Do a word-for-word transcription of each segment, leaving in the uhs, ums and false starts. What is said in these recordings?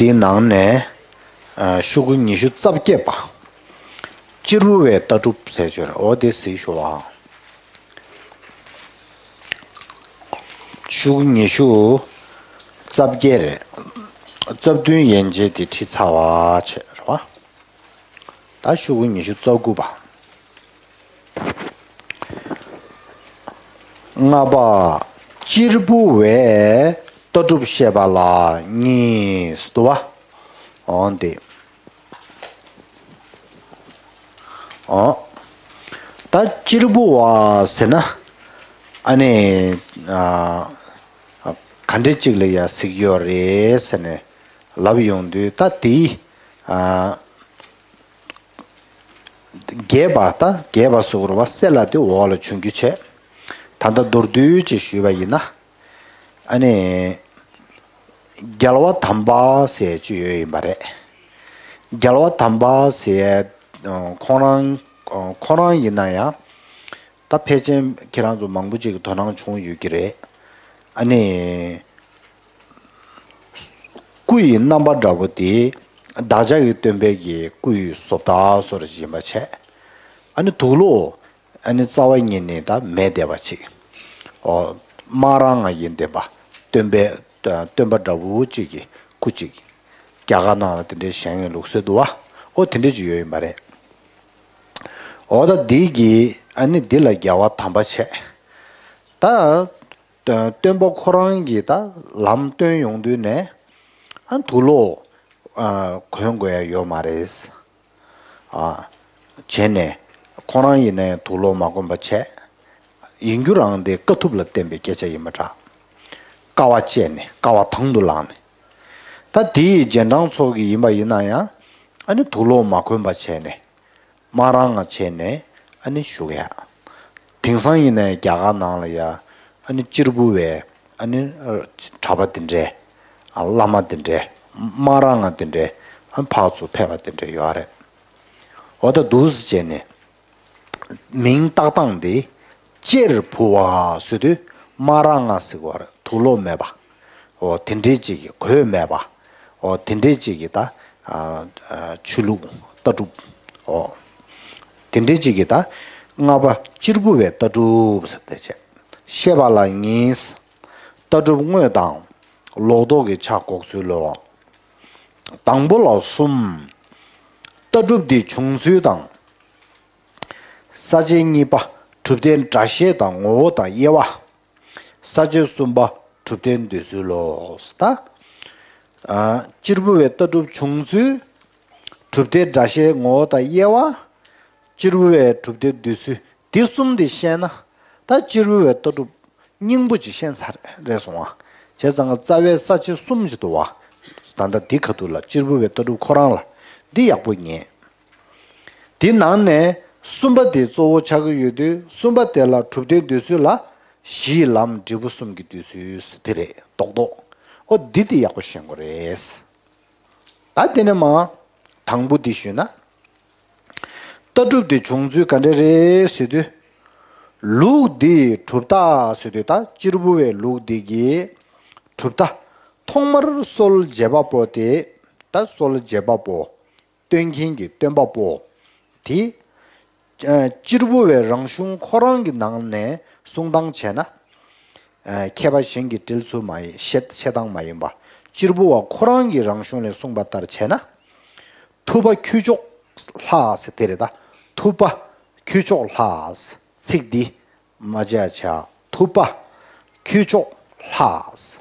དེའི་ནང་ནས་ཤོག་གུ་ཉི་ཤུ་རྩ་བརྒྱད་པ། གཅེར་བུ་བའི་ལྟ་གྲུབ་ཟེར་ཅིག་ཡོད་རེད། འོ་དེ་གཟིགས་ཤོག་ཨ། ཤོག་གུ་ཉི་ཤུ་རྩ་བརྒྱད་རེད། རྩ་བདུན་ཡན་ཆད་དེ་ཁྲིད་ཚར་བ་བྱས་རེད་བ། ད་ཤོག་གུ་ཉི་ཤུ་རྩ་དགུ་པ། ལྔ་པ། གཅེར་བུ་བའི་ལྟ་གྲུབ་བཤད་པ་ལ་གཉིས་འདུག་བ། འོང་དེ། འོ། ད་གཅེར་བུ་བ་ཟེར་ན། ཨ་ནི། ཨ། ག་འདྲ་ཅིག་ལ་ཡ་གཟིགས་ཡོད་རེད་ཟེར་ནས་ལབ་ཡོང་དུས་ད་དེའི། ཨ། རྒྱས་པ་ད་རྒྱས་པ་སོགས་རུ་བ་གསལ་ལ་དེ་འོག་ལ་འབྱུང་རྒྱུ་བྱས། ད་ལྟ་མདོར་བསྡུས་ཅིག་ཞུས་པ་ཡིན་ན། ཨ་ནི། རྒྱལ་བ་དམ་པ་ཟེར་ཅིག་ཡོད་ཡིན་པ་རེད། རྒྱལ་བ་དམ་པ་ཟེར་ཁོང་རང་ཁོང་རང་ཡིན་ན་ཡང་། ད་ཕལ་ཆེར་ཁྱེད་རང་ཚོ་མང་པོ་ཅིག་གི་དོ་སྣང་བྱུང་ཡོད་ཀྱི་རེད། ཨ་ནི། སྐུ་ཡི་རྣམ་པ་འདྲ་པོ་དེ་བདག་ཅག་གི་སྟོན་པའི་གི་སྐུ་ཡི་བཟོ་ལྟ་བཟོ་འདྲ་ཅིག་ཡིན་པ་བྱས། ཨ་ནི་དུག་ལོག་ཨ་ནི་རྩ་བ་ཉིད་ནས་ད་མེད་བསྡད་པ་ཅིག་འོ། དམག་རང་ང་ཡིན་བསྡད་པ། སྟོན་པའི་སྟོན་པ་འདྲ་བོ་ཅིག་གི་སྐུ་ཅིག་རྒྱ་གར་ནང་ལ་དེ་འདྲའི་བཞེངས་ཡོད་ལུགས་སྲོལ་འདུག་བ། འོ་དེ་འདྲ་ཅིག་ཡོད་ཡིན་པ་རེད། འོ་ད་འདི་གི་ཨ་ནི་འདི་ལ་རྒྱལ་བ་དམ་པ་བྱས། ད། སྟོན་སྟོན་པ་ཁོ་རང་གིས་ད་ལམ་སྟོན་ཡོང་དུས་ནས་ཨ་དུག་ལོག་ཨ་གོན་དགོས་ཡ་ཡོད་མ་རེད། ཨ་བྱས་ནས་ཁོ་རང་ཡིན་ནའི་དུག་ལོག་མ་གོན་པ་བྱས། ཡིན་རྒྱུ་རང་དེ་དཀའ་ཐུབ་ལ་བརྟེན་པའི་སྐད་ཆ་ཡིན་པ་འདྲ། དཀའ་བ་སྤྱད་ནས་དཀའ་བ་དང་དུ་བླངས་ནས། ད་དེ་ཡི་རྗེས་འབྲང་ཚོ་གི་ཡིན་པ་ཡིན་ན་ཡང་ཨ་ནི་དུག་ལོག་མ་གོན་པ་བྱས་ནས། དམག་རང་ང་བྱས་ནས་ཨ་ནི་བཞུགས་ཡ། དེང་སང་ཡིན་ནའི་རྒྱ་གར་ནང་ལ་ཡ་ཨ་ནི་གཅེར་བུ་བའི་ཨ་ནི་གྲྭ་པ་དེ་འདྲས། བླ་མ་དེ་འདྲས། དམག་རང་ང་དེ་འདྲས་ཨ་ཕར་ཚུར་ཕེབས་པ་དེ་འདྲས་ཡོད་རེད། འོ་ད་འདུག་སེ་བྱས་ནས་མིང་བཏགས་སྟངས་དེ་གཅེར་བུ་བ་ཟེར་དུས་དམག་རང་ང་ཟེར་གོ་རེད། དུག་ལོག་མེད་པ། འོ་དེ་འདྲའི་ཅིག་གི་གོས་མེད་པ། འོ་དེ་འདྲའི་ཅིག་གི་ད་ཨ་ཨ་ཆོས་ལུགས་ལྟ་གྲུབ། འོ་དེ་འདྲའི་ཅིག་གི་ད་ལྔ་པ་གཅེར་བུ་བའི་ལྟ་གྲུབ་ཟེར་དེ་བྱས། བཤད་པ་ལ་གཉིས། ལྟ་གྲུབ་དངོས་དང་ལོག་རྟོག་གི་ཆ་འགོག་ཚུལ་ལོ། དང་པོ་ལ་གསུམ། ལྟ་གྲུབ་འདི་བྱུང་ཚུལ་དང་། ས་བཅད་གཉིས་པ་གྲུབ་མཐའི་སྒྲ་བཤད་དང་ངོ་བོ་དང་དབྱེ་བ། ས་བཅད་གསུམ་པ་གྲུབ་མཐའི་འདོད་ཚུལ་ལོ། ད། ཨ། གཅེར་བུ་བའི་ལྟ་གྲུབ་བྱུང་ཚུལ། གྲུབ་མཐའི་སྒྲ་བཤད་ངོ་བོ་དང་དབྱེ་བ། གཅེར་བུ་བའི་གྲུབ་མཐའི་འདོད་ཚུལ། འདི་གསུམ་དེ་ཤེས་ན། ད་གཅེར་བུ་བའི་ལྟ་གྲུབ་སྙིང་པོ་ཅིག་ཤེས་ཚར་རེད་སོང་ཨ། བྱས་ཙང་རྩ་བའི་ས་བཅད་གསུམ་ཅིག་འདུག་བ། ད་ལྟ་འདི་ཁ་ཐུག་ལ་གཅེར་བུ་བའི་ལྟ་གྲུབ་ཁོ་རང་ལ་འདི་ཡག་པོ་ཉན། དེ་ནང་ནས་གསུམ་པ་དེ་གཙོ་བོ་ཆགས་ཀྱི་ཡོད་དུས། གསུམ་པ་དེ་ལ་གྲུབ་མཐའི་འདོད་ཚུལ་ལ་གཞི་ལམ་འབྲས་བུ་གསུམ་གྱི་འདོད་ཚུལ་དེ་རེད། རྡོག་རྡོག་ཨོ་འདི་དེ་ཡག་པོ་ཤེས་དགོས་རེད། ད་དེ་ནས་མ་དང་པོ་འདི་ཞུས་ན། ལྟ་གྲུབ་དེ་བྱུང་ཚུལ་ག་འདྲ་རེད་ཟེར་དུས། ལུགས་འདིའི་གྲུབ་རྟགས་ཟེར་དུས། ད་གཅེར་བུ་བའི་ལུགས་འདི་གི་གྲུབ་རྟགས་ཐོག་མར་སྲོལ་འབྱེད་པ་པོ་དེ། ད་སྲོལ་འབྱེད་པ་པོ། སྟོན་མཁན་གྱི་སྟོན་པ་པོ། དེ། ཨ། གཅེར་བུ་བའི་རང་གཞུང་ཁོ་རང་གི་ནང་ནས་གསུང་སྟངས་བྱས་ན། ཨ། མཁས་པ་གཞན་གྱིས་འགྲེལ་ཚུལ་མ་ཡིན། བཤད་བཤད་སྟངས་མ་ཡིན་པ། གཅེར་བུ་བ་ཁོ་རང་གི་རང་གཞུང་ལས་གསུངས་པ་ལྟར་བྱས་ན། ཐུབ་པ་ཁྱུ་མཆོག་ལྷ་ཟེར་དེ་རེད་ད། ཐུབ་པ་ཁྱུ་མཆོག་ལྷ། ཚིག་འདི། མ་བརྗེད་བྱ། ཐུབ་པ་ཁྱུ་མཆོག་ལྷ།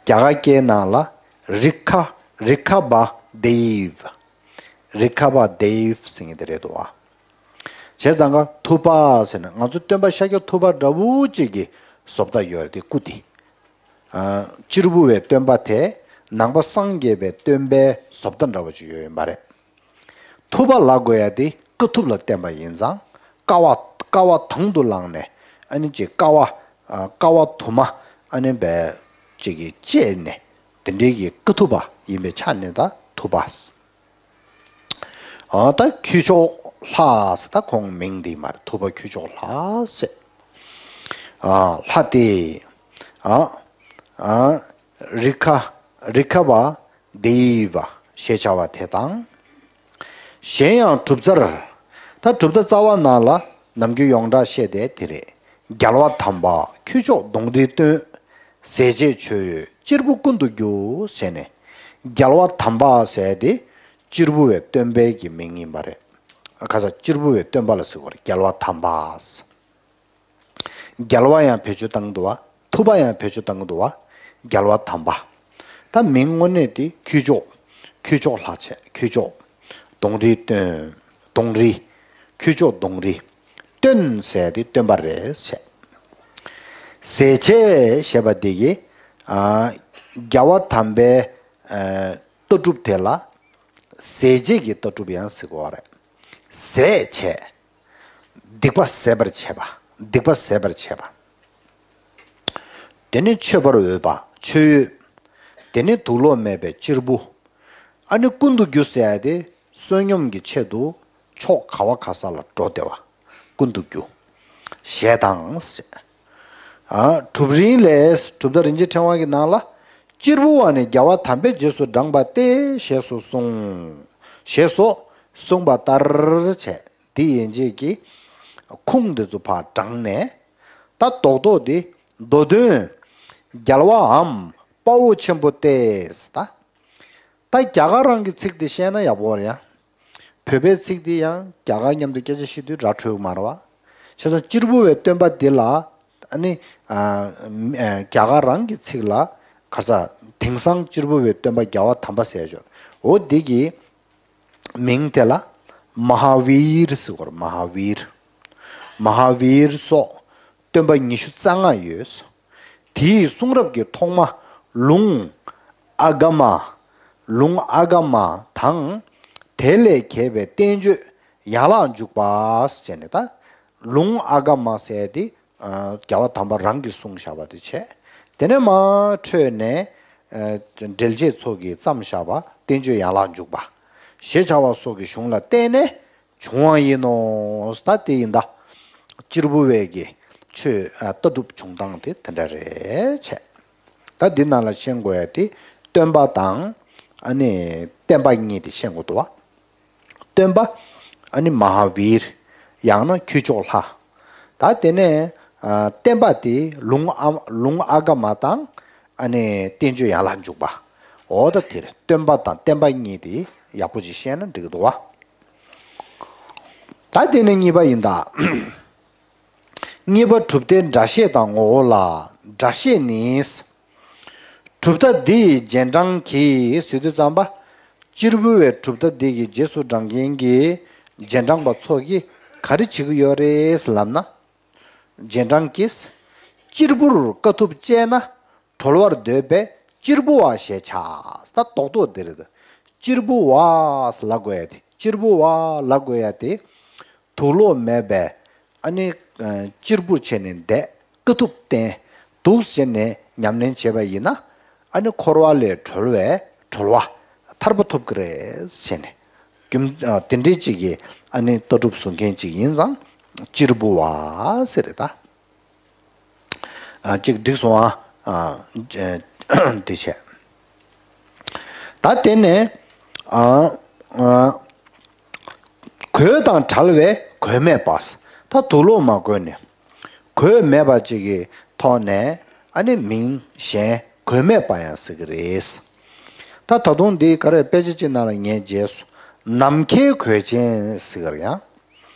རྒྱ་གར་སྐད་ནང་ལ་རི་ཁ་རི་ཁ་བ་དེབ། རི་ཁ་བ་དེབ་ཟེར་མཁན་དེ་རེད་འདུག་བ། བྱས་ཙང་ཀ་ཐུབ་པ་ཟེར་ན་ང་ཚོ་སྟོན་པ་ཤཱཀྱ་ཐུབ་པ་འདྲ་བོ་ཅིག་གི་བཟོ་ལྟ་ཡོད་རེད་དེ་སྐུ་དེ། ཨ། གཅེར་བུ་བའི་སྟོན་པ་དེ་ནང་པ་སངས་རྒྱས་པའི་སྟོན་པའི་བཟོ་ལྟ་འདྲ་བོ་ཅིག་ཡོད་ཡིན་པ་རེད། ཐུབ་པ་ལབ་དགོས་ཡ་དེ་དཀའ་ཐུབ་ལ་བརྟེན་པ་ཡིན་ཙང་དཀའ་བ་དཀའ་བ་དང་དུ་བླངས་ནས་ཨ་ནི་ཅིག་དཀའ་བ་ཨ་དཀའ་བ་དུ་མ་ཨ་ནི་བས་ཅིག་གིས་སྤྱད་ནས་དེ་འདྲའི་གི་དཀའ་ཐུབ་པ་ཡིན་པའི་ཆ་ནས་ད་ཐུབ་པ། ཨ་ད་ཁྱུ་མཆོག་ལྷ་ཟེར་ད་ཁོང་མིང་འདི་མ་རེད། ཐུབ་པ་ཁྱུ་མཆོག་ལྷ་ཟེར། ཨ་ལྷ་དེ་ཨ་ཨ་རི་ཁ་ རི་ཁ་བ་དེ་ཡི་བ་ཞེས་བྱ་བ་དེ་དང་། གཞན་ཡང་གྲུབ་རྩལ། ད་གྲུབ་མཐའ་རྩ་བ་ནང་ལ་ནམ་རྒྱུན་ཡོངས་གྲགས་བཤད་དེ་དེ་རེད། རྒྱལ་བ་དམ་པ་ཁྱུ་མཆོག་གདོང་རིས་སྟོན། ཟས་བཅད་མཆོད་འོས་གཅེར་བུ་ཀུན་ཏུ་རྒྱུ་ཟེར་ནས། རྒྱལ་བ་དམ་པ་ཟེར་དེ་གཅེར་བུ་བའི་སྟོན་པའི་གི་མིང་ཡིན་པ་རེད། ཁ་ས་གཅེར་བུ་བའི་སྟོན་པ་ལ་ཟེར་གོ་རེད། རྒྱལ་བ་དམ་པ། རྒྱལ་བ་ཡང་བེད་སྤྱོད་བཏང་གི་འདུག་བ། ཐུབ་པ་ཡང་བེད་སྤྱོད་བཏང་གི་འདུག་བ། རྒྱལ་བ་དམ་པ། ད་མིང་དངོས་གནས་དེ་ཁྱུ་མཆོག་ཁྱུ་མཆོག་ལྷག་བྱས་ཁྱུ་མཆོག་གདོང་རིས་སྟོན། གདོང་རིས། ཁྱུ་མཆོག་གདོང་རིས། སྟོན་ཟེར་དེ་སྟོན་པ་རེད་བྱས། ཟས་བཅད་ཞེས་པ་འདི་གིས། ཨ། རྒྱལ་བ་དམ་པའི། ཨ། ལྟ་གྲུབ་དེ་ལ། ཟས་བཅད་ཀྱི་ལྟ་གྲུབ་ཡང་ཟེར་གོ་བ་རེད། ཟས་བཅད། སྡིག་པ་ཟད་པར་བྱེད་པ། སྡིག་པ་ཟད་པར་བྱེད་པ། དེ་ནས་མཆོད་པར་འོས་པ་མཆོད་འོས། དེ་ནས་དུག་ལོག་མེད་པའི་གཅེར་བུ། ཨ་ནི་ཀུན་ཏུ་རྒྱུ་ཟེར་ཡ་དེ་བསོད་སྙོམས་ཀྱི་ཆེད་དུ་ཕྱོགས་ག་བ་ག་ས་ལ་འགྲོ་བདེ་བ། ཀུན་ཏུ་རྒྱུ། ཞེས་དང་། ཨ། གྲུབ་རིམ་ལས་གྲུབ་མཐའ་རིན་ཆེན་ཕྲེང་བ་གི་ནང་ལ། གཅེར་བུ་བ་ནི་རྒྱལ་བ་དམ་པའི་རྗེས་སུ་འབྲངས་པ་སྟེ་ཞེས་སུ་གསུངས། ཞེས་སོགས་གསུངས་པ་ལྟར་བྱས། འདི་ཡན་ཆད་ཀྱི་ཁུངས་འདི་ཚོ་ཕར་དྲངས་ནས། ད་རྡོག་རྡོག་འདི་མདོ་དོན། རྒྱལ་བའམ་དཔའ་བོ་ཆེན་པོ་སྟེ། ད་ད་རྒྱ་གར་རང་གི་ཚིག་འདི་བཤད་ན་ཡག་པོ་རེད་ཡ། བོད་པའི་ཚིག་འདི་ཡང་རྒྱ་གར་མཉམ་དུ་སྐད་ཆ་བཤད་དུས་ར་འཕྲོད་ཀྱི་མ་རེད་བ། བྱས་ཙང་གཅེར་བུ་བའི་སྟོན་པ་འདི་ལ། ཨ་ནི། ཨ། རྒྱ་གར་རང་གི་ཚིག་ལ། ག་ས། དེང་སང་གཅེར་བུ་བའི་སྟོན་པ་རྒྱལ་བ་དམ་པ་ཟེར་ཡོད། འོ་འདི་གི་མིང་དེ་ལ་མ་ཧཱ་བིར་ཟེར་གོ་རེད། མ་ཧཱ་བིར། མ་ཧཱ་བིར་སོགས་སྟོན་པ་ཉི་ཤུ་རྩ་ལྔ་ཡོད། དེའི་གསུང་རབ་ཀྱི་ཐོག་མ་ལུང་ཨ་ག་མ། ལུང་ཨ་ག་མ་དང་། དེ་ལས་གྱེས་པའི་བསྟན་བཅོས་ཡན་ལག་འཇུག་པ་ཟེར་ནས། ད་ལུང་ཨ་ག་མ་ཟེར་དེ། ཨ། རྒྱལ་བ་དམ་པ་རང་གིས་གསུངས་བཞག་པ་དེ་བྱས། དེ་ནས་མར་འཕྲོས་ནས། ཨ། འགྲེལ་བྱེད་ཚོ་གིས་བརྩམས་བཞག་པ་བསྟན་བཅོས་ཡན་ལག་འཇུག་པ། ཞེས་བྱ་བ་སོགས་ཀྱི་གཞུང་ལ་བརྟེན་ནས་བྱུང་བ་ཡིན་ནོ། ད་དེ་ཡིན་ད། གཅེར་བུ་བའི་གི་ཆོས། ཨ། ལྟ་གྲུབ་བྱུང་སྟངས་དེ་དེ་འདྲ་རེད་བྱས། ད་འདི་ནང་ལ་ཤེས་དགོས་ཡ་དེ། སྟོན་པ་དང་། ཨ་ནི་བསྟན་པ་གཉིས་དེ་ཤེས་དགོས་འདུག་བ། སྟོན་པ། ཨ་ནི་མ་ཧཱ་བིར། ཡང་ན་ཁྱུ་མཆོག་ལྷ། ད་དེ་ནས། ཨ། བསྟན་པ་དེ་ལུང་ཨ། ལུང་ཨ་ག་མ་དང་། ཨ་ནི་བསྟན་བཅོས་ཡན་ལག་འཇུག་པ། འོ་ད་དེ་རེད། སྟོན་པ་དང་བསྟན་པ་གཉིས་དེ་ཡག་པོ་ཅིག་ཤེས་ན་འགྲིག་གི་འདུག་བ། ད་དེ་ནས་གཉིས་པ་ཡིན་ད། གཉིས་པ་གྲུབ་མཐའི་སྒྲ་བཤད་དང་ངོ་བོ་ལ། སྒྲ་བཤད་ནི། གྲུབ་མཐའ་འདི་ཡི་རྗེས་འབྲང་གིས་ཟེར་དུས་ཙམ་པ། གཅེར་བུ་བའི་གྲུབ་མཐའ་འདི་གི་རྗེས་སུ་འབྲང་མཁན་གྱི་རྗེས་འབྲང་པ་ཚོ་གིས་ག་རེ་བྱེད་ཀྱི་ཡོད་རེད་ལབ་ན། རྗེས་འབྲང་གིས། གཅེར་བུར་དཀའ་ཐུབ་སྤྱད་ན། གྲོལ་བར་འདོད་པས་གཅེར་བུ་བ་ཞེས་བྱ། ད་རྡོག་རྡོག་འདི་རེད། གཅེར་བུ་བ་ལབ་དགོས་ཡ་དེ། གཅེར་བུ་བ་ལབ་དགོས་ཡ་དེ། དུག་ལོག་མེད་པའི། ཨ་ནི། ཨ། གཅེར་བུར་བྱས་ནས་བསྡད། དཀའ་ཐུབ་བསྟེན། འདུག་བྱས་ནས་ཉམས་ལེན་བྱས་པ་ཡིན་ན། ཨ་ནི་འཁོར་བ་ལས་གྲོལ་བའི་གྲོལ་བ་ཐར་པ་ཐོབ་ཀྱི་རེད་བྱས་ནས། རྒྱུ། ཨ། དེ་འདྲའི་ཅིག་གི། ཨ་ནི་ལྟ་གྲུབ་བཟུང་མཁན་ཅིག་ཡིན་ཙང་གཅེར་བུ་བ་ཟེར་རེད་ད། ཨ། ཅིག་འགྲིག་སོང་ཨ། ཨ། དེ་བྱས། ད་དེ་ནས། ཨ། ཨ། གོས་དང་བྲལ་བའི་གོས་མེད་པ། ད་དུག་ལོག་མ་གོན་ནས། གོས་མེད་པ་ཅིག་གི་ཐོག་ནས། ཨ་ནི་མིང་གཞན་གོས་མེད་པ་ཡང་ཟེར་གི་རེད། ད་ད་དུང་འདི་ག་རེ་དཔེ་ཆ་གཅིག་ནང་ལ་ངས་མཇལ་སོང་། ནམ་མཁའི་གོས་ཅན་ཟེར་གི་རེད་ཡ།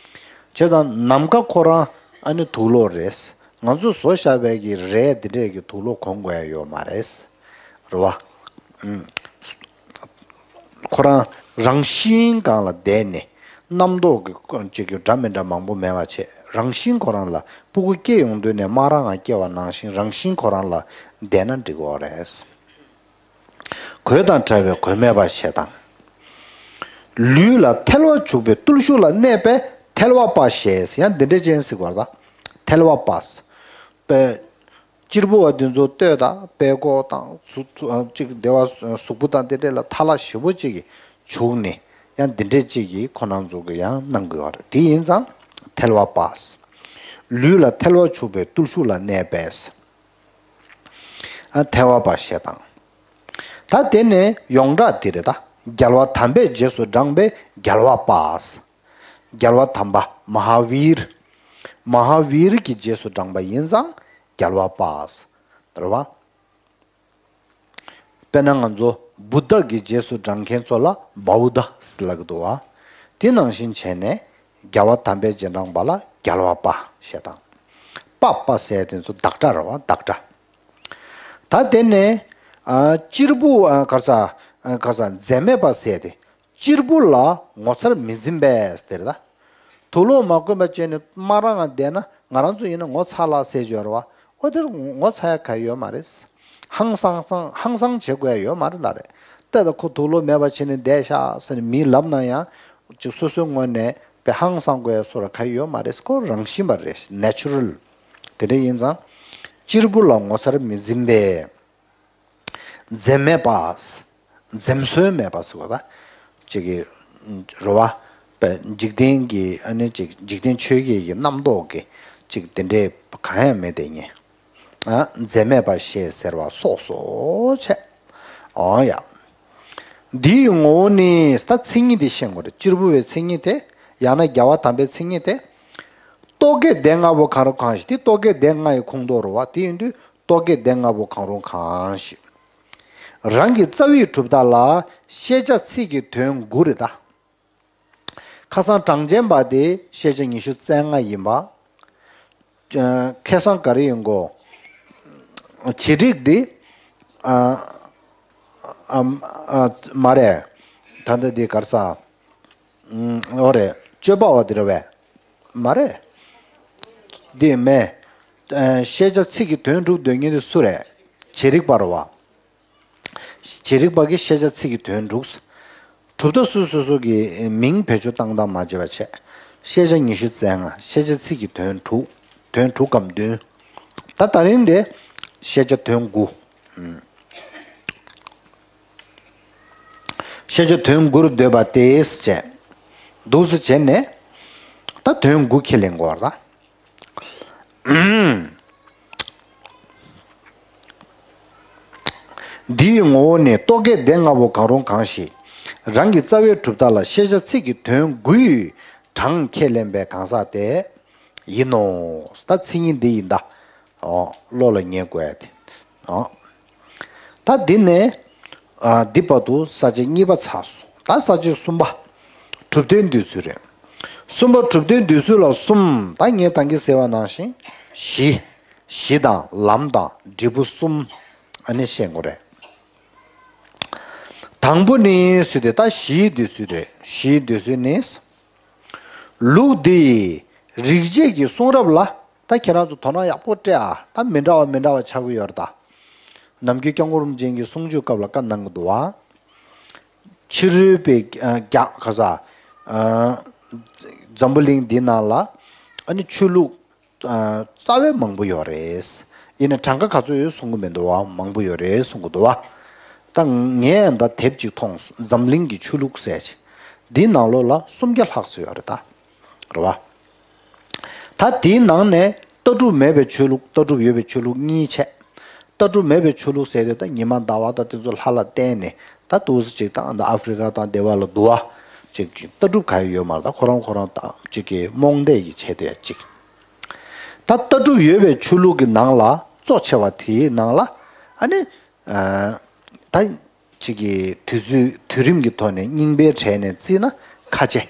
བྱས་ཙང་ནམ་མཁའ་ཁོ་རང་ཨ་ནི་དུག་ལོག་རེད། ང་ཚོས་བཟོས་བཞག་པའི་གི་རས་འདི་འདྲས་ཀྱི་དུག་ལོག་གོན་དགོས་ཡ་ཡོད་མ་རེད། རེད་བ། ཨུམ། ཁོ་རང་རང་བཞིན་སྒང་ལ་བསྡད་ནས། རྣམ་རྟོག་གི་ཅིག་གི་འདྲ་མི་འདྲ་མང་པོ་མེད་པ་བྱས། རང་བཞིན་ཁོ་རང་ལ། སྤུ་གུ་སྐྱེ་ཡོང་དུས་ནས་སྨ་ར་ང་སྐྱེ་བ་ནང་བཞིན་རང་བཞིན་ཁོ་རང་ལ་བསྡད་ན་འགྲིག་གི་རེད། གོས་དང་བྲལ་བའི་གོས་མེད་པ་ཞེས་དང་། ལུས་ལ་ཐལ་བ་བྱུག་པའི་རྟུལ་ཞུགས་ལ་གནས་པས་ཐལ་བ་པ་ཞེས་ཡང་འདི་འདྲ་ཅན་ཟེར་བར་ད། ཐལ་བ་པ། པས། གཅེར་བུ་བ་འདི་ཚོ་སྟོད་དང་པད་ཀོ་དང་གཟུགས། ཅིག་སྡེ་བ་གཟུགས་པོ་དང་དེ་འདྲས་ལ་ཐལ་བ་ཞེ་པོ་ཅིག་གིས་བྱུགས་ནས། ཡང་འདི་འདྲས་ཅིག་གིས་ཁོ་རང་ཚོ་གིས་ཡང་གནང་དགོས་པ་རེད། དེ་ཡིན་ཙང་ཐལ་བ་པ། ལུས་ལ་ཐལ་བ་བྱུག་པའི་རྟུལ་ཞུགས་ལ་གནས་པས། ཨ། ཐལ་བ་པ་ཞེས་དང་། ད་དེ་ནས་ཡོངས་གྲགས་དེ་རེད་ད། རྒྱལ་བ་དམ་པའི་རྗེས་སུ་འབྲངས་པའི་རྒྱལ་བ་པ། རྒྱལ་བ་དམ་པ་མ་ཧཱ་བིར། མ་ཧཱ་བིར་གྱི་རྗེས་སུ་འབྲངས་པ་ཡིན་ཙང་རྒྱལ་བ་པ། རེད་བ། དཔེར་ན་ང་ཚོ་བུདྡྷ་གི་རྗེས་སུ་འབྲང་མཁན་ཚོ་ལ་བའུ་དྷ་ཟེར་ལབ་ཀྱི་འདུག་བ། དེ་ནང་བཞིན་བྱས་ནས་རྒྱལ་བ་དམ་པའི་རྗེས་འབྲང་པ་ལ་རྒྱལ་བ་པ་ཞེས་དང་། པ་པ་ཟེར་དེ་ཚོ་བདག་སྒྲ་རེད་བ། བདག་སྒྲ། ད་དེ་ནས་ཨ། གཅེར་བུ་ཨ། ག་རེ་ཟ། ཨ། ག་རེ་ཟ། འཛད་མེད་པ་ཟེར་དེ། གཅེར་བུ་ལ་ངོ་མཚར་མི་འཛེམ་པས་ཟེར་ད། དུག་ལོག་མ་གོན་པ་བྱས་ནས་དམར་རང་ང་བསྡད་ན་ང་རང་ཚོ་ཡིན་ན་ངོ་ཚ་ལ་ཟེར་གྱི་ཡོད་རེད་བ། ཨོ་དེར་ངོ་ཚ་ཡ་ག་ཡོད་མ་རེད། ཧང་སང་སང་ཧང་སང་བྱེད་དགོས་ཡ་ཡོད་མ་རེད་ལ་རེད། ལྟ་ད་ཁོ་དུག་ལོག་མེད་པ་བྱས་ནས་བསྡད་ཤག་ཟེར་ནས་མིས་ལབ་ན་ཡང་ཅིག་སོ་སོའི་ངོས་ནས་དཔེ་ཧང་སང་དགོས་ཡ་བཟོ་འདྲ་ག་ཡོད་མ་རེད། ཁོ་རང་བཞིན་པ་རེད། ནེ་ཅུ་རལ། དེ་འདྲ་ཡིན་ཙང་། གཅེར་བུ་ལ་ངོ་མཚར་མི་འཛེམ་པས། འཛེམ་མེད་པ། འཛེམ་ཟོན་མེད་པ་ཟེར་བ་ད། ཅིག་གི་རེད་བ། པའི་འཇིག་རྟེན་གྱི་ཨ་ནི་ཅིག་འཇིག་རྟེན་ཆོས་བརྒྱད་ཀྱི་རྣམ་རྟོག་གི་ཅིག་དེ་འདྲའི་གང་ཡང་མེད་དེ་ཉེ། ཨ། འཛེམ་མེད་པ་ཞེས་ཟེར་བ་སོགས་སོ་བྱས། འོ་ཡ། འདིའི་ངོ་བོ་ནི་ད་མཚན་ཉིད་དེ་ཤེས་དགོས་རེད། གཅེར་བུ་བའི་མཚན་ཉིད་དེ། ཡང་ན་རྒྱལ་བ་དམ་པའི་མཚན་ཉིད་དེ། རྟོག་གེ་སྡེ་ལྔ་པོ་གང་རུང་གང་ཞིག་དེ་རྟོག་གེ་སྡེ་ལྔ་ཡི་ཁོངས་གཏོགས་རེད་བ། དེ་ཡིན་དུས་རྟོག་གེ་སྡེ་ལྔ་པོ་གང་རུང་གང་ཞིག་རང་གི་རྩ་བའི་གྲུབ་མཐའ་ལ་ཤེས་བྱ་ཚིག་གི་དོན་དགུ་རེད་ད། ཁ་སང་གྲངས་ཅན་པ་དེ་ཤེས་བྱ་ཉི་ཤུ་རྩ་ལྔ་ཡིན་པ། ཁ་སང་ག་རེ་ཡིན་གོ། བྱེད་རིགས་འདི། ཨ། ཨ། ཨ། མ་རེད། ད་ལྟ་འདི་ག་རེ་ཟ། ཨོ་རེད། སྤྱོད་པ་བ་འདི་རེད་བས། མ་རེད། འདི་མེད། ཤེས་བྱ་ཚིག་གི་དོན་སྒྲུབ་འདོད་མཁན་དེ་སུ་རེད། བྱེད་རིགས་པ་རེད་བ། བྱེད་རིགས་པ་གིས་ཤེས་བྱ་ཚིག་གི་དོན་དྲུག་གྲུབ་མཐའ་སོ་སོ་སོ་གི་མིང་བེད་སྤྱོད་བཏང་སྟངས་མ་བརྗེས་པ་བྱས། ཤེས་བྱ་ཉི་ཤུ་རྩ་ལྔ། ཤེས་བྱ་ཚིག་གི་དོན་དྲུག་དོན་དྲུག་གམ་བདུན། ད་ད་རིང་དེ་ཤེས་བྱ་དོན་དགུ། ཤེས་བྱ་དོན་དགུར་འདོད་པ་དེས་བྱས། འདུག་སེ་བྱས་ནས་ད་དོན་དགུ་ཁས་ལེན་དགོས་པ་རེད་ད། འདིའི་ངོ་བོ་ནི་རྟོག་གེ་སྡེ་ལྔ་པོ་གང་རུང་གང་ཞིག་རང་གི་རྩ་བའི་གྲུབ་མཐའ་ལ་ཤེས་བྱ་ཚིག་གི་དོན་དགུའི་གྲངས་ཁས་ལེན་པའི་གང་ཟག་དེ་ཡིན་ནོ། ད་མཚན་ཉིད་འདི་ཡིན་ད། ཨོ། བློ་ལ་ངེས་དགོས་ཏེ། ཨོ། ད་འདི་ནས། ཨ། འདི་བར་དུ་ས་བཅད་གཉིས་པ་ཚར་སོང་། ད་ས་བཅད་གསུམ་པ། གྲུབ་དོན་འདོད་ཚུལ་རེད། གསུམ་པ་གྲུབ་དོན་འདོད་ཚུལ་ལ་གསུམ། ད་ངས་ད་གིན་ཟེར་བ་ནང་བཞིན་གཞི། གཞི་དང་ལམ་དང་འབྲས་བུ་གསུམ། ཨ་ནི་བཤད་དགོས་རེད། དང་པོ་ནི་ཟེར་དུས་ད་གཞིའི་འདོད་ཚུལ་རེད། གཞིའི་འདོད་ཚུལ་ནི། ལུགས་འདི་ཡི་རིག་བྱེད་ཀྱི་གསུང་རབ་ལ། ད་ཁྱེད་རང་ཚོ་དོ་སྣང་ཡག་པོ་སྤྲད་ཨ། ད་མི་འདྲ་བ་མི་འདྲ་བ་ཆགས་ཀྱི་ཡོད་རེད་ད། ནམ་རྒྱུན་སྐྱབས་མགོན་རིན་པོ་ཆེ་གི་གསུང་ཆོས་སྐབས་ལ་བཀའ་གནང་གི་འདུག་བ། ཕྱི་རོལ་པའི་རྒྱ་ག་ས། འཛམ་བུ་གླིང་འདི་ནང་ལ་ཨ་ནི་ཆོས་ལུགས་རྩ་བའི་མང་པོ་ཡོད་རེད། ཡིན་ན་གྲངས་ཀ་ག་ཚོད་ཡོད་གསུང་གི་མི་འདུག་བ། མང་པོ་ཡོད་རེད་གསུང་གི་འདུག་བ། ད་ངས་ད་དེབ་ཅིག་མཐོང་སོང་། འཛམ་གླིང་གི་ཆོས་ལུགས་ཟེར་ཅིག་འདིའི་ནང་ལོགས་ལ་སུམ་བརྒྱ་ལྷག་ཙམ་ཡོད་རེད་ད། རེད་བ། ད་དེའི་ནང་ནས་ལྟ་གྲུབ་མེད་པའི་ཆོས་ལུགས། ལྟ་གྲུབ་ཡོད་པའི་ཆོས་ལུགས་གཉིས་བྱས། ལྟ་གྲུབ་མེད་པའི་ཆོས་ལུགས་ཟེར་དེ་ད་ཉི་མ་ཟླ་བ་དང་དེ་ཚོ་ལྷ་ལ་བརྟེན་ནས་ད་འདུག་སེ་ཅིག་དང་། ད་ཨ་ཧྥི་རི་ཀ་དང་དེ་བ་ལ་འདུག་བ། ཅིག་ལྟ་གྲུབ་ག་ཡོད་མ་རེད། ད་ཁོ་རང་ཁོ་རང་ད་ཅིག་གི་རྨོངས་དད་ཀྱི་ཆེད་དུ་ཡ་ཅིག་ད་ལྟ་གྲུབ་ཡོད་པའི་ཆོས་ལུགས་ཀྱི་ནང་ལ་གཙོ་ཆེ་བ་དེའི་ནང་ལ་ཨ་ནི། ཨ། ད་ཅིག་གི་དུས་ཚོད་དུས་རིམ་གྱི་ཐོག་ནས་རྙིང་པའི་གྲས་ནས་བརྩིས་ན་ཁ་ཆེ།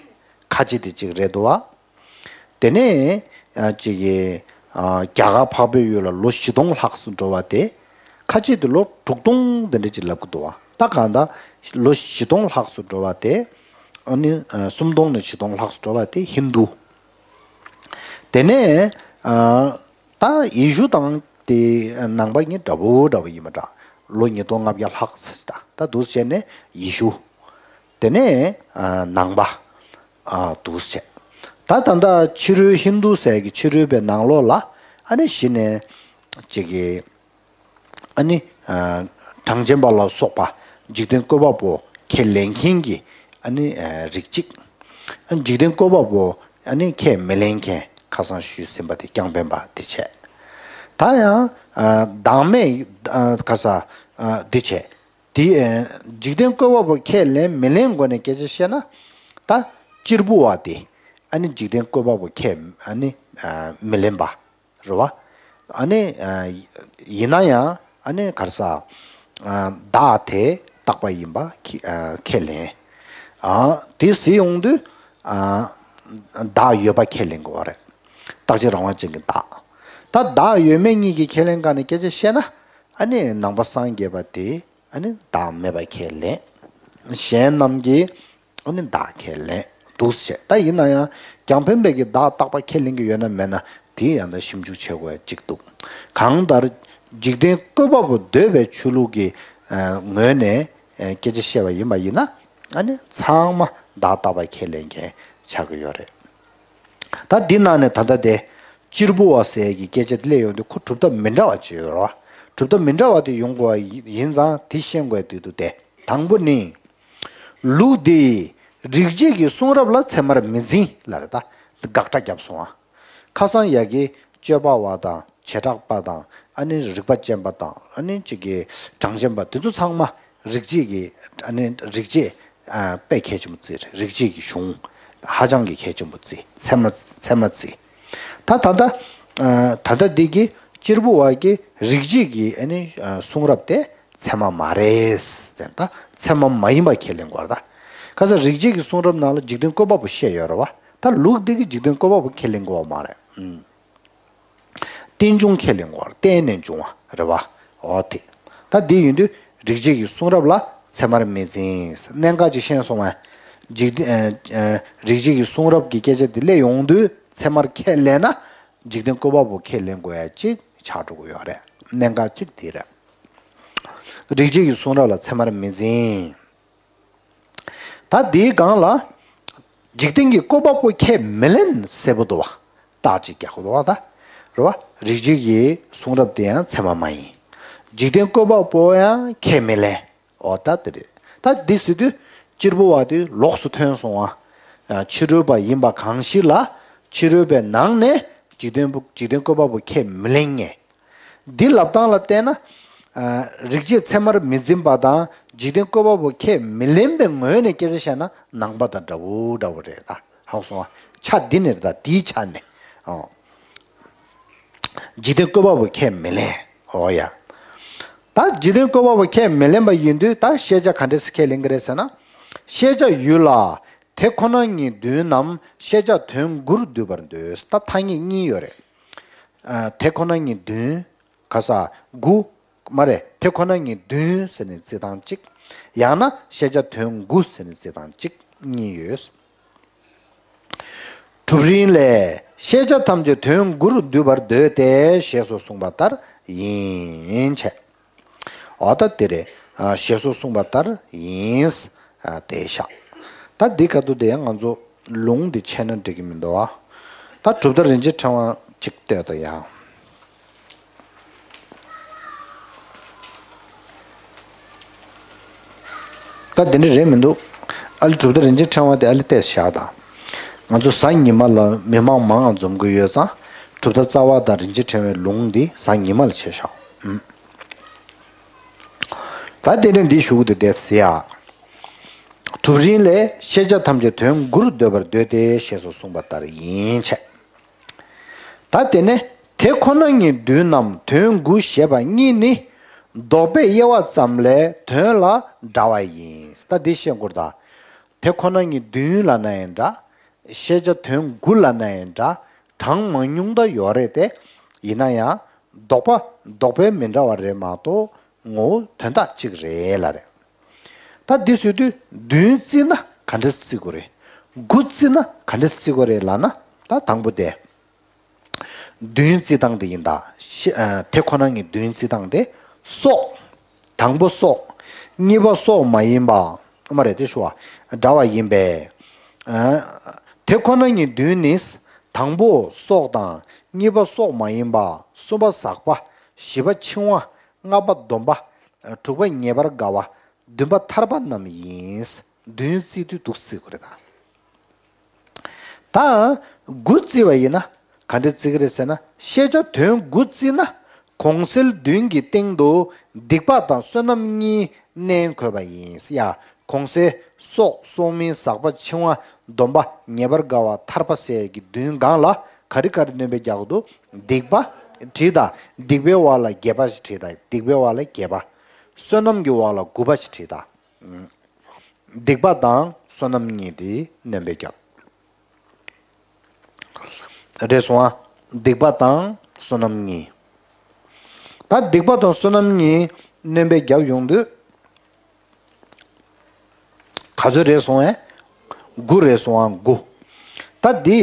ཁ་ཆེ་དེ་ཅིག་རེད་འདུག་བ། དེ་ནས་ཨ་ཅིག་གི་ཨ་རྒྱ་གར་འཕགས་པའི་ཡུལ་ལ་ལོ་བཞི་སྟོང་ལྷག་ཙམ་འགྲོ་བ་དེ། ཁ་ཆེ་དེ་ལོ་དྲུག་སྟོང་དེ་འདྲ་ཅིག་ལབ་ཀྱི་འདུག་བ། ད་གང་ལྟར་ལོ་བཞི་སྟོང་ལྷག་ཙམ་འགྲོ་བ་དེ། ཨ་ནི་ཨ་སུམ་སྟོང་ནས་བཞི་སྟོང་ལྷག་ཙམ་འགྲོ་བ་དེ་ཧིན་རྡུ། དེ་ནས་ཨ་ད་ཡེ་ཤུ་དང་དེ་ནང་པ་གཉིས་འདྲ་པོ་འདྲ་པོ་ཡིན་པ་འདྲ། ལོ་ཉིས་སྟོང་ལྔ་བརྒྱ་ལྷག་ཙམ་ད། ད་འདུག་སེ་བྱས་ནས་ཡེ་ཤུ། དེ་ནས་ཨ་ནང་པ། ཨ་འདུག་སེ་བྱས། ད་ད་ལྟ་ཕྱི་རོལ་ཧིན་རྡུ་ཟེར་གྱི་ཕྱི་རོལ་པའི་ནང་ལོགས་ལ་ཨ་ནི་གཞི་ནས་ཅིག་གི་ཨ་ནི་ཨ་གྲངས་ཅན་པ་ལ་སོགས་པ་འཇིག་རྟེན་བཀོད་པ་པོ་ཁས་ལེན་མཁན་གྱི་ཨ་ནི་ཨ་རིགས་གཅིག་ཨ་འཇིག་རྟེན་བཀོད་པ་པོ་ཨ་ནི་ཁས་མི་ལེན་མཁན། ཁ་སང་ཞུས་ཟིན་པ་དེ་རྐྱང་དཔོན་པ་དེ་བྱས། ད་ཡང་ཨ་བདག་མེད་ཨ་ག་ས་ཨ་འདི་བྱས། དེ་འཇིག་རྟེན་བཀོད་པ་པོ་ཁས་ལེན་མི་ལེན་སྒོ་ནས་སྐད་ཆ་བཤད་ན། ད་གཅེར་བུ་བ་དེ་ཨ་ནི་འཇིག་རྟེན་བཀོད་པ་པོ་ཁས་ཨ་ནི་མི་ལེན་པ་རེད་བ། ཨ་ནི་ཡིན་ན་ཡང་ཨ་ནི་ག་རེ་ཟ། བདག་དེ་རྟག་པ་ཡིན་པ་ཁས་ལེན། དེ་ཟེར་ཡོང་དུས། བདག་ཡོད་པ་ཁས་ལེན་དགོས་པ་རེད། རྟག་གཅིག་རང་དབང་ཅན་གྱི་བདག་ད་བདག་ཡོད་མེད་གཉིས་ཀྱི་ཁས་ལེན་སྒང་ནས་སྐད་ཆ་བཤད་ན། ཨ་ནི་ནང་པ་སངས་རྒྱས་པ་དེ་ཨ་ནི་བདག་མེད་པ་ཁས་ལེན། གཞན་རྣམས་ཀྱིས་ཨ་ནི་བདག་ཁས་ལེན་འདུག་ཟེར། ད་ཡིན་ན་ཡང་རྒྱང་འཕེན་པའི་གི་བདག་རྟག་པ་ཁས་ལེན་གྱི་ཡོད་ན་མེད་ན་དེ་ཡང་ད་ཞིབ་འཇུག་བྱེད་དགོས་ཡ་གཅིག་འདུག་གང་ལྟར་འཇིག་རྟེན་བཀོད་པ་པོ་འདོད་པའི་ཆོས་ལུགས་ཀྱི་ངོས་ནས་སྐད་ཆ་བཤད་པ་ཡིན་པ་ཡིན་ན། ཨ་ནི་ཚང་མ་བདག་རྟག་པ་ཁས་ལེན་མཁན་ཆགས་ཀྱི་ཡོད་རེད། ད་འདི་ནང་ནས་ད་ལྟ་དེ་གཅེར་བུ་བ་ཟེར་གྱི་སྐད་ཆ་དེ་སླེབས་ཡོང་དུས་ཁོ་གྲུབ་མཐའ་མི་འདྲ་བ་ཅིག་ཡོད་རེད་བ། གྲུབ་མཐའ་མི་འདྲ་བ་དེ་ཡོང་དགོས་པ་ཡིན་ཙང་དེ་ཤེས་དགོས་དུས་དུ་དེ། དང་པོ་ནི། ལུགས་འདིས་རིག་བྱེད་ཀྱི་གསུང་རབ་ལ་ཚད་མར་མི་འཛིན་ལབ་རེད། ད་དགག་སྒྲ་བརྒྱབ་སོང་ཨ། ཁ་སང་ཡ་གི་སྤྱོད་པ་བ་དང་བྱེ་བྲག་པ་དང་ཨ་ནི་རིགས་པ་ཅན་པ་དང་ཨ་ནི་གཅིག་གི་གྲངས་ཅན་པ་དེ་ཚོ་ཚང་མ་རིག་བྱེད་ཀྱི་ཨ་ནི་རིག་བྱེད་ཨ་དཔེ་གལ་ཆེན་པོ་བརྩི་རེད། རིག་བྱེད་ཀྱི་གཞུང་ཧ་ཅང་གི་གལ་ཆེན་པོ་བརྩི། ཚད་མ་ཚད་མ་བརྩི། ད་ད་ལྟ་ཨ་ད་ལྟ་འདི་གི་གཅེར་བུ་བ་གི་རིག་བྱེད་ཀྱི་ཨ་ནི་ཨ་གསུང་རབ་དེ་ཚད་མ་མ་རེད་ཟེར། ད་ཚད་མ་མ་ཡིན་པ་ཁས་ལེན་དགོས་རེད། ད་ཁ་སང་རིག་བྱེད་ཀྱི་གསུང་རབ་ནང་ལ་འཇིག་རྟེན་བཀོད་པ་པོ་བཤད་ཡོད་རེད་བ། ད་ལུགས་འདི་གི་འཇིག་རྟེན་བཀོད་པ་པོ་ཁས་ལེན་དགོས་པ་མ་རེད། ཨུམ། རྟེན་འབྱུང་ཁས་ལེན་དགོས་རེད། རྟེན་ནས་འབྱུང་བ་རེད་བ། འོ་དེ། ད་འདི་ཡིན་དུས་རིག་བྱེད་ཀྱི་གསུང་རབ་ལ་ཚད་མར་མི་འཛིན། གནད་འགག་ཅིག་ཤེས་སོང་བས། འཇིག་རྟེན་ཨ་ཨ་རིག་བྱེད་ཀྱི་གསུང་རབ་ཀྱི་སྐད་ཆ་འདི་སླེབས་ཡོང་དུས་ཚད་མར་ཁས་ལེན་ན་འཇིག་རྟེན་བཀོད་པ་པོ་ཁས་ལེན་དགོས་ཡ་ཅིག་ཆགས་འགྲོ་གི་ཡོད་རེད། གནད་འགག་ཅིག་འདི་རེད། རིག་བྱེད་ཀྱི་གསུང་རབ་ལ་ཚད་མར་མི་འཛིན། ད་འདིའི་སྒང་ལ། འཇིག་རྟེན་གྱི་བཀོད་པ་པོ་ཁས་མི་ལེན་ཟེར་བ་འདུག་བ། རྟགས་ཅིག་རྒྱག་དགོས་འདུག་བ་ད། རེད་བ། རིག་བྱེད་ཀྱི་གསུང་རབ་དེ་ཡང་ཚད་མ་མ་ཡིན། འཇིག་རྟེན་བཀོད་པ་པོ་ཡང་ཁས་མི་ལེན། འོ་ད་དེ་རེད། ད་འདི་ཟེར་དུས་གཅེར་བུ་བ་དེ་ལོགས་སུ་ཐོན་སོང་བ། ཕྱི་རོལ་པ་ཡིན་པ་གང་ཞིག་ལ་ཕྱི་རོལ་པའི་ནང་ནས་འཇིག་རྟེན་བུ་འཇིག་རྟེན་བཀོད་པ་པོ་ཁས་མི་ལེན་ངེས། འདི་ལབ་སྟངས་ལ་བལྟས་ན། ཨ་རིག་བྱེད་ཚད་མར་མི་འཛིན་པ་དང་འཇིག་རྟེན་བཀོད་པ་པོ་ཁས་མི་ལེན་པའི་ངོས་ནས་སྐད་ཆ་བཤད་ན་ནང་པ་དང་འདྲ་བོ་འདྲ་བོ་རེད་ད། ཧ་གོ་སོང་ཨ། ཆ་འདི་ནས་རེད་ད། འདིའི་ཆ་ནས། ཨོ། འཇིག་རྟེན་བཀོད་པ་པོ་ཁས་མི་ལེན། ཨོ་ཡ། ད་འཇིག་རྟེན་བཀོད་པ་པོ་ཁས་མི་ལེན་པ་ཡིན་དུས་ད་ཤེས་བྱ་ག་འདྲས་སེ་ཁས་ལེན་གི་རེད་ཟེར་ན། ཤེས་བྱ་ཡུལ་ལ་དེ་ཁོ་ན་ཉིད་བདུན་ནམ་ཤེས་བྱ་དོན་དགུར་འདུས་པར་འདོད། ད་ཐ་སྙད་གཉིས་ཡོད་རེད། ཨ་དེ་ཁོ་ན་ཉིད་བདུན། ག་ས་དགུ། མ་རེད། དེ་ཁོ་ན་ཉིད་བདུན་ཟེར་ནས་བརྩི་སྟངས་གཅིག་ཡང་ན་ཤེས་བྱ་དོན་དགུ་ཟེར་ནས་བརྩི་སྟངས་གཅིག་གཉིས་ཡོད། གྲུབ་རིམ་ལས། ཤེས་བྱ་ཐམས་ཅད་དོན་དགུར་འདུས་པར་འདོད་དེ་ཞེས་སོགས་གསུངས་པ་ལྟར་ཡིན་བྱས། འོ་ད་དེ་རེད། ཨ་ཞེས་སོགས་གསུངས་པ་ལྟར་ཡིན། ཨ་དེ་བཞག་ད་འདི་ག་དུས་དེ་ཡང་ང་ཚོ་ལུང་འདི་ཆད་ན་འགྲིག་གི་མི་འདུག་ཨ། ད་གྲུབ་མཐའ་རིན་ཆེན་ཕྲེང་བ་གཅིག་ལྟོས་དང་ཡང་། ད་དེ་འདྲ་རེད་མི་འདུག་ཨ་ལི་གྲུབ་མཐའ་རིན་ཆེན་ཕྲེང་བ་དེ་ཨ་ལི་ལྟས་བཞག་དང་། ང་ཚོ་གཟའ་ཉི་མ་ལ་མི་མང་མང་ང་འཛོམས་ཀྱི་ཡོད་ཙང་གྲུབ་མཐའ་རྩ་བ་དང་རིན་ཆེན་ཕྲེང་བའི་ལུང་འདི་གཟའ་ཉི་མ་ལ་བྱས་བཞག་ད་དེ་འདྲ་འདི་ཞུ་གི་འདུག་དེ་ཟེར་ཡ། གྲུབ་རིམ་ལས་ཤེས་བྱ་ཐམས་ཅད་དོན་དགུར་འདོད་པར་འདོད་དེ་ཞེས་སོགས་གསུངས་པ་ལྟར་ཡིན་བྱས། ད་དེ་ནས་དེ་ཁོ་ན་ཉིད་བདུན་ནམ་དོན་དགུ་ཞེས་པ་གཉིས་ནི་ལྡོག་པའི་དབྱེ་བ་ཙམ་ལས་དོན་ལ་འདྲ་བ་ཡིན། ད་འདི་བཤད་དགོས་ད། དེ་ཁོ་ན་ཉིད་བདུན་ལབ་ན་ཡང་འདྲ། ཤེས་བྱ་དོན་དགུ་ལབ་ན་ཡང་འདྲ། གྲངས་མང་ཉུང་ད་ཡོད་རེད་དེ། ཡིན་ན་ཡང་ལྡོག་པ་ལྡོག་པའི་མི་འདྲ་བ་རེད་མ་གཏོགས་ངོ་བོ་དོན་དག་གཅིག་རེད་ལབ་རེད། ད་འདི་བཟོས་དུས་བདུན་བརྩིས་ན་ག་འདྲས་བརྩི་དགོས་རེད། དགུ་བརྩིས་ན་ག་འདྲས་བརྩི་དགོས་རེད་ལབ་ན། ད་དང་པོ་དེ། བདུན་བརྩི་སྟངས་དེ་ཡིན་ད། ཤེ་ཨ་དེ་ཁོ་ན་ཉིད་བདུན་བརྩི་སྟངས་དེ། སྲོག་དང་པོ་སྲོག་གཉིས་པ་སྲོག་མ་ཡིན་པ། ཨ་མ་རེད་དེ་ཞུ་བ། འདྲ་བ་ཡིན་པས། ཨ་དེ་ཁོ་ན་ཉིད་བདུན་ནི། དང་པོ་སྲོག་དང་གཉིས་པ་སྲོག་མ་ཡིན་པ། གསུམ་པ་ཟག་པ། བཞི་པ་འཆིང་བ། ལྔ་པ་སྡོམ་པ། དྲུག་པ་ཉེས་པར་དགའ་བ། བདུན་པ་ཐར་པ་རྣམས་ཡིན། བདུན་བརྩི་དུས་དགུ་བརྩི་དགོས་རེད་ད། ད་དགུ་བརྩི་བ་ཡིན་ན་ག་འདྲ་བརྩི་གི་རེད་ཟེར་ན། ཤེས་བྱ་དོན་དགུ་བརྩིས་ན་གོང་གསལ་བདུན་གྱི་སྟེང་དུ་སྡིག་པ་དང་བསོད་ནམས་གཉིས་ གནས་འཁོད་པ་ཡིན། ཡ། གོང་གསལ་སྲོག་སྲོག་མིན་ཟག་པ་འཆིང་བ་སྡོམ་པ་ཉེ་བར་དགའ་བ་ཐར་པ་ཟེར་གྱི་བདུན་སྒང་ལ་ག་རེ་ག་རེ་སྣོན་པའི་རྒྱག་འདུག་སྡིག་པ་བྲིས་དང་། སྡིག་པའི་འོག་ལ་དགེ་བ་ཞིག་བྲིས་དང་། སྡིག་པའི་འོག་ལ་དགེ་བ། བསོད་ནམས་ཀྱི་འོག་ལ་དགུ་པ་ཞིག་བྲིས་དང་། སྡིག་པ་དང་བསོད་ནམས་གཉིས་དེ་སྣོན་པའི་རྒྱག་རེད་སོང་ཨ། སྡིག་པ་དང་བསོད་ནམས་གཉིས། ད་སྡིག་པ་དང་བསོད་ནམས་གཉིས་སྣོན་པའི་རྒྱབ་ཡོང་དུས། ག་ཚོད་རེད་སོང་ཨེ། དགུ་རེད་སོང་ཨ། དགུ། ད་འདི།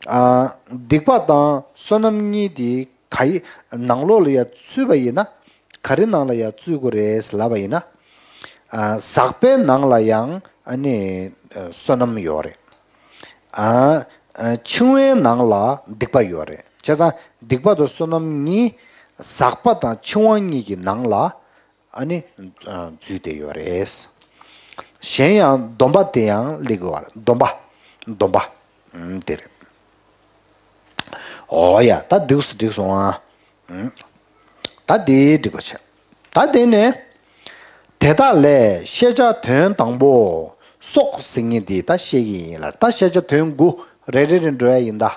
ཨ། སྡིག་པ་དང་བསོད་ནམས་གཉིས་དེ་ག་ཡི་ནང་ལོགས་ལ་ཡ་ཚུད་པ་ཡིན་ན། ག་རེ་ནང་ལ་ཡ་ཚུད་དགོས་རེད་ལབ་པ་ཡིན་ན། ཨ། ཟག་པའི་ནང་ལ་ཡང་ཨ་ནི་བསོད་ནམས་ཡོད་རེད། ཨ། ཨ། འཆིང་བའི་ནང་ལ་སྡིག་པ་ཡོད་རེད། བྱས་ཙང་སྡིག་པ་དང་བསོད་ནམས་གཉིས། ཟག་པ་དང་འཆིང་བ་གཉིས་ཀྱི་ནང་ལ་ཨ་ནི་ཨ། འཛུལ་བསྡད་ཡོད་རེད། གཞན་ཡང་སྡོམ་པ་དེ་ཡང་སླེབས་ཀྱི་ཡོད་རེད། སྡོམ་པ། སྡོམ་པ། ཨུམ། དེ་རེད། ཨོ་ཡ། ད་འདུག་སེ་འགྲིག་སོང་ཨ། ཨུམ། ད་དེ་འགྲིག་པ་བྱས། ད་དེ་ནས། དེ་དག་ལས་ཤེས་བྱ་དོན་དང་པོ། སྲོག་ཟེར་མཁན་དེ་ད་བཤད་ཀྱི་ཡིན་ལ། ད་ཤེས་བྱ་དོན་དགུ་རེ་རེ་རེ་འགྲོ་ཡ་ཡིན་ད།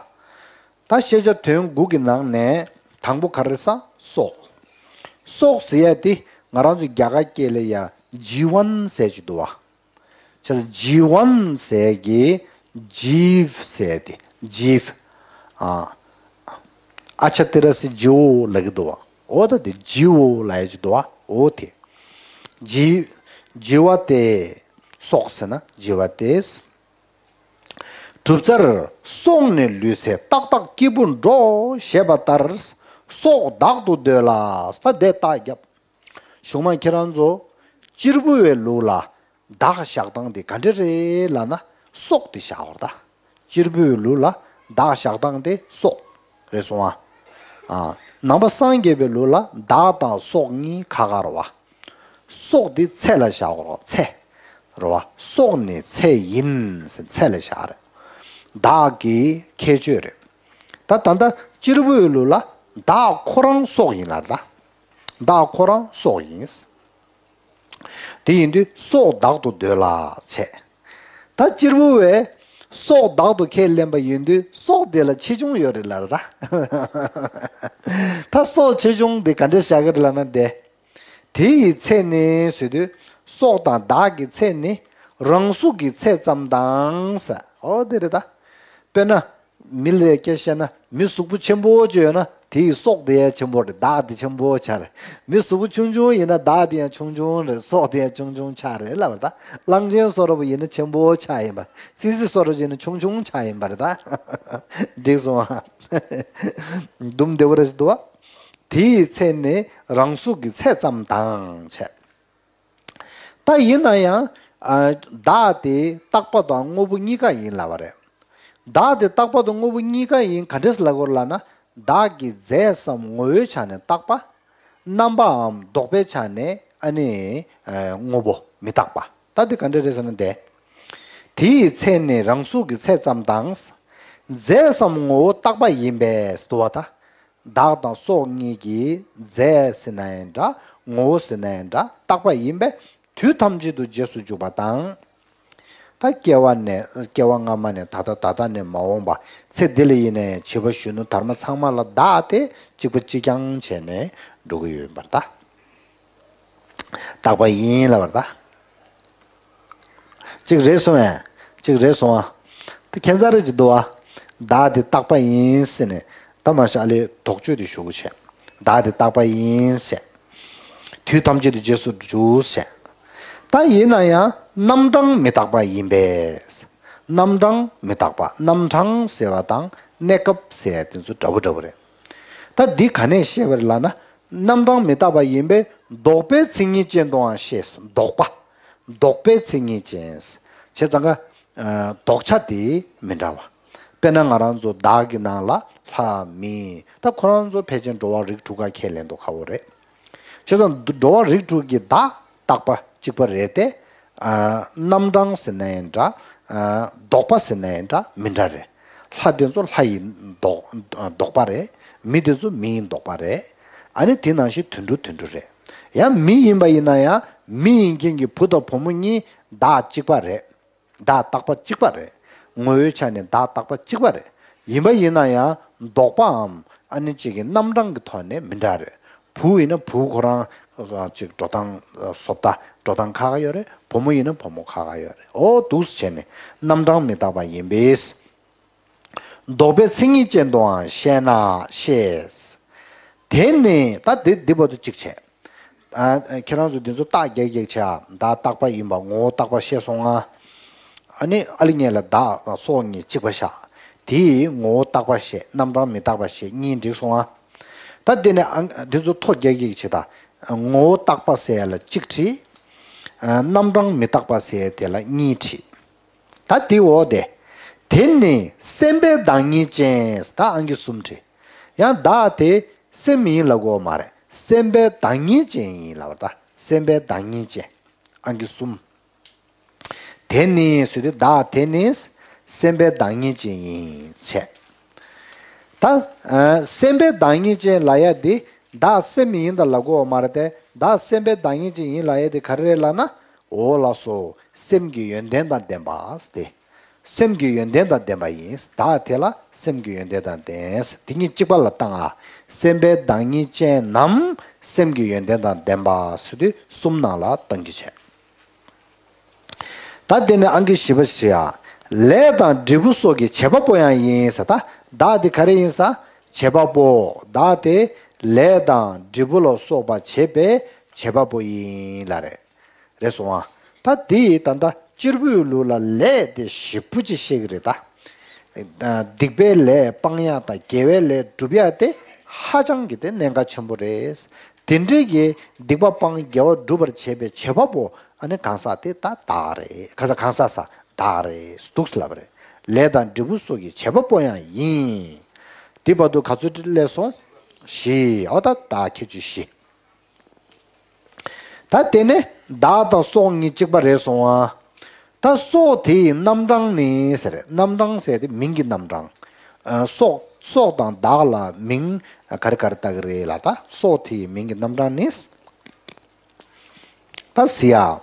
ད་ཤེས་བྱ་དོན་དགུ་གི་ནང་ནས་དང་པོ་ག་རེ་ཟེར། སྲོག་སྲོག་ཟེར་ཡ་དེ་ང་རང་ཚོ་རྒྱ་གར་སྐད་ལ་ཡ་ཇི་ཝན་ཟེར་གྱི་འདུག་བ། བྱས་ཙང་ཇི་ཝན་ཟེར་གྱི་ཇིབ་ཟེར་དེ་ཇིབ། ཨ། ཨ་ཆ་ཏི་ར་སི་ཇི་ཝ་ལབ་ཀྱི་འདུག་བ། འོ་ད་དེ་ཇི་ཝ་ལབ་ཡ་ཅིག་འདུག་བ། འོ་དེ། ཇི། ཇི་ཝ་སྟེ། སྲོག་ཟེར་ན་ཇི་ཝ་སྟེ། གྲུབ་རྩལ་སྲོག་ནི་ལུས་ཚེ་ཏག་ཏག་སྐྱིད་པོ་འགྲོ་ཞེས་པ་ལྟར། སྲོག་བདག་ཏུ་འདོད་ལ། ད་དེ་རྟགས་རྒྱབ། གཞུག་མ་ཁྱེད་རང་ཚོ་གཅེར་བུ་བའི་ལུགས་ལ་བདག་བཞག་སྟངས་དེ་ག་འདྲ་རེད་ལབ་ན། སྲོག་དེ་བཞག་པ་རེད་ད། གཅེར་བུ་བའི་ལུགས་ལ་བདག་བཞག་སྟངས་དེ་སྲོག་རེད་སོང་ཨ། ཨ། ནང་པ་སངས་རྒྱས་པའི་ལུགས་ལ་བདག་དང་སྲོག་གཉིས་ཁ་ཁ་རེད་བ། སྲོག་དེ་ཚེ་ལ་བཞག་པ་རེད་བ། ཚེ་རེད་བ། སྲོག་ནི་ཚེ་ཡིན་ཟེར་ཚེ་ལ་བཞག་རེད། བདག་གི་ཁྱད་ཆོས་རེད། ད་ད་ལྟ་གཅེར་བུ་བའི་ལུགས་ལ་བདག་ཁོ་རང་སྲོག་ཡིན་ལབ་རེད་ད། བདག་ཁོ་རང་སྲོག་ཡིན། དེ་ཡིན་དུས་སྲོག་བདག་ཏུ་འདོད་ལ་བྱས། ད་གཅེར་བུ་བས་སྲོག་བདག་ཏུ་ཁས་ལེན་པ་ཡིན་དུས་སྲོག་དེ་ལ་ཆེ་ཆུང་ཡོད་རེད་ལབ་རེད་ད། ད་སྲོག་ཆེ་ཆུང་དེ་ག་འདྲས་བཞག་གི་རེད་ལབ་ན་དེ། དེ་ཡི་ཚད་ནི་ཟེར་དུས་སྲོག་དང་བདག་གི་ཚད་ནི་རང་གཟུགས་ཀྱི་ཚད་ཙམ་དང་ཟེར། འོ་དེ་རེད་ད། དཔེར་ན། མི་ལ་སྐད་བཤད་ན་མི་གཟུགས་པོ་ཆེན་པོ་ཅིག་ཡོད་ན་དེ་ཡི་སྲོག་དེ་ཡང་ཆེན་པོ་རེད། བདག་དེ་ཆེན་པོ་ཆགས་རེད། མི་གཟུགས་པོ་ཆུང་ཆུང་ཡིན་ན་བདག་དེ་ཡང་ཆུང་ཆུང་རེད། སྲོག་དེ་ཡང་ཆུང་ཆུང་ཆགས་རེད་ལབ་པ་རེད་ད། གླང་ཆེན་བཟོ་འདྲ་པོ་ཡིན་ན་ཆེན་པོ་ཆགས་ཡིན་པ། ཙི་ཙི་བཟོ་འདྲ་ཡིན་ན་ཆུང་ཆུང་ཆགས་ཡིན་པ་རེད་ད། འགྲིག་སོང་ཨ། དུམ་བདེ་བོ་རེད་འདུག་བ། དེ་ཡི་ཚད་ནི་རང་གཟུགས་ཀྱི་ཚད་ཙམ་དང་བྱས། ད་ཡིན་ན་ཡང་། ཨ། བདག་དེ་རྟག་པ་དང་དངོས་པོ་གཉིས་ཀ་ཡིན་ལབ་པ་རེད། བདག་དེ་རྟག་པ་དང་དངོས་པོ་གཉིས་ཀ་ཡིན་ག་འདྲས་ལབ་དགོས་ལབ་ན། བདག་གི་རྫས་སམ་ངོ་བོའི་ཆ་ནས་རྟག་པ། རྣམ་པའམ་ལྡོག་པའི་ཆ་ནས་ཨ་ནི། ཨ། དངོས་པོ་མི་རྟག་པ། ད་དེ་ག་འདྲས་རེད་ཟེར་ན་དེ། དེ་ཡི་ཚད་ནི་རང་གཟུགས་ཀྱི་ཚད་ཙམ་དང་། རྫས་སམ་ངོ་བོ་རྟག་པ་ཡིན་པས་འདུག་བ་ད། བདག་དང་སྲོག་གཉིས་ཀྱི་རྫས་ཟེར་ན་ཡང་འདྲ། ངོ་བོ་ཟེར་ན་ཡང་འདྲ། རྟག་པ་ཡིན་པས་དུས་ཐམས་ཅད་དུ་རྗེས་སུ་འཇུག་པ་དང་། ད་སྐྱེ་བ་ནས་སྐྱེ་བ་སྔ་མ་ནས་ད་ལྟ་ད་ལྟ་ནས་མ་འོངས་པ་ཚེ་འདི་ལ་ཡིན་ནའི་བྱིས་པ་གཞོན་ནུ་དར་མ་ཚང་མ་ལ་བདག་དེ་གཅིག་པ་གཅིག་རྐྱང་བྱས་ནས་འགྲོ་གི་ཡོད་པར་ད། རྟག་པ་ཡིན་ལབ་པར་ད། གཅིག་རེད་སོང་ངས། གཅིག་རེད་སོང་ཨ། ད་ཁྱད་མཚར་རེ་ཅིག་འདུག་ཨ། བདག་དེ་རྟག་པ་ཡིན་ཟེར་ནས་ད་མ་ཤ་ཨ་ལས་དོགས་གཅོད་དེ་ཞུ་དགོས་བྱས། བདག་དེ་རྟག་པ་ཡིན་ཟེར། དུས་ཐམས་ཅད་དུ་རྗེས་སུ་འཇུག་ཟེར། ད་ཡིན་ན་ཡང་རྣམ་གྲངས་མི་རྟག་པ་ཡིན་པས། རྣམ་གྲངས་མི་རྟག་པ། རྣམ་གྲངས་ཟེར་བ་དང་གནས་སྐབས་ཟེར་དེ་ཚོ་འདྲ་པོ་འདྲ་པོ་རེད། ད་འདི་ག་ནས་ཤེས་པ་རེད་ལབ་ན། རྣམ་གྲངས་མི་རྟག་པ་ཡིན་པས་ལྡོག་པའི་མཚན་ཉིད་ཅན་དུའང་ཤེས། ལྡོག་པ། ལྡོག་པའི་མཚན་ཉིད་ཅན། བྱས་ཙང་ཀ་ལྡོག་ཆ་དེ་མི་འདྲ་བ། དཔེར་ན་ང་རང་ཚོ་བདག་གི་ནང་ལ་ལྷ་མི། ད་ཁོ་རང་ཚོ་ཕལ་ཆེར་འགྲོ་བ་རིགས་དྲུག་ག་ཁས་ལེན་མདོག་ཁ་པོ་རེད། བྱས་ཙང་འགྲོ་བ་རིགས་དྲུག་གི་བདག་རྟག་པ་གཅིག་པ་རེད་དེ། རྣམ་གྲངས་ཟེར་ན་ཡང་འདྲ། ལྡོག་པ་ཟེར་ན་ཡང་འདྲ་མི་འདྲ་རེད། ལྷ་དེ་ཚོ་ལྷ་ཡི་ལྡོག་ལྡོག་པ་རེད། མི་དེ་ཚོ་མི་ཡི་ལྡོག་པ་རེད། ཨ་ནི་དེ་ནང་བཞིན་དུད་འགྲོ་དུད་འགྲོ་རེད། ཡང་མི་ཡིན་པ་ཡིན་ན་ཡང་ མི་ཡིན་མཁན་གྱི་བུ་དང་བུ་མོ་གཉིས་བདག་གཅིག་པ་རེད། བདག་རྟག་པ་གཅིག་པ་རེད། ངོ་བོའི་ཆ་ནས་བདག་རྟག་པ་གཅིག་པ་རེད། ཡིན་པ་ཡིན་ན་ཡང་ལྡོག་པའམ་ཨ་ནི་གཅིག་གི་རྣམ་གྲངས་ཀྱི་ཐོག་ནས་མི་འདྲ་རེད། བུ་ཡིན་ན་བུ་ཁོ་རང་གཅིག་འགྲོ་སྟངས་བཟོ་ལྟ་འགྲོ་སྟངས་ཁག་ཁག་ཡོད་རེད། བུ་མོ་ཡིན་ན་བུ་མོ་ཁག་ཁག་ཡོད་རེད། ཨོ་འདུག་སེ་བྱས་ནས་རྣམ་གྲངས་མི་རྟག་པ་ཡིན་པས། ལྡོག་པའི་མཚན་ཉིད་ཅན་དུའང་ཤེས་ན་ཤེས། དེ་ནི་ད་འདི་འདི་བར་དུ་གཅིག་བྱས། ཨ། ཁྱེད་རང་ཚོ་འདི་ཚོ་རྟགས་རྒྱག་རྒྱག་བྱ། བདག་རྟག་པ་ཡིན་པ་ངོ་བོ་རྟག་པ་ཤེས་སོང་ང་། ཨ་ནི་ཨ་ལི་ཉེ་ལ་བདག་དང་སྲོག་གཉིས་གཅིག་པ་བཞག་དེའི་ངོ་བོ་རྟག་པ་ཤེས། རྣམ་གྲངས་མི་རྟག་པ་ཤེས། གཉིས་འགྲིག་སོང་ང་། ད་དེ་ནས་ཨ་འདི་ཚོ་ཐོ་རྒྱག་རྒྱག་བྱེད་ད། ངོ་བོ་རྟག་པ་ཟེར་ཡ་ལ་གཅིག་བྲིས། ཨ། རྣམ་གྲངས་མི་རྟག་པ་ཟེར་ཡ་དེ་ལ་གཉིས་བྲིས། ད་དེ་འོ་དེ། དེ་ནི་སེམས་པའི་བདག་ཉིད་ཅན། ད་ཨང་ཀི་གསུམ་བྲིས། ཡང་བདག་དེ་སེམས་ཡིན་ལབ་དགོས་མ་རེད། སེམས་པའི་བདག་ཉིད་ཅན་ཡིན་ལབ་པ། ད་སེམས་པའི་བདག་ཉིད་ཅན། ཨང་ཀི་གསུམ། དེ་ནི་ཟེར་དུས་བདག་དེ་ནི་སེམས་པའི་བདག་ཉིད་ཅན་ཡིན་བྱས། ད་ཨ། སེམས་པའི་བདག་ཉིད་ཅན་ལབ་ཡ་དེ་བདག་སེམས་ཡིན་ད་ལབ་དགོས་མ་རེད་དེ། བདག་སེམས་པའི་བདག་ཉིད་ཅན་ཡིན་ལབ་ཡ་དེ་ག་རེ་རེད་ལབ་ན། འོ་ལགས་སོ། སེམས་ཀྱི་ཡོན་ཏན་དང་ལྡན་པ་སྟེ། སེམས་ཀྱི་ཡོན་ཏན་དང་ལྡན་པ་ཡིན། བདག་དེ་ལ་སེམས་ཀྱི་ཡོན་ཏན་དང་ལྡན། དེ་གཉིས་གཅིག་པ་ལ་བཏང་ང་། སེམས་པའི་བདག་ཉིད་ཅན་ནམ་སེམས་ཀྱི་ཡོན་ཏན་དང་ལྡན་པ་ཟེར་དུས་གསུམ་ནང་ལ་བཏང་རྒྱུ་བྱས། ད་དེ་ནས་ཨང་ཀི་བཞི་པ་ཞིག་བྲིས་ཡ། ལས་དང་འབྲས་བུ་སོགས་ཀྱི་བྱེད་པ་པོ་ཡང་ཡིན་ཟེར། ད་བདག་དེ་ག་རེ་ཡིན་ཟེར། བྱེད་པ་པོ། བདག་དེ་ལས་དང་འབྲས་བུ་ལ་སོགས་པ་བྱེད་པའི་བྱེད་པ་པོ་ཡིན་ལབ་རེད། རེད་སོང་ཨ། ད་དེ་ཡི་ད་ལྟ་གཅེར་བུའི་ལུགས་ལ་ལས་དེ་ཞེ་པོ་ཅིག་བཤད་ཀྱི་རེད་ད། སྡིག་པའི་ལས་སྤང་ཡག་དང་དགེ་བའི་ལས་སྒྲུབ་ཡག་དེ་ཧ་ཅང་གི་དེ་གནད་འགག་ཆེན་པོ་རེད། དེ་འདྲའི་གི་སྡིག་པ་སྤང་དགེ་བ་སྒྲུབ་པར་བྱེད་པའི་བྱེད་པ་པོ་ཨ་ནི་གང་ཟག་དེ་ད་བདག་རེད། གང་ཟག་གང་ཟག་ས་བདག་རེད་འདུག་ལབ་པ་རེད། ལས་དང་འབྲས་བུ་སོགས་ཀྱི་བྱེད་པ་པོ་ཡང་ཡིན། འདི་བར་དུ་ག་ཚོད་སླེབས་སོང་། བཞི། ཨོ་ད་བདག་ཁྱད་ཆོས་བཞི། ད་དེ་ནས་བདག་དང་སྲོག་གཉིས་གཅིག་པ་རེད་སོང་ཨ། ད་སྲོག་དེ་ཡི་རྣམ་གྲངས་ནི་ཟེར། རྣམ་གྲངས་ཟེར་དེ་མིང་གི་རྣམ་གྲངས། ཨ། སྲོག་སྲོག་དང་བདག་ལ་མིང་ག་རེ་ག་རེ་བཏགས་ཀྱི་རེད་ལབ་ད། སྲོག་དེ་ཡི་མིང་གི་རྣམ་གྲངས་ནི། ད་ཟེར་ཡ།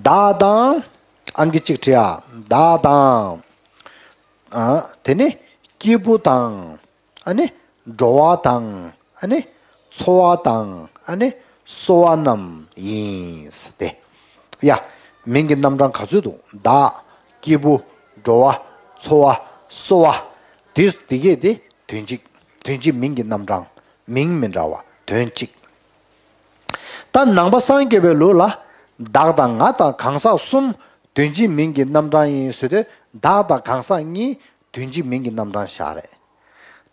བདག་དང་། ཨང་ཀི་གཅིག་བྲིས་ཡ། བདག་དང་། ཨ། དེ་ནས་སྐྱེས་བུ་དང་། ཨ་ནི་འགྲོ་བ་དང་། ཨ་ནི་འཚོ་བ་དང་། ཨ་ནི་གསོ་བ་རྣམས་ཡིན་ཏེ། ཡ། མིང་གི་རྣམ་གྲངས་ག་ཚོད་འདུག་བདག་སྐྱེས་བུ། འགྲོ་བ། འཚོ་བ། གསོ་བ། དེ་དེ་གས་དེ་དོན་གཅིག་དོན་གཅིག་མིང་གི་རྣམ་གྲངས། མིང་མི་འདྲ་བ་དོན་གཅིག་ད་ནང་པ་སངས་རྒྱས་པའི་ལུགས་ལ། བདག་དང་ང་དང་གང་ཟག་གསུམ་དོན་གཅིག་མིང་གི་རྣམ་གྲངས་ཡིན་ཟེར་དུས། བདག་དང་གང་ཟག་གཉིས་དོན་གཅིག་མིང་གི་རྣམ་གྲངས་བཞག་རེད།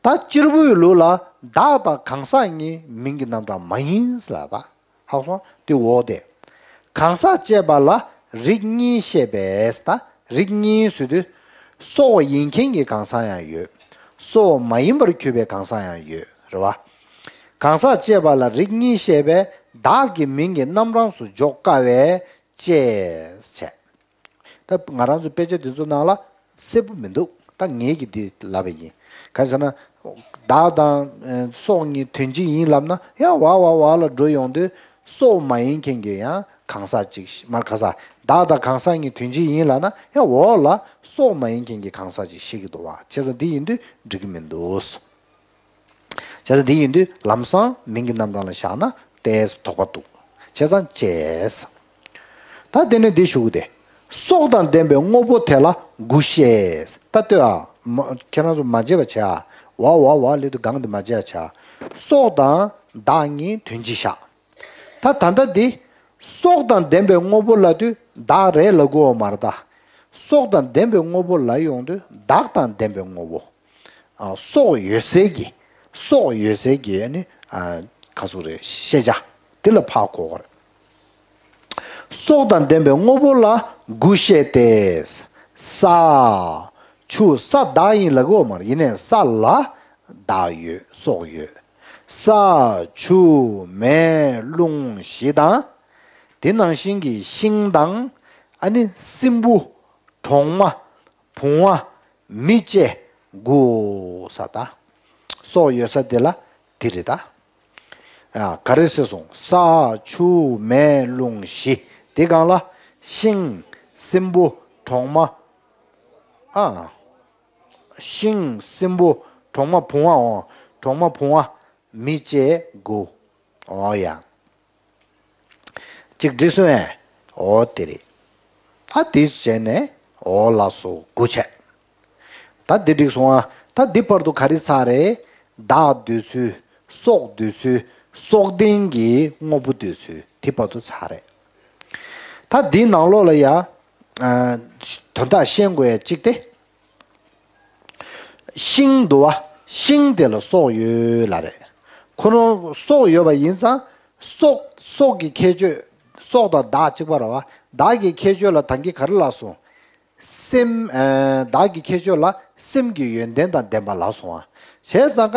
ད་གཅེར་བུའི་ལུགས་ལ་བདག་དང་གང་ཟག་གཉིས་མིང་གི་རྣམ་གྲངས་མ་ཡིན་ལབ་ད། ཧ་གོ་སོང་། དེ་འོ་དེ། གང་ཟག་ཅེས་པ་ལ་རིགས་གཉིས་བཤད་པས། ད་རིགས་གཉིས་ཟེར་དུས། སྲོག་ཡིན་མཁན་གྱི་གང་ཟག་ཡང་ཡོད། སྲོག་མ་ཡིན་པར་གྱུར་པའི་གང་ཟག་ཡང་ཡོད་རེད་བ། གང་ཟག་ཅེས་པ་ལ་རིགས་གཉིས་བཤད་པས། བདག་གི་མིང་གི་རྣམ་གྲངས་སུ་འཇོག་དཀའ་བས་ཅེས་བྱས། ད་ང་རང་ཚོ་དཔེ་ཆ་འདི་ཚོ་ནང་ལ་གསལ་པོ་མི་འདུག་ད་ངེད་ཀྱིས་འདི་ལབ་པ་ཡིན། གང་ཟེར་ན། བདག་དང་སྲོག་གཉིས་དོན་གཅིག་ཡིན་ལབ་ན་ཡང་བ་བ་བ་ལ་འགྲོ་ཡོང་དུས། སྲོག་མ་ཡིན་མཁན་གྱི་ཡང་གང་ཟག་ཅིག་མར་ག་ས། བདག་དང་གང་ཟག་གཉིས་དོན་གཅིག་ཡིན་ལབ་ན་ཡང་འོག་ལ་སྲོག་མ་ཡིན་མཁན་གྱི་གང་ཟག་ཅིག་བཤད་ཀྱི་འདུག་བ། བྱས་ཙང་འདི་ཡིན་དུས་འགྲིག་གི་མི་འདུག་བྱས་ཙང་འདི་ཡིན་དུས་ལམ་སང་མིང་གི་རྣམ་གྲངས་ལ་བཞག་ན་ཏོག་ཙམ་དོགས་པ་འདུག་བྱས་ཙང་བྱས། ད་དེ་ནས་འདི་ཞུ་གི་དེ། སྲོག་དང་ལྡན་པའི་དངོས་པོ་དེ་ལ་དགུ་བཤད། ད་ལྟོས་ཨ། མ་ཁྱེད་རང་ཚོ་མ་བརྗེད་པ་བྱས་ཨ། བ་བ་བ་ལས་དུ་གང་དུ་མ་བརྗེད་བྱས་ཨ། སྲོག་དང་བདག་གཉིས་དོན་གཅིག་བཞག་ད་ད་ལྟ་འདི། སྲོག་དང་ལྡན་པའི་དངོས་པོ་ལབ་དུས་བདག་རེད་ལབ་དགོས་བ་མ་རེད་ད། སྲོག་དང་ལྡན་པའི་དངོས་པོ་ལབ་ཡོང་དུས་བདག་དང་ལྡན་པའི་དངོས་པོ། ཨ། སྲོག་ཡོད་སའི་གི། སྲོག་ཡོད་སའི་གི་ཨ་ནི། ཨ། ག་ཟེར་རེད། ཤེས་བྱ་དེ་ལ་ཕར་གོ་དགོས་རེད། སྲོག་དང་ལྡན་པའི་དངོས་པོ་ལ་དགུ་བཤད་དེ། ས། ཆུ། ས་བདག་ཡིན་ལབ་དགོས་བ་མ་རེད། ཡིན་ནའི་ས་ལ་བདག་ཡོད། སྲོག་ཡོད། ས། ཆུ། མེ། རླུང་བཞི་དང་། དེ་ནང་བཞིན་གྱི་ཤིང་དང་། ཨ་ནི་སྲིན་བུ། གྲོག་མ། བུང་བ། མི་བཅས་དགུ་ས་ད། སྲོག་ཡོད་ས་དེ་ལ་དེ་རེད་ད། ཨ། ག་རེ་ཟེར་སོང་། ས་ཆུ་མེ་རླུང་བཞི། དེ་སྒང་ལ་ཤིང་སྲིན་བུ་གྲོག་མ། ཨ། ཤིང་སྲིན་བུ་གྲོག་མ་བུང་བ་འོང་། གྲོག་མ་བུང་བ་མི་བཅས་དགུ། འོ་ཡ། གཅིག་འགྲིག་སོང་ངས། འོ་དེ་རེད། ད་དེ་བྱས་ནས་འོ་ལགས་སོ་དགུ་བྱས། ད་འདི་འགྲིག་སོང་ཨ། ད་འདི་བར་དུ་ག་རེ་ཚར་རེད། བདག་འདོད་ཚུལ། སྲོག་འདོད་ཚུལ། སྲོག་ལྡན་གྱི་དངོས་པོ་འདོད་ཚུལ། དེ་བར་དུ་ཚར་རེད། ད་འདིའི་ནང་ལོགས་ལ་ཡ། ཨ། དོན་དག་ཤེས་དགོས་ཡ་གཅིག་སྟེ། ཤིང་འདུག་བ། ཤིང་དེ་ལ་སྲོག་ཡོད་ལབ་རེད། ཁོ་རང་སྲོག་ཡོད་པ་ཡིན་ཙང་། སྲོག་སྲོག་གི་ཁྱད་ཆོས། སྲོག་དང་བདག་གཅིག་པ་རེད་བ། བདག་གི་ཁྱད་ཆོས་ལ་ད་གིན་ག་རེ་ལབ་སོང་། སེམས། ཨ། བདག་གི་ཁྱད་ཆོས་ལ་སེམས་ཀྱི་ཡོན་ཏན་དང་ལྡན་པ་ལབ་སོང་བ། བྱས་ཙང་ཀ་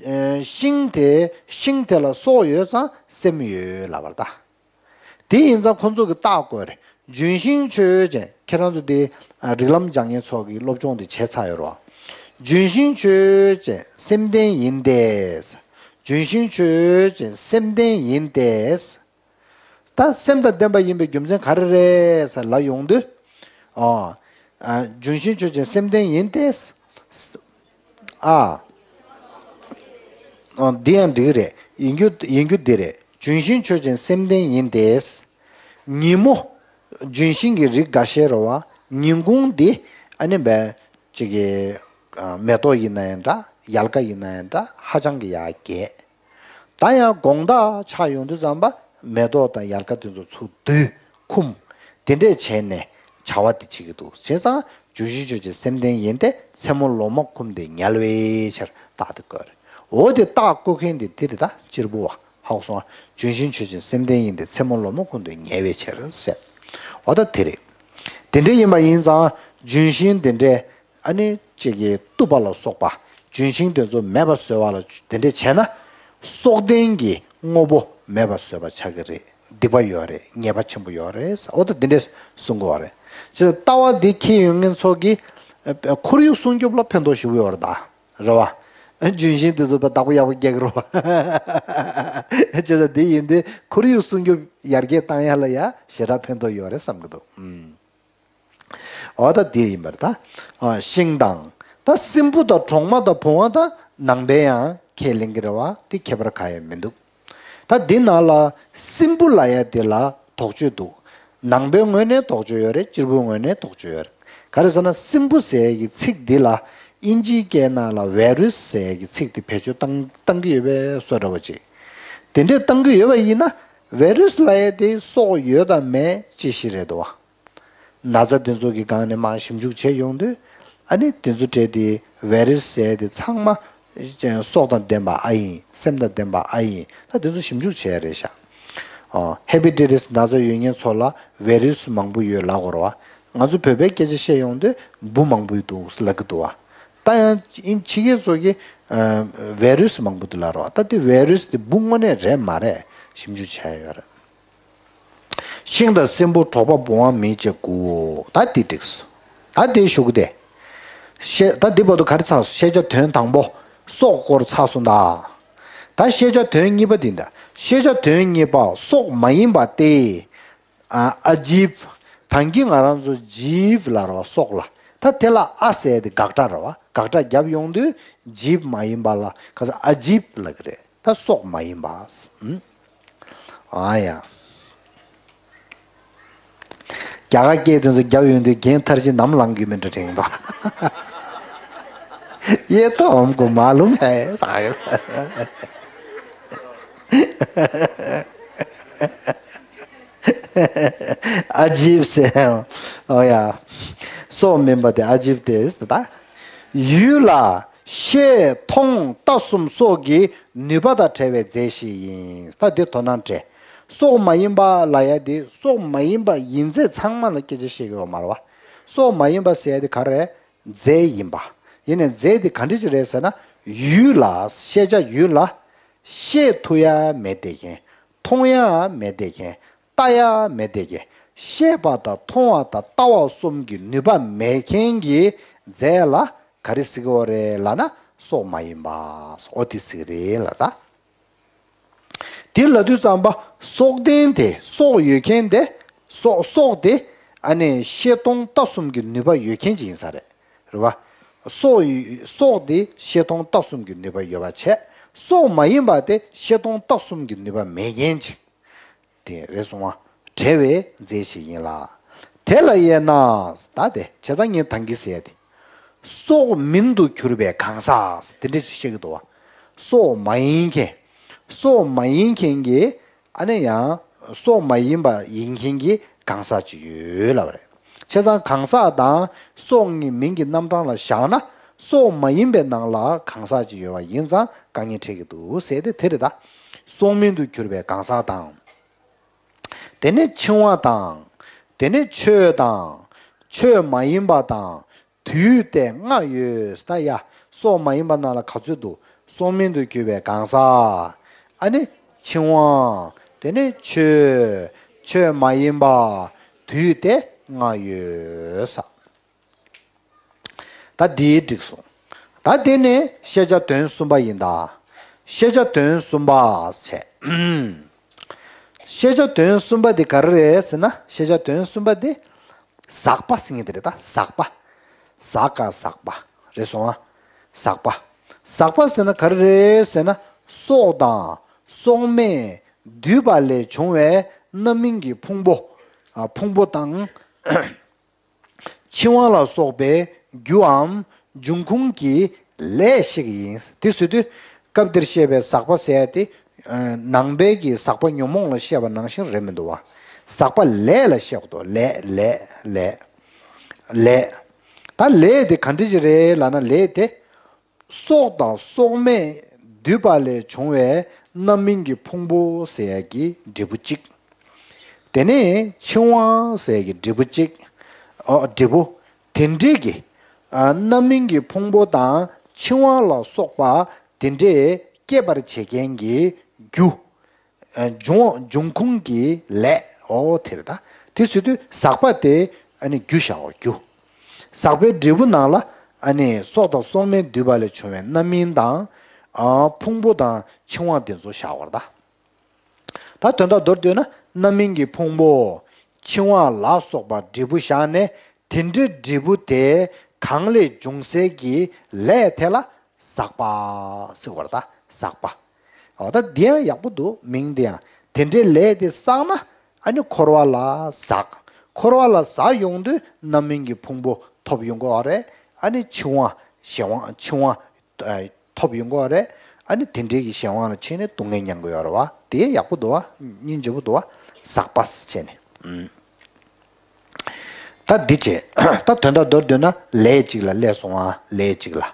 ཨ། ཤིང་དེ། ཤིང་དེ་ལ་སྲོག་ཡོད་ཙང་སེམས་ཡོད་ལབ་པ་རེད་ད། དེ་ཡིན་ཙང་ཁོ་ཚོ་གིས་བརྟག་དགོས་རེད། ལྗོན་ཤིང་ཆོས་ཅན། ཁྱེད་རང་ཚོ་དེ། ཨ། རིགས་ལམ་སྦྱང་མཁན་ཚོ་གིས་སློབ་སྦྱོང་དེ་བྱས་ཚར་ཡོད་རེད་བ། ལྗོན་ཤིང་ཆོས་ཅན་སེམས་ལྡན་ཡིན་ཏེ། ལྗོན་ཤིང་ཆོས་ཅན་སེམས་ལྡན་ཡིན་ཏེ། ད་སེམས་དང་ལྡན་པ་ཡིན་པའི་རྒྱུ་མཚན་ག་རེ་རེད་ཟེར་ལབ་ཡོང་དུས། ཨོ། ཨ། ལྗོན་ཤིང་ཆོས་ཅན་སེམས་ལྡན་ཡིན་ཏེ། ཨ། ཨོ། འདི་ཡང་འགྲིག་གི་རེད། ཡིན་རྒྱུ་ཡིན་རྒྱུ་འདི་རེད། ལྗོན་ཤིང་ཆོས་ཅན་སེམས་ལྡན་ཡིན་ཏེ། ཉིན་མོ། ལྗོན་ཤིང་གི་རིགས་འགའ་ཤས་རེད་བ། ཉིན་གུང་འདི་ཨ་ནི་བས་ཅིག་གི། ཨ། མེ་ཏོག་ཡིན་ན་ཡང་འདྲ། ཡལ་ག་ཡིན་ན་ཡང་འདྲ། ཧ་ཅང་གི་ཡག་རྒྱས། ད་ཡང་དགོང་དག་ཆགས་ཡོང་དུས་ཙམ་པ་མེ་ཏོག་དང་ཡལ་ག་དེ་ཚོ་ཚུར་བསྡུས་འཁུམས། དེ་འདྲས་བྱས་ནས་བྱ་བ་དེ་བྱེད་ཀྱི་འདུག་བྱས་ཙང་ལྗོན་ཤིང་ཆོས་ཅན་སེམས་ལྡན་ཡིན་ཏེ། མཚན་མོ་ལོ་མ་འཁུམས་ཏེ་ཉལ་བའི་ཕྱིར་རྟགས་དེ་བཀོད་རེད། འོ་དེ་རྟགས་བཀོད་མཁན་དེ་དེ་རེད། ད་གཅེར་བུ་བ། ཧ་གོ་སོང་ཨ། ལྗོན་ཤིང་ཆོས་ཅན་སེམས་ལྡན་ཡིན་ཏེ། མཚན་མོ་ལོ་མ་འཁུམས་ཏེ་ཉལ་བའི་ཕྱིར་ཟེར། འོ་ད་དེ་རེད། དེ་འདྲས་ཡིན་པ་ཡིན་ཙང་ལྗོན་ཤིང་དེ་འདྲས། ཨ་ནི་གཅིག་གིས་གཏུབ་པ་ལ་སོགས་པ། ལྗོན་ཤིང་དེ་ཚོ་མེད་པ་བཟོ་བ་ལ་དེ་འདྲས་བྱས་ན། སྲོག་ལྡན་གྱི་དངོས་པོ་མེད་པ་བཟོས་པ་ཆགས་ཀྱི་རེད། སྡིག་པ་ཡོད་རེད། ཉེས་པ་ཆེན་པོ་ཡོད་རེད། འོ་ད་དེ་འདྲས་གསུང་གི་ཡོད་རེད། ཅེས་ལྟ་བ་འདི་འཁྱེར་ཡོང་མཁན་ཚོ་གིས་ཁོར་ཡུག་སྲུང་སྐྱོབ་ལ་ཕན་ཐོགས་ཞེ་པོ་ཡོད་རེད་ད། རེད་བ། ལྗོན་ཤིང་དེ་ཚོ་བདག་པོ་ཡག་པོ་རྒྱག་གི་རེད་བ། ཅེས་ལྟ་དེ་ཡིན་དུས་ཁོར་ཡུག་སྲུང་སྐྱོབ་ཡར་རྒྱས་བཏང་ཡ་ལ་ཡ་ཞེ་དྲག་ཕན་ཐོགས་ཡོད་རེད་བསམ་གྱི་འདུག་འོ་ད་འདི་ཡིན་པར་ད། ཨ། ཤིང་དང་། ད་སྲིན་བུ་དང་གྲོག་མ་དང་བུང་བ་དང་ནང་པའི་ཡང་ཁས་ལེན་གྱི་རེད་བ། དེ་ཁྱད་པར་གང་ཡང་མི་འདུག་ད་འདི་ནང་ལ་སྲིན་བུ་ལབ་ཡ་དེ་ལ་དོགས་གཅོད་འདུག་ནང་པའི་ངོས་ནས་དོགས་གཅོད་ཡོད་རེད། གཅེར་བུའི་ངོས་ནས་དོགས་གཅོད་ཡོད་རེད། ག་རེ་ཟེར་ན་སྲིན་བུ་ཟེར་ཡ་གི་ཚིག་འདི་ལ་དབྱིན་ཇིའི་སྐད་ནང་ལ་བྷའི་རུས་ཟེར་ཡ་གི་ཚིག་དེ་བེད་སྤྱོད་བཏང་བཏང་གི་ཡོད་པའི་བཟོ་འདྲ་བ་ཅིག་དེ་འདྲས་བཏང་གི་ཡོད་པ་ཡིན་ན། བྷའི་རུས་ལབ་ཡ་དེ་སྲོག་ཡོད་དང་མེད་ཅི་ཞིག་རེད་དོ། ན་ཚ་དེ་ཚོ་གི་སྒང་ནས་མར་ཞིབ་འཇུག་བྱས་ཡོང་དུས། ཨ་ནི་དེ་ཚོ་སྤྲད་དེ་བྷའི་རུས་ཟེར་དེ་ཚང་མ་སྲོག་དང་ལྡན་པ་ཨ་ཡིན། སེམས་དང་ལྡན་པ་ཨ་ཡིན། ད་དེ་ཚོ་ཞིབ་འཇུག་བྱས་རེད་ཤག་ཨ། ཧེ་པ་ཊའི་ཊི་སི་ན་ཚ་ཡོད་མཁན་ཚོ་ལ་བྷའི་རུས་མང་པོ་ཡོད་ལབ་དགོས་རེད་བ། ང་ཚོ་བོད་པའི་སྐད་ཆ་བཤད་ཡོང་དུས་འབུ་མང་པོ་འདུག་ལབ་ཀྱི་འདུག་བ། ད་ཡང་ཕྱི་རྒྱལ་ཚོ་གིས་ཨ་བྷའི་རུས་མང་པོ་འདུག་ལབ་རེད་བ། ད་དེ་བྷའི་རུས་དེ་འབུ་དངོས་གནས་རེད་མ་རེད་ཞིབ་འཇུག་བྱས་ཡོད་རེད། ཤིང་དང་སྲིན་བུ་གྲོག་པོ་བུང་བ་མི་བཅས་དགུའོ། ད་འདི་འགྲིགས་སོ། ད་འདི་ཞུ་གི་དེ། ཤེས། ད་འདི་བར་དུ་ག་རེ་ཚར་སོང་། ཤེས་བྱ་དོན་དང་པོ་སྲོག་སྐོར་ཚར་སོང་ད། ད་ཤེས་བྱ་དོན་གཉིས་པ་འདི་འདྲ། ཤེས་བྱ་དོན་གཉིས་པ་སྲོག་མ་ཡིན་པ་སྟེ། ཨ་ཨ་ཇིབ། ད་གིན་ང་རང་ཚོ་ཇིབ་ལབ་རེད་བ་སྲོག་ལ། ད་དེ་ལ་ཨ་ཟེར་དེ་དགག་སྒྲ་རེད་བ། དགག་སྒྲ་བརྒྱབ་ཡོང་དུས་ཇིབ་མ་ཡིན་པ་ལ་ག་ས་ཨ་ཇིབ་ལབ་ཀྱི་རེད། ད་སྲོག་མ་ཡིན་པ། ཨ་ཡ། རྒྱ་གར་སྐད་དེ་ཚོ་རྒྱབ་ཡོང་དུས་རྒན་ཐར་ཅི་ནམ་ལངས་ཀྱི་མིན་འདྲ་དྲན་གྱི་འདུག་ཡེ་ཏོ་ཧམ་ཀོ་མ་ལུམ་ཧེ་ཟེར་ཡོད། ཨ་ཇིབ་ཟེར། ཨོ་ཡ། སྲོག་མིན་པ་དེ་ཨ་ཇིབ་དེ་ཟེར་ད། ཡུལ་ལ་ཤེས་མཐོང་ལྟ་གསུམ་སོགས་ཀྱི་ནུས་པ་དང་བྲལ་བའི་རྫས་ཤིག་ཡིན། ད་འདི་དོ་སྣང་སྤྲད། སྲོག་མ་ཡིན་པ་ལབ་ཡ་དེ་སྲོག་མ་ཡིན་པ་ཡིན་ཚད་ཚང་མ་ལ་སྐད་ཆ་བཤད་ཀྱི་ཡོད་མ་རེད་བ། སྲོག་མ་ཡིན་པ་ཟེར་ཡ་དེ་ག་རེ་རེད། རྫས་ཡིན་པ། ཡིན་ནའི་རྫས་དེ་ག་འདྲ་ཅིག་རེད་ཟེར་ན། ཡུལ་ལ། ཤེས་བྱ་ཡུལ་ལ། ཤེས་ཐུབ་ཡ་མེད་བསྡད་མཁན། མཐོང་ཡ་མེད་བསྡད་མཁན། ལྟ་ཡ་མེད་བསྡད་མཁན། ཤེས་པ་དང་མཐོང་བ་དང་ལྟ་བ་གསུམ་གྱི་ནུས་པ་མེད་མཁན་གྱི་རྫས་ལ་ག་རེ་ཟེར་གྱི་ཡོད་རེད་ལབ་ན། སྲོག་མ་ཡིན་པ། འོ་དེ་ཟེར་གྱི་རེད་ལབ་ད། དེ་ལབ་དུས་ཙམ་པ་སྲོག་ལྡན་དེ་སྲོག་ཡོད་མཁན་དེ་སྲོག་སྲོག་དེ་ཨ་ནི་ཤེས་མཐོང་རྟོག་གསུམ་གྱི་ནུས་པ་ཡོད་མཁན་ཅིག་ཡིན་ས་རེད། རེད་བ། སྲོག་ཡོད་སྲོག་དེ་ཤེས་མཐོང་རྟོག་གསུམ་གྱི་ནུས་པ་ཡོད་པ་བྱས། སྲོག་མ་ཡིན་པ་དེ་ཤེས་མཐོང་རྟོག་གསུམ་གྱི་ནུས་པ་མེད་མཁན་ཅིག་དེ་རེད་སོང་བ། བྲལ་བའི་རྫས་ཤིག་ཡིན་ལ། དེ་ལ་དབྱེ་ན། ད་དེ་བྱས་ཙང་ངས་ད་གིན་ཟེར་ཡ་དེ། སྲོག་མིན་དུ་གྱུར་པའི་གང་ཟག་དེ་འདྲ་ཞིག་བཤད་ཀྱི་འདུག་བ། སྲོག་མ་ཡིན་མཁན། སྲོག་མ་ཡིན་མཁན་གྱི་ཨ་ནི་ཡང་སྲོག་མ་ཡིན་པ་ཡིན་མཁན་གྱི་གང་ཟག་ཅིག་ཡོད་ལབ་རེད། བྱས་ཙང་གང་ཟག་དང་སྲོག་གཉིས་མིང་གི་རྣམ་གྲངས་ལ་བཞག་ན། སྲོག་མ་ཡིན་པའི་ནང་ལ་གང་ཟག་ཅིག་ཡོད་པ་ཡིན་ཙང་དཀའ་ངལ་འཕྲད་ཀྱི་འདུག་ཟེར་ཏེ་དེ་རེད་ད། སྲོག་མིན་དུ་གྱུར་པའི་གང་ཟག་དང་། དེ་ནས་འཆིང་བ་དང་། དེ་ནས་ཆོས་དང་། ཆོས་མ་ཡིན་པ་དང་། དུས་ཏེ་ལྔ་ཡོད་ད་ཡ། སྲོག་མ་ཡིན་པ་ནང་ལ་ག་ཚོད་འདུག་སྲོག་མིན་དུ་གྱུར་པའི་གང་ཟག་ཨ་ནི་འཆིང་བ། དེ་ནས་ཆོས། ཆོས་མ་ཡིན་པ། དུས་ཏེ་ལྔ་ཡོད་ས། ད་འདིའི་འགྲིག་སོང་། ད་དེ་ནས་ཤེས་བྱ་དོན་གསུམ་པ་ཡིན་ད། ཤེས་བྱ་དོན་གསུམ་པ་བྱས། ཤེས་བྱ་དོན་གསུམ་པ་དེ་ག་རེ་རེད་ཟེར་ན། ཤེས་བྱ་དོན་གསུམ་པ་དེ་ཟག་པ་ཟེར་མཁན་དེ་རེད་ད། ཟག་པ། ཟ་ག་ཟག་པ་རེད་སོང་ཨ། ཟག་པ། ཟག་པ་ཟེར་ན་ག་རེ་རེད་ཟེར་ན། སྲོག་དང་སྲོག་མེད་འདུས་པ་ལས་བྱུང་བའི་རྣམ་སྨིན་གྱི་ཕུང་པོ། ཨ། ཕུང་པོ་དང་། འཆིང་བ་ལ་སོགས་པའི་རྒྱུའམ་འབྱུང་ཁུངས་ཀྱི་ལས་ཤིག་ཡིན། དེ་ཟེར་དུས་སྐབས་འདིར་བཤད་པའི་ཟག་པ་ཟེར་ཡ་དེ། ཨ། ནང་པའི་གི་ཟག་པ་ཉོན་མོངས་ལ་བཤད་པ་ནང་བཞིན་རེད་མི་འདུག་བ། ཟག་པ་ལས་ལ་བཤད་དགོས་འདུག་ལས་ལས་ལས། ལས། ད་ལས་དེ་ག་འདྲ་ཞིག་རེད་ལབ་ན། ལས་དེ། སྲོག་དང་སྲོག་མེད་འདུས་པ་ལས་བྱུང་བའི་རྣམ་སྨིན་གྱི་ཕུང་པོ་ཟེར་ཡ་གི་འབྲས་བུ་གཅིག་དེ་ནས་འཆིང་བ་ཟེར་ཡ་གི་འབྲས་བུ་གཅིག་ཨོ། འབྲས་བུ། དེ་འདྲའི་གི། ཨ། རྣམ་སྨིན་གྱི་ཕུང་པོ་དང་འཆིང་བ་ལ་སོགས་པ་དེ་འདྲས་སྐྱེད་པར་བྱེད་མཁན་གྱི་རྒྱུ། ཨ། འབྱུང་འབྱུང་ཁུངས་ཀྱི་ལས། ཨོ་དེ་རེད་ད། དེ་ཟེར་དུས་ཟག་པ་དེ་ཨ་ནི་རྒྱུ་བཞག་པ་རྒྱུ། ཟག་པའི་འབྲས་བུ་ནང་ལ་ཨ་ནི་སྲོག་དང་སྲོག་མེད་འདུས་པ་ལས་བྱུང་བའི་རྣམ་སྨིན་དང་། ཨ། ཕུང་པོ་དང་འཆིང་བ་དེ་ཚོ་བཞག་པ་རེད་ད། ད་དོན་དག་མདོར་བསྡུས་ན། རྣམ་སྨིན་གྱི་ཕུང་པོ། འཆིང་བ་ལ་སོགས་པ་འབྲས་བུ་བཞག་ནས། དེ་འདྲའི་འབྲས་བུ་དེ་གང་ལས་འབྱུང་སའི་གི་ལས་དེ་ལ་ཟག་པ་ཟེར་བ་རེད་ད། ཟག་པ། འོ་ད་འདི་ཡང་ཡག་པོ་འདུག་མིང་འདི་ཡང་། དེ་འདྲའི་ལས་དེ་བསགས་ན་ཨ་ནི་འཁོར་བ་ལ་ཟག་འཁོར་བ་ལ་ཟག་ཡོང་དུས་རྣམ་སྨིན་གྱི་ཕུང་པོ་ཐོབ་ཡོང་གི་ཡོད་རེད། ཨ་ནི་འཆིང་བ་གཞན་དབང་འཆིང་བ། ཨ། ཐོབ་ཡོང་གི་ཡོད་རེད། ཨ་ནི་དེ་འདྲའི་གི་གཞན་དབང་ལ་ཕྱིན་ནས་སྡུག་བསྔལ་མྱང་གི་ཡོད་རེད་བ། དེ་ཡག་པོ་འདུག་བ། སྙིང་རྗེ་པོ་འདུག་བ། ཟག་པ་བྱས་ནས། ཨུམ། ད་འདི་བྱས། ད་དོན་དག་མདོར་བསྡུས་ན་ལས་གཅིག་ལ་སླེབས་སོང་བ། ལས་གཅིག་ལ།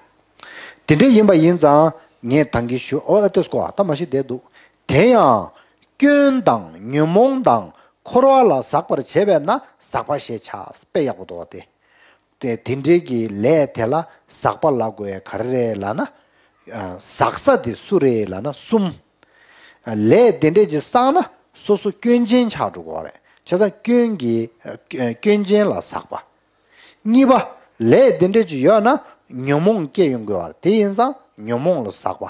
དེ་འདྲ་ཡིན་པ་ཡིན་ཙང་ངས་ད་གིན་ཞུ། ཨོ་ཨ་ཏོས་ཀོ་ད་མ་ཤི་བསྡད་འདུག་དེ་ཡང་སྐྱོན་དང་ཉོན་མོངས་དང་འཁོར་བ་ལ་ཟག་པར་བྱེད་པས་ན་ཟག་པ་ཞེས་བྱ། དཔེ་ཡག་པོ་འདུག་བ་དེ། དེ་དེ་འདྲའི་གི་ལས་དེ་ལ་ཟག་པ་ལབ་དགོས་ཡ་ག་རེ་རེད་ལབ་ན། ཨ། ཟག་ས་དེ་སུ་རེད་ལབ་ན་གསུམ། ཨ། ལས་དེ་འདྲས་ཅིག་བསགས་ན་སོ་སོ་སྐྱོན་ཅན་ཆགས་འགྲོ་གི་ཡོད་རེད། བྱས་ཙང་སྐྱོན་གྱི། ཨ། སྐྱོན་ཅན་ལ་ཟག་པ། གཉིས་པ། ལས་དེ་འདྲས་ཅིག་ཡོད་ན་ཉོན་མོངས་སྐྱེ་ཡོང་གི་ཡོད་རེད། དེ་ཡིན་ཙང་ཉོན་མོངས་ལ་ཟག་པ།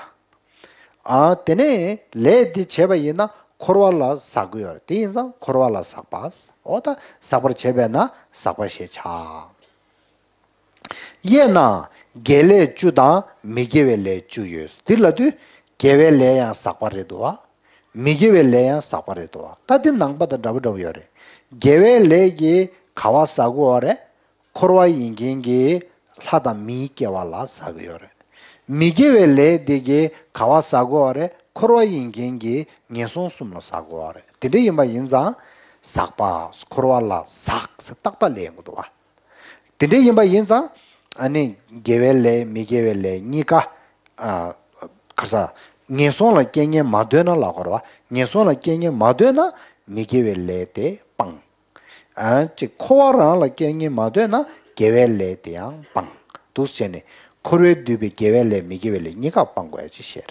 ཨ། དེ་ནས་ལས་འདི་བྱས་པ་ཡིན་ན་འཁོར་བ་ལ་ཟག་གི་ཡོད་རེད། དེ་ཡིན་ཙང་འཁོར་བ་ལ་ཟག་པ། འོ་ད་ཟག་པར་བྱེད་པས་ན་ཟག་པ་ཞེས་བྱ། དབྱེ་ན་དགེ་ལས་བཅུ་དང་མི་དགེ་བའི་ལས་བཅུ་ཡོད། འདི་ལབ་དུས་དགེ་བའི་ལས་ཡང་ཟག་པ་རེད་འདུག་བ། མི་དགེ་བའི་ལས་ཡང་ཟག་པ་རེད་འདུག་བ། ད་འདི་ནང་པ་དང་འདྲ་པོ་འདྲ་པོ་ཡོད་རེད། དགེ་བའི་ལས་ཀྱིས་ག་བ་ཟག་གི་ཡོད་རེད། འཁོར་བ་ཡིན་མཁན་གྱི་ལྷ་དང་མིའི་སྐྱེ་བ་ལ་ཟག་གི་ཡོད་རེད། མི་དགེ་བའི་ལས་དེ་གིས་ག་བ་ཟག་གི་ཡོད་རེད། འཁོར་བ་ཡིན་མཁན་གྱི་ངན་སོང་གསུམ་ལ་ཟག་གི་ཡོད་རེད། དེ་འདྲ་ཡིན་པ་ཡིན་ཙང་ཟག་པ། འཁོར་བ་ལ་ཟག་ཟེར་ཏག་ཏག་ལབ་ཡོང་གི་འདུག་བ། དེ་འདྲ་ཡིན་པ་ཡིན་ཙང་ཨ་ནི་དགེ་བའི་ལས་མི་དགེ་བའི་ལས་གཉིས་ཀ། ཨ། ག་རེ་ཟ། ངན་སོང་ལ་སྐྱེལ་མཁན་མ་འདོད་ན་ལབ་དགོས་རེད་བ། ངན་སོང་ལ་སྐྱེལ་མཁན་མ་འདོད་ན་མི་དགེ་བའི་ལས་དེ་སྤང་། ཨ། ཅིག་འཁོར་བ་རང་ལ་སྐྱེལ་མཁན་མ་འདོད་ན་དགེ་བའི་ལས་དེ་ཡང་སྤང་། འདུག་སེ་བྱས་ནས་འཁོར་བས་བསྡུས་པའི་དགེ་བའི་ལས་མི་དགེ་བའི་ལས་གཉིས་ཀ་སྤང་དགོས་ཡ་ཅིག་བཤད་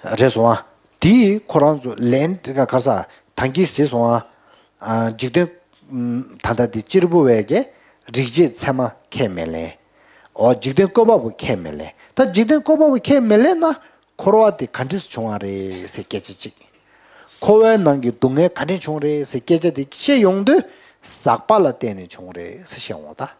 རེད། རེད་སོང་ཨ། དེ་ཁོ་རང་ཚོ་ལན་ག་རེ་ཟ། ད་གིན་ཟེར་སོང་ཨ། ཨ། འཇིག་རྟེན། ཨུམ། ད་ལྟ་དེ་གཅེར་བུ་བས་ཀྱི་རིག་བྱེད་ཚད་མ་ཁས་མི་ལེན། འོ། འཇིག་རྟེན་བཀོད་པ་པོ་ཁས་མི་ལེན། ད་འཇིག་རྟེན་བཀོད་པ་པོ་ཁས་མི་ལེན་ན། འཁོར་བ་དེ་ག་འདྲས་བྱུང་བ་རེད་ཟེར་སྐད་ཆ་གཅིག་འཁོར་བའི་ནང་གི་སྡུག་བསྔལ་ག་འདྲས་བྱུང་རེད་ཟེར་སྐད་ཆ་དེ་བཤད་ཡོང་དུས་ཟག་པ་ལ་བརྟེན་ནས་བྱུང་རེད་ཟེར་བཤད་འོང་ད།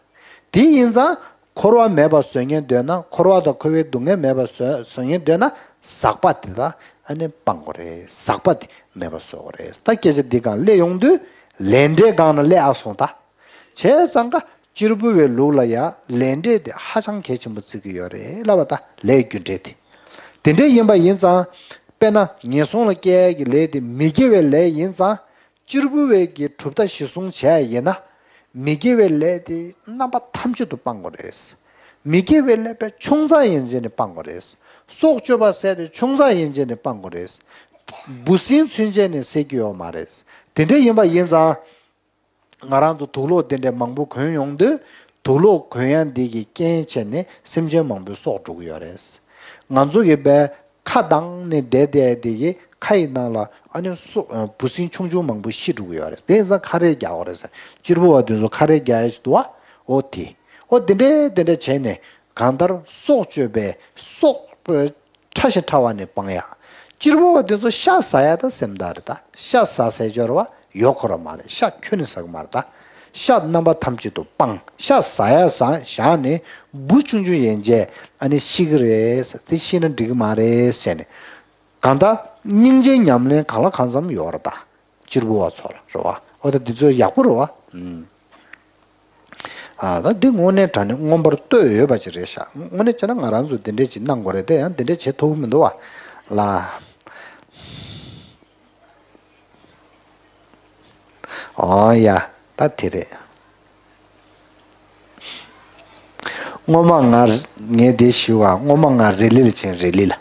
དེ་ཡིན་ཙང་འཁོར་བ་མེད་པ་བཟོ་ཉན་འདོད་ན། འཁོར་བ་དང་འཁོར་བའི་སྡུག་བསྔལ་མེད་པ་བཟོ་བཟོ་ཉན་འདོད་ན་ཟག་པ་དེ་ལ་ཨ་ནི་སྤང་དགོས་རེད། ཟག་པ་དེ་མེད་པ་བཟོ་དགོས་རེད། ད་སྐད་ཆ་འདི་སྒང་སླེབས་ཡོང་དུས་ལས་འབྲས་སྒང་ན་སླེབས་ཨ་སོང་ད། བྱས་ཙང་ཀ་སྤྱིར་བུ་བའི་ལུགས་ལ་ཡང་ལས་འབྲས་དེ་ཧ་ཅང་གལ་ཆེན་པོ་བརྩི་གི་ཡོད་རེད་ལབ་པ་ད་ལས་རྒྱུ་འབྲས་དེ། དེ་འདྲ་ཡིན་པ་ཡིན་ཙང་དཔེར་ན་ངན་སོང་ལ་སྐྱེ་ཡ་གི་ལས་དེ་མི་དགེ་བའི་ལས་ཡིན་ཙང་། སྤྱིར་བུ་བའི་གི་གྲུབ་མཐའ་གཞི་བཟུང་བྱས་ཡིན་ན། མི་དགེ་བའི་ལས་དེ་རྣམ་པ་ཐམས་ཅད་དུ་སྤང་དགོས་རེད། མི་དགེ་བའི་ལས་དཔེ་ཆུང་ཙག་ཡན་ཆད་ནས་སྤང་དགོས་རེད། སྲོག་གཅོད་པ་ཟེར་དེ་ཆུང་ཙག་ཡན་ཆད་ནས་སྤང་དགོས་རེད། འབུ་སྲིན་ཚུན་ཆད་ནས་ཟེར་གྱི་ཡོད་མ་རེད། དེ་འདྲ་ཡིན་པ་ཡིན་ཙང་། ང་རང་ཚོ་དུག་ལོག་དེ་འདྲ་མང་པོ་གོན་ཡོང་དུས་དུག་ལོག་གོན་ཡ་འདི་གི་རྐྱེན་བྱས་ནས་སེམས་ཅན་མང་པོའི་སྲོག་འགྲོ་གི་ཡོད་རེད། ང་ཚོ་གི་བས་ཁ་གདངས་ནས་བསྡད་བསྡད་དེ་གི་ཁ་ཡི་ནང་ལ་ཨ་ནི་སོ་འབུ་སྲིན་ཆུང་ཆུང་མང་པོ་ཤི་འགྲོ་གི་ཡོད་རེད། དེ་ཡིན་ཙང་ཁ་རས་རྒྱག་དགོས་རེད་ཟེར། སྤྱིར་བུ་བ་དེ་ཚོ་ཁ་རས་རྒྱག་ཡ་ཞིག་འདུག་བ། འོ་དེ། འོ་དེ་འདྲས་དེ་འདྲས་བྱས་ནས་གང་ལྟར་སྲོག་གཅོད་པའི་སྲོག་ཕྲ་ཞིང་ཕྲ་བ་ནས་སྤང་ཡ། སྤྱིར་བུ་བ་དེ་ཚོ་ཤ་ཟ་ཡ་ད་སེམས་ཐག་རེད་ད། ཤ་ཟ་ཟེར་སྦྱོར་བ་ཡོད་ཁོ་ར་མ་རེད། ཤ་ཁྱོན་ནས་ཟ་གི་མ་རེད་ད། ཤ་རྣམ་པ་ཐམས་ཅད་དུ་སྤང་། ཤ་ཟ་ཡ་ཟ་བཞག་ནས་འབུ་ཆུང་ཆུང་ཡན་ཆད་ཨ་ནི་ཤི་གི་རེད། དེ་ཤི་ན་འགྲིག་གི་མ་རེད་ཟེར་ནས། གང་ལྟར་སྙིང་རྗེའི་ཉམས་ལེན་གང་ལ་གང་འཚམ་ཡོད་རེད་ད། སྤྱིར་བུ་བ་ཚོ་ལ་རེད་བ། འོ་ད་འདི་ཚོ་ཡག་པོ་རེད་བ། ཨུམ། ཨ་ད་འདི་དངོས་གནས་དྲང་གནས་མངོན་པར་བསྟོད་འོས་པ་ཅིག་རེད་ཤག་དངོས་གནས་བྱས་ན་ང་རང་ཚོ་འདི་འདྲས་ཅིག་གནང་དགོས་རེད་དེ། ཡང་འདི་འདྲས་བྱེད་ཐུབ་ཀྱི་མི་འདུག་བ་ལ། ཨོ་ཡ། ད་དེ་རེད། སྔོན་མ་ང་ངས་འདི་ཞུ་བ། སྔོན་མ་ང་རི་ལི་ལ་ཕྱིན། རི་ལི་ལ།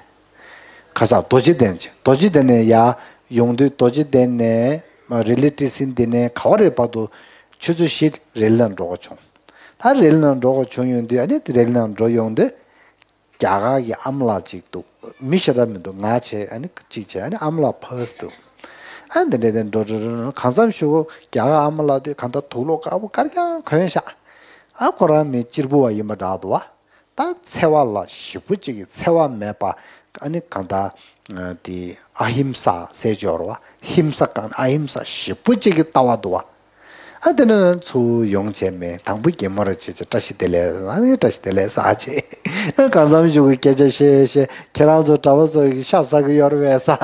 ཁ་སང་རྡོ་རྗེ་གདན་ཕྱིན། རྡོ་རྗེ་གདན་ནས་ཡར་ཡོང་དུས་རྡོ་རྗེ་གདན་ནས་རི་ལི་ཊི་སི་འདི་ནས་ག་བ་རེད་བར་དུ་ཆུ་ཚོད་བཞི་རི་ལི་ལ་འགྲོ་དགོས་བྱུང་། ད་རི་ལི་ལ་འགྲོ་དགོས་བྱུང་ཡོང་དུས། ཨ་ནི་རི་ལི་ལ་འགྲོ་ཡོང་དུས་རྒྱ་གར་གྱི་ཨ་མ་ལགས་གཅིག་འདུག་མི་ཞེ་དྲག་མི་འདུག་ང་བྱས། ཨ་ནི་གཅིག་བྱས། ཨ་ནི་ཨ་མ་ལགས་ཕར་འདུག་ཨ་འདི་འདྲས་དེ་འགྲོ་འགྲོ་འགྲོ་འགྲོ་གང་འཚམ་ཞུ་གོ་རྒྱ་གར་ཨ་མ་ལགས་དེ་གང་ལྟར་དུག་ལོག་དཀར་པོ་དཀར་རྐྱང་གོན་ཤག་ཨ་ཁོ་རང་མི་སྤྱིར་བུ་བ་ཡིན་པ་འདྲ་འདུག་བ། ད་འཚེ་བ་ལ་ཞེ་པོ་ཅིག་གི་འཚེ་བ་མེད་པ། ཨ་ནི་གང་ལྟར་དེ་ཨ་ཧིམ་ས་ཟེར་སྦྱོར་བ། ཧིམ་ས་གང་ཨ་ཧིམ་ས་ཞེ་པོ་ཅིག་གི་ལྟ་བ་འདུག་བ། ཨ་དེ་ནས་ཚུར་ཡོང་བྱས་མེད། དང་པོ་གད་མོ་རེ་བྱས་བྱས་བཀྲ་ཤིས་བདེ་ལེགས། ཨ་ནི་བཀྲ་ཤིས་བདེ་ལེགས་ཟེར་བྱས། གང་འཚམ་ཞུ་གི་སྐད་ཆ་བཤད་བཤད། ཁྱེད་རང་ཚོ་གྲྭ་པ་ཚོ་གི་ཤ་ཟ་གི་ཡོད་རེད་པས་ཟེར།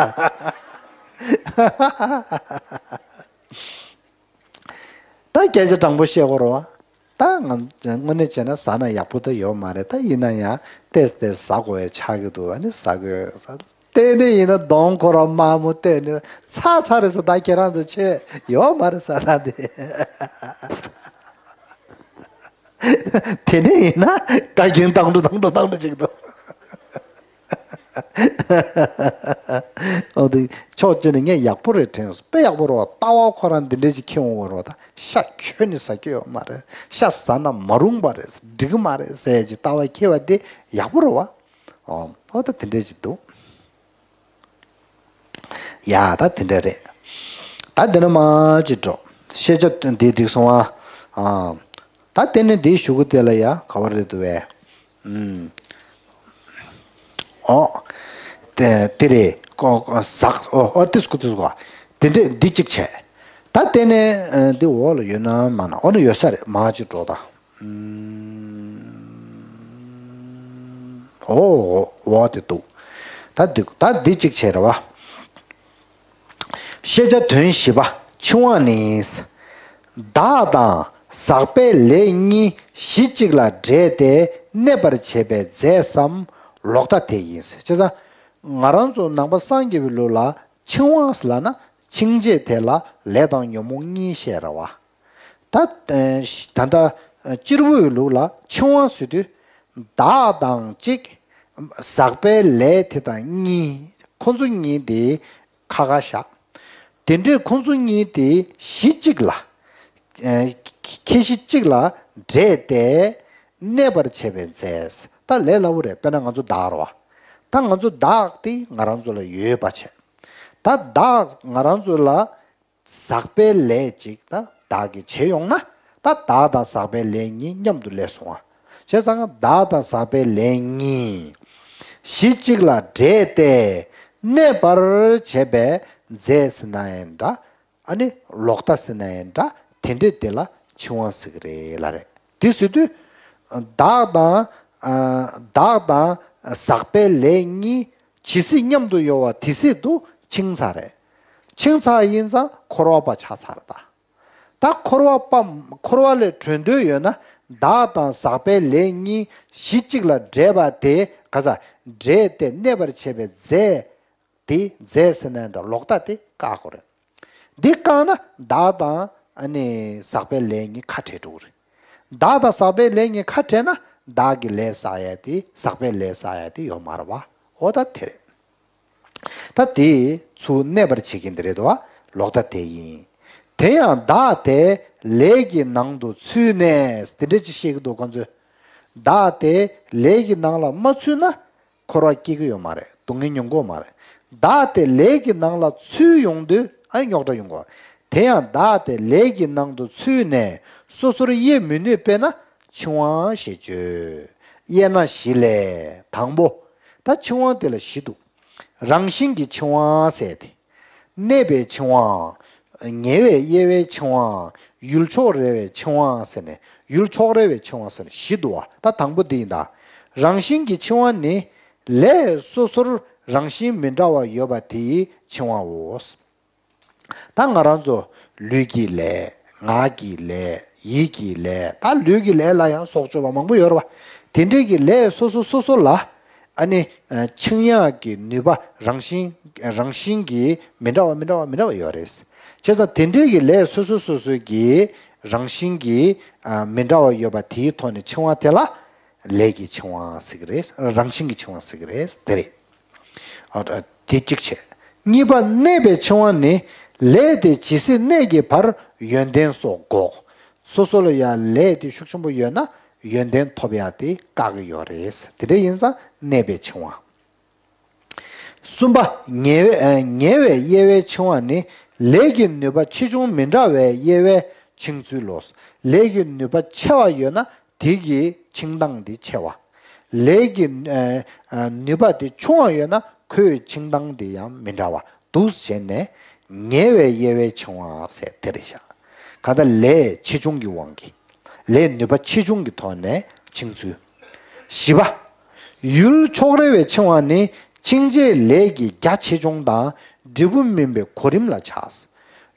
ད་སྐད་ཆ་དྲང་པོ་བཤད་དགོས་རེད་བ། ད་ང་དངོས་གནས་བྱས་ན་ཟ་ན་ཡག་པོ་ད་ཡོད་མ་རེད། ད་ཡིན་ན་ཡང་ཏོག་ཙམ་ཟ་དགོས་པ་ཆགས་ཀྱི་འདུག་ཨ་ནི་ཟ་དགོས་ཟ། གཏན་ནས་ཡིན་ན་གདོང་ཁོ་རང་དམར་མོ་བལྟས་ནས་ཚར་ཚར་རེད་ཟེར། ད་ཁྱེད་རང་ཚོ་ཆོས་ཡོད་མ་རེད་ཟེར། ད་དེ་དེ་ནས་ཡིན་ན་བཀའ་བཀྱོན་བཏང་འགྲོ་བཏང་འགྲོ་བཏང་འགྲོ་ཅིག་འདུག་འོ་དེ་ཕྱོགས་གཅིག་ནས་ངས་ཡག་པོ་རེད་དྲན་སོང་། དཔེ་ཡག་པོ་རེད་བ། ལྟ་བ་ཁོ་རང་འདི་འདྲས་ཅིག་འཁྱེར་འོང་བ་རེད་བ། ད་ཤ་ཁྱོན་ནས་ཟ་རྒྱུ་ཡོད་མ་རེད། ཤ་ཟ་ན་མ་རུང་བ་རེད། འགྲིག་གི་མ་རེད་ཟེར་ཅིག་ལྟ་བ་འཁྱེར་བ་དེ་ཡག་པོ་རེད་བ། ཨོ་ཨོ་ད་དེ་འདྲས་ཅིག་འདུག་ཡ་ད་དེ་འདྲས་རེད། ད་དེ་ནས་མར་ཅིག་འགྲོ། ཤེས་བྱ་འདི་འགྲིག་སོང་ཨ། ཨ། ད་དེ་ནས་འདི་གཞུག་གུ་དེ་ལ་ཡ་ག་བ་རེད་འདུག་བས། ཨུམ། ཨོ། དེ་དེ་རེད། ཀོ་ཀོ་ཟག་ཨོ་ཨོ་ཏིས་ཀོ་ཏིས་ཀོ། དེ་འདྲས་འདི་གཅིག་བྱས། ད་དེ་ནས་ཨ་འདི་འོག་ལ་ཡོད་ན་མ་ན། འོ་ན་ཡོད་ས་རེད། མར་ཅིག་འགྲོ་ད། ཨུམ། ཨོ་འོ་འོ་དེ་འདུག་ད་འདི་ད་འདི་གཅིག་བྱས་རེད་བ། ཤེས་བྱ་དོན་བཞི་པ། འཆིང་བ་ནི། བདག་དང་ཟག་པའི་ལས་གཉིས་གཞི་གཅིག་ལ་འདྲེས་ཏེ་གནས་པར་བྱེད་པའི་རྫས་སམ་ལོག་ལྟ་དེ་ཡིན། བྱས་ཙང་ང་རང་ཚོ་ནང་པ་སངས་རྒྱས་པའི་ལུགས་ལ་འཆིང་བ་ལབ་ན་འཆིང་བྱེད་དེ་ལ་ལས་དང་ཉོན་མོངས་གཉིས་བཤད་རེད་བ། ད་ད་ལྟ་སྤྱིར་བུའི་ལུགས་ལ་འཆིང་བ་ཟེར་དུས་བདག་དང་གཅིག་ཟག་པའི་ལས་དེ་དང་གཉིས། ཁོ་ཚོ་གཉིས་དེ་ཁ་ཁ་བཞག་དེ་འདྲས་ཁོ་ཚོ་གཉིས་དེ་གཞི་གཅིག་ལ། ཨ་ཁྱད་གཞི་གཅིག་ལ་འདྲེས་ཏེ་གནས་པར་བྱེད་པའི་རྫས། ད་ལས་སླ་པོ་རེད། དཔེར་ན་ང་ཚོ་བདག་རེད་བ། ད་ང་ཚོ་བདག་དེ་ང་རང་ཚོ་ལ་ཡོད་པ་བྱས། ད་བདག་ང་རང་ཚོ་ལ་ཟག་པའི་ལས་གཅིག་ད་བདག་གིས་བྱས་ཡོང་ན། ད་བདག་དང་ཟག་པའི་ལས་གཉིས་མཉམ་དུ་སླེབས་སོང་བ། བྱས་ཙང་བདག་དང་ཟག་པའི་ལས་གཉིས། གཞི་གཅིག་ལ་འདྲེས་ཏེ་གནས་པར་བྱེད་པའི་རྫས་ཟེར་ན་ཡང་འདྲ། ཨ་ནི་ལོག་ལྟ་ཟེར་ན་ཡང་འདྲ། དེ་འདྲས་དེ་ལ་འཆིང་བ་ཟེར་གི་རེད་ལབ་རེད། དེ་ཟེར་དུས། བདག་དང་། བདག་དང་ཟག་པའི་ལས་གཉིས་ཇི་སྲིད་མཉམ་དུ་ཡོད་པ་དེ་སྲིད་དུ་འཆིང་ཚར་རེད། འཆིང་ཚར་ཡིན་ཙང་འཁོར་བ་པ་ཆགས་ཚར་ད། ད་འཁོར་བ་པ། འཁོར་བ་ལས་གྲོལ་འདོད་ཡོད་ན། བདག་དང་ཟག་པའི་ལས་གཉིས་གཞི་གཅིག་ལ་འདྲེས་པ་དེ་ག་ས་འདྲེས་ཏེ་གནས་པར་བྱེད་པའི་རྫས་དེ། རྫས་ཟེར་ན་འདྲ། ལོག་ལྟ་དེ་བཀག་དགོས་རེད། འདི་བཀག་ན་བདག་དང་ཨ་ནི་ཟག་པའི་ལས་གཉིས་ཁ་བྲལ་འགྲོ་གི་རེད། བདག་དང་ཟག་པའི་ལས་གཉིས་ཁ་བྲལ་ན་བདག་གི་ལས་བསགས་ཡ་དེ། ཟག་པའི་ལས་བསགས་ཡ་དེ་ཡོད་མ་རེད་བ། འོ་ད་དེ་རེད། ད་དེ་ཚུར་གནས་པར་བྱེད་མཁན་དེ་རེད་དོ། ལོག་ལྟ་དེ་ཡིན། དེ་ཡང་བདག་དེ་ལས་ཀྱི་ནང་དུ་ཚུད་ནས། དེ་འདྲ་ཅིག་བཤད་ཀྱི་འདུག་ཁོང་ཚོས། བདག་དེ་ལས་ཀྱི་ནང་ལ་མ་ཚུད་ན་འཁོར་བ་སྐྱེ་གི་ཡོད་མ་རེད། སྡུག་བསྔལ་མྱོང་གི་ཡོད་མ་རེད། བདག་དེ་ལས་ཀྱི་ནང་ལ་ཚུད་ཡོང་དུས་ཨ་རྙོག་དྲ་ཡོང་གི་ཡོད་རེད། དེ་ཡང་བདག་དེ་ལས་ཀྱི་ནང་དུ་ཚུད་ནས་སོ་སོར་དབྱེ་མི་ནུས་པས་ན་འཆིང་བ་ཞེས་བརྗོད། དབྱེ་ན་བཞི་ལས་དང་པོ། ད་འཆིང་བ་དེ་ལ་བཞི་འདུག་རང་བཞིན་གྱི་འཆིང་བ་ཟེར་ཏེ། གནས་པའི་འཆིང་བའམ། ཉེ་བའི་དབྱེ་བའི་འཆིང་བའམ། ཡུལ་ཕྱོགས་རེ་བའི་འཆིང་བ་ཟེར་ནས། ཡུལ་ཕྱོགས་རེ་བའི་འཆིང་བ་ཟེར་ནས་བཞི་འདུག་བ། ད་དང་པོ་འདི་ཡིན་ད། རང་བཞིན་གྱི་འཆིང་བ་ནི། ལས་སོ་སོར་རང་བཞིན་མི་འདྲ་བ་ཡོད་པ་དེའི་འཆིང་བའོ། ད་ང་རང་ཚོ་ལུས་ཀྱི་ལས། ངག་གི་ལས། ཡིད་ཀྱི་ལས། ད་ལུས་ཀྱི་ལས་ལ་ཡང་སྲོག་གཅོད་པ་མང་པོ་ཡོད་རེད་བ། དེ་འདྲའི་གི་ལས་སོ་སོ་སོ་སོ་ལ་ཨ་ནི་འཆིང་ཡག་གི་ནུས་པ་རང་བཞིན། རང་བཞིན་གྱིས་མི་འདྲ་བ་མི་འདྲ་བ་མི་འདྲ་བ་ཡོད་རེད། བྱས་ཙང་དེ་འདྲའི་གི་ལས་སོ་སོ་སོ་སོའི་གི་རང་བཞིན་གྱིས་མི་འདྲ་བ་ཡོད་པ་དེའི་ཐོག་ནས་འཆིང་བ་དེ་ལ་ལས་ཀྱི་འཆིང་བ་ཟེར་གི་རེད། རང་བཞིན་གྱི་འཆིང་བ་ཟེར་གི་རེད། དེ་རེད། ཨ། དེ་གཅིག་བྱས། གཉིས་པ་གནས་པའི་འཆིང་བ་ནི། ལས་དེ་ཇི་སྲིད་གནས་ཀྱི་བར་ཡོན་ཏན་སོགས་འགོག་སོ་སོ་ལ་ཡང་ལས་དེ་ཤུགས་ཆེན་པོ་ཡོད་ན་ཡོན་ཏན་ཐོབ་ཡག་དེ་བཀག་གི་ཡོད་རེད། དེ་འདྲ་ཡིན་ཙང་གནས་པའི་འཆིང་བ། གསུམ་པ་ཉེ་བའི། ཉེ་བའི་དབྱེ་བའི་འཆིང་བ་ནི། ལས་ཀྱི་ནུས་པ་ཆེ་ཆུང་མི་འདྲ་བའི་དབྱེ་བས་འཆིང་ཚུལ་ལོ། ལས་ཀྱི་ནུས་པ་ཆེ་བ་ཡོད་ན། དེ་གི་འཆིང་སྟངས་དེ་ཆེ་བ། ལས་ཀྱི་ཨ་ཨ་ནུས་པ་དེ་ཆུང་བ་ཡོད་ན་ཁོའི་འཆིང་སྟངས་དེ་ཡང་མི་འདྲ་བ་འདུག་བྱས་ནས་ཉེ་བའི་དབྱེ་བའི་འཆིང་བ་ཟེར་དེ་རེད་ཤག་གང་ལྟར་ལས་ཆེ་ཆུང་གི་དབང་གིས། ལས་ནུས་པ་ཆེ་ཆུང་གི་ཐོག་ནས་འཆིང་ཚུལ། བཞི་པ། ཡུལ་ཕྱོགས་རེ་བའི་འཆིང་བ་ནི་འཆིང་བྱེད་ལས་ཀྱི་རྒྱ་ཆེ་ཆུང་དང་འབྲས་བུ་སྨིན་པའི་གོ་རིམ་ལ་ཆགས།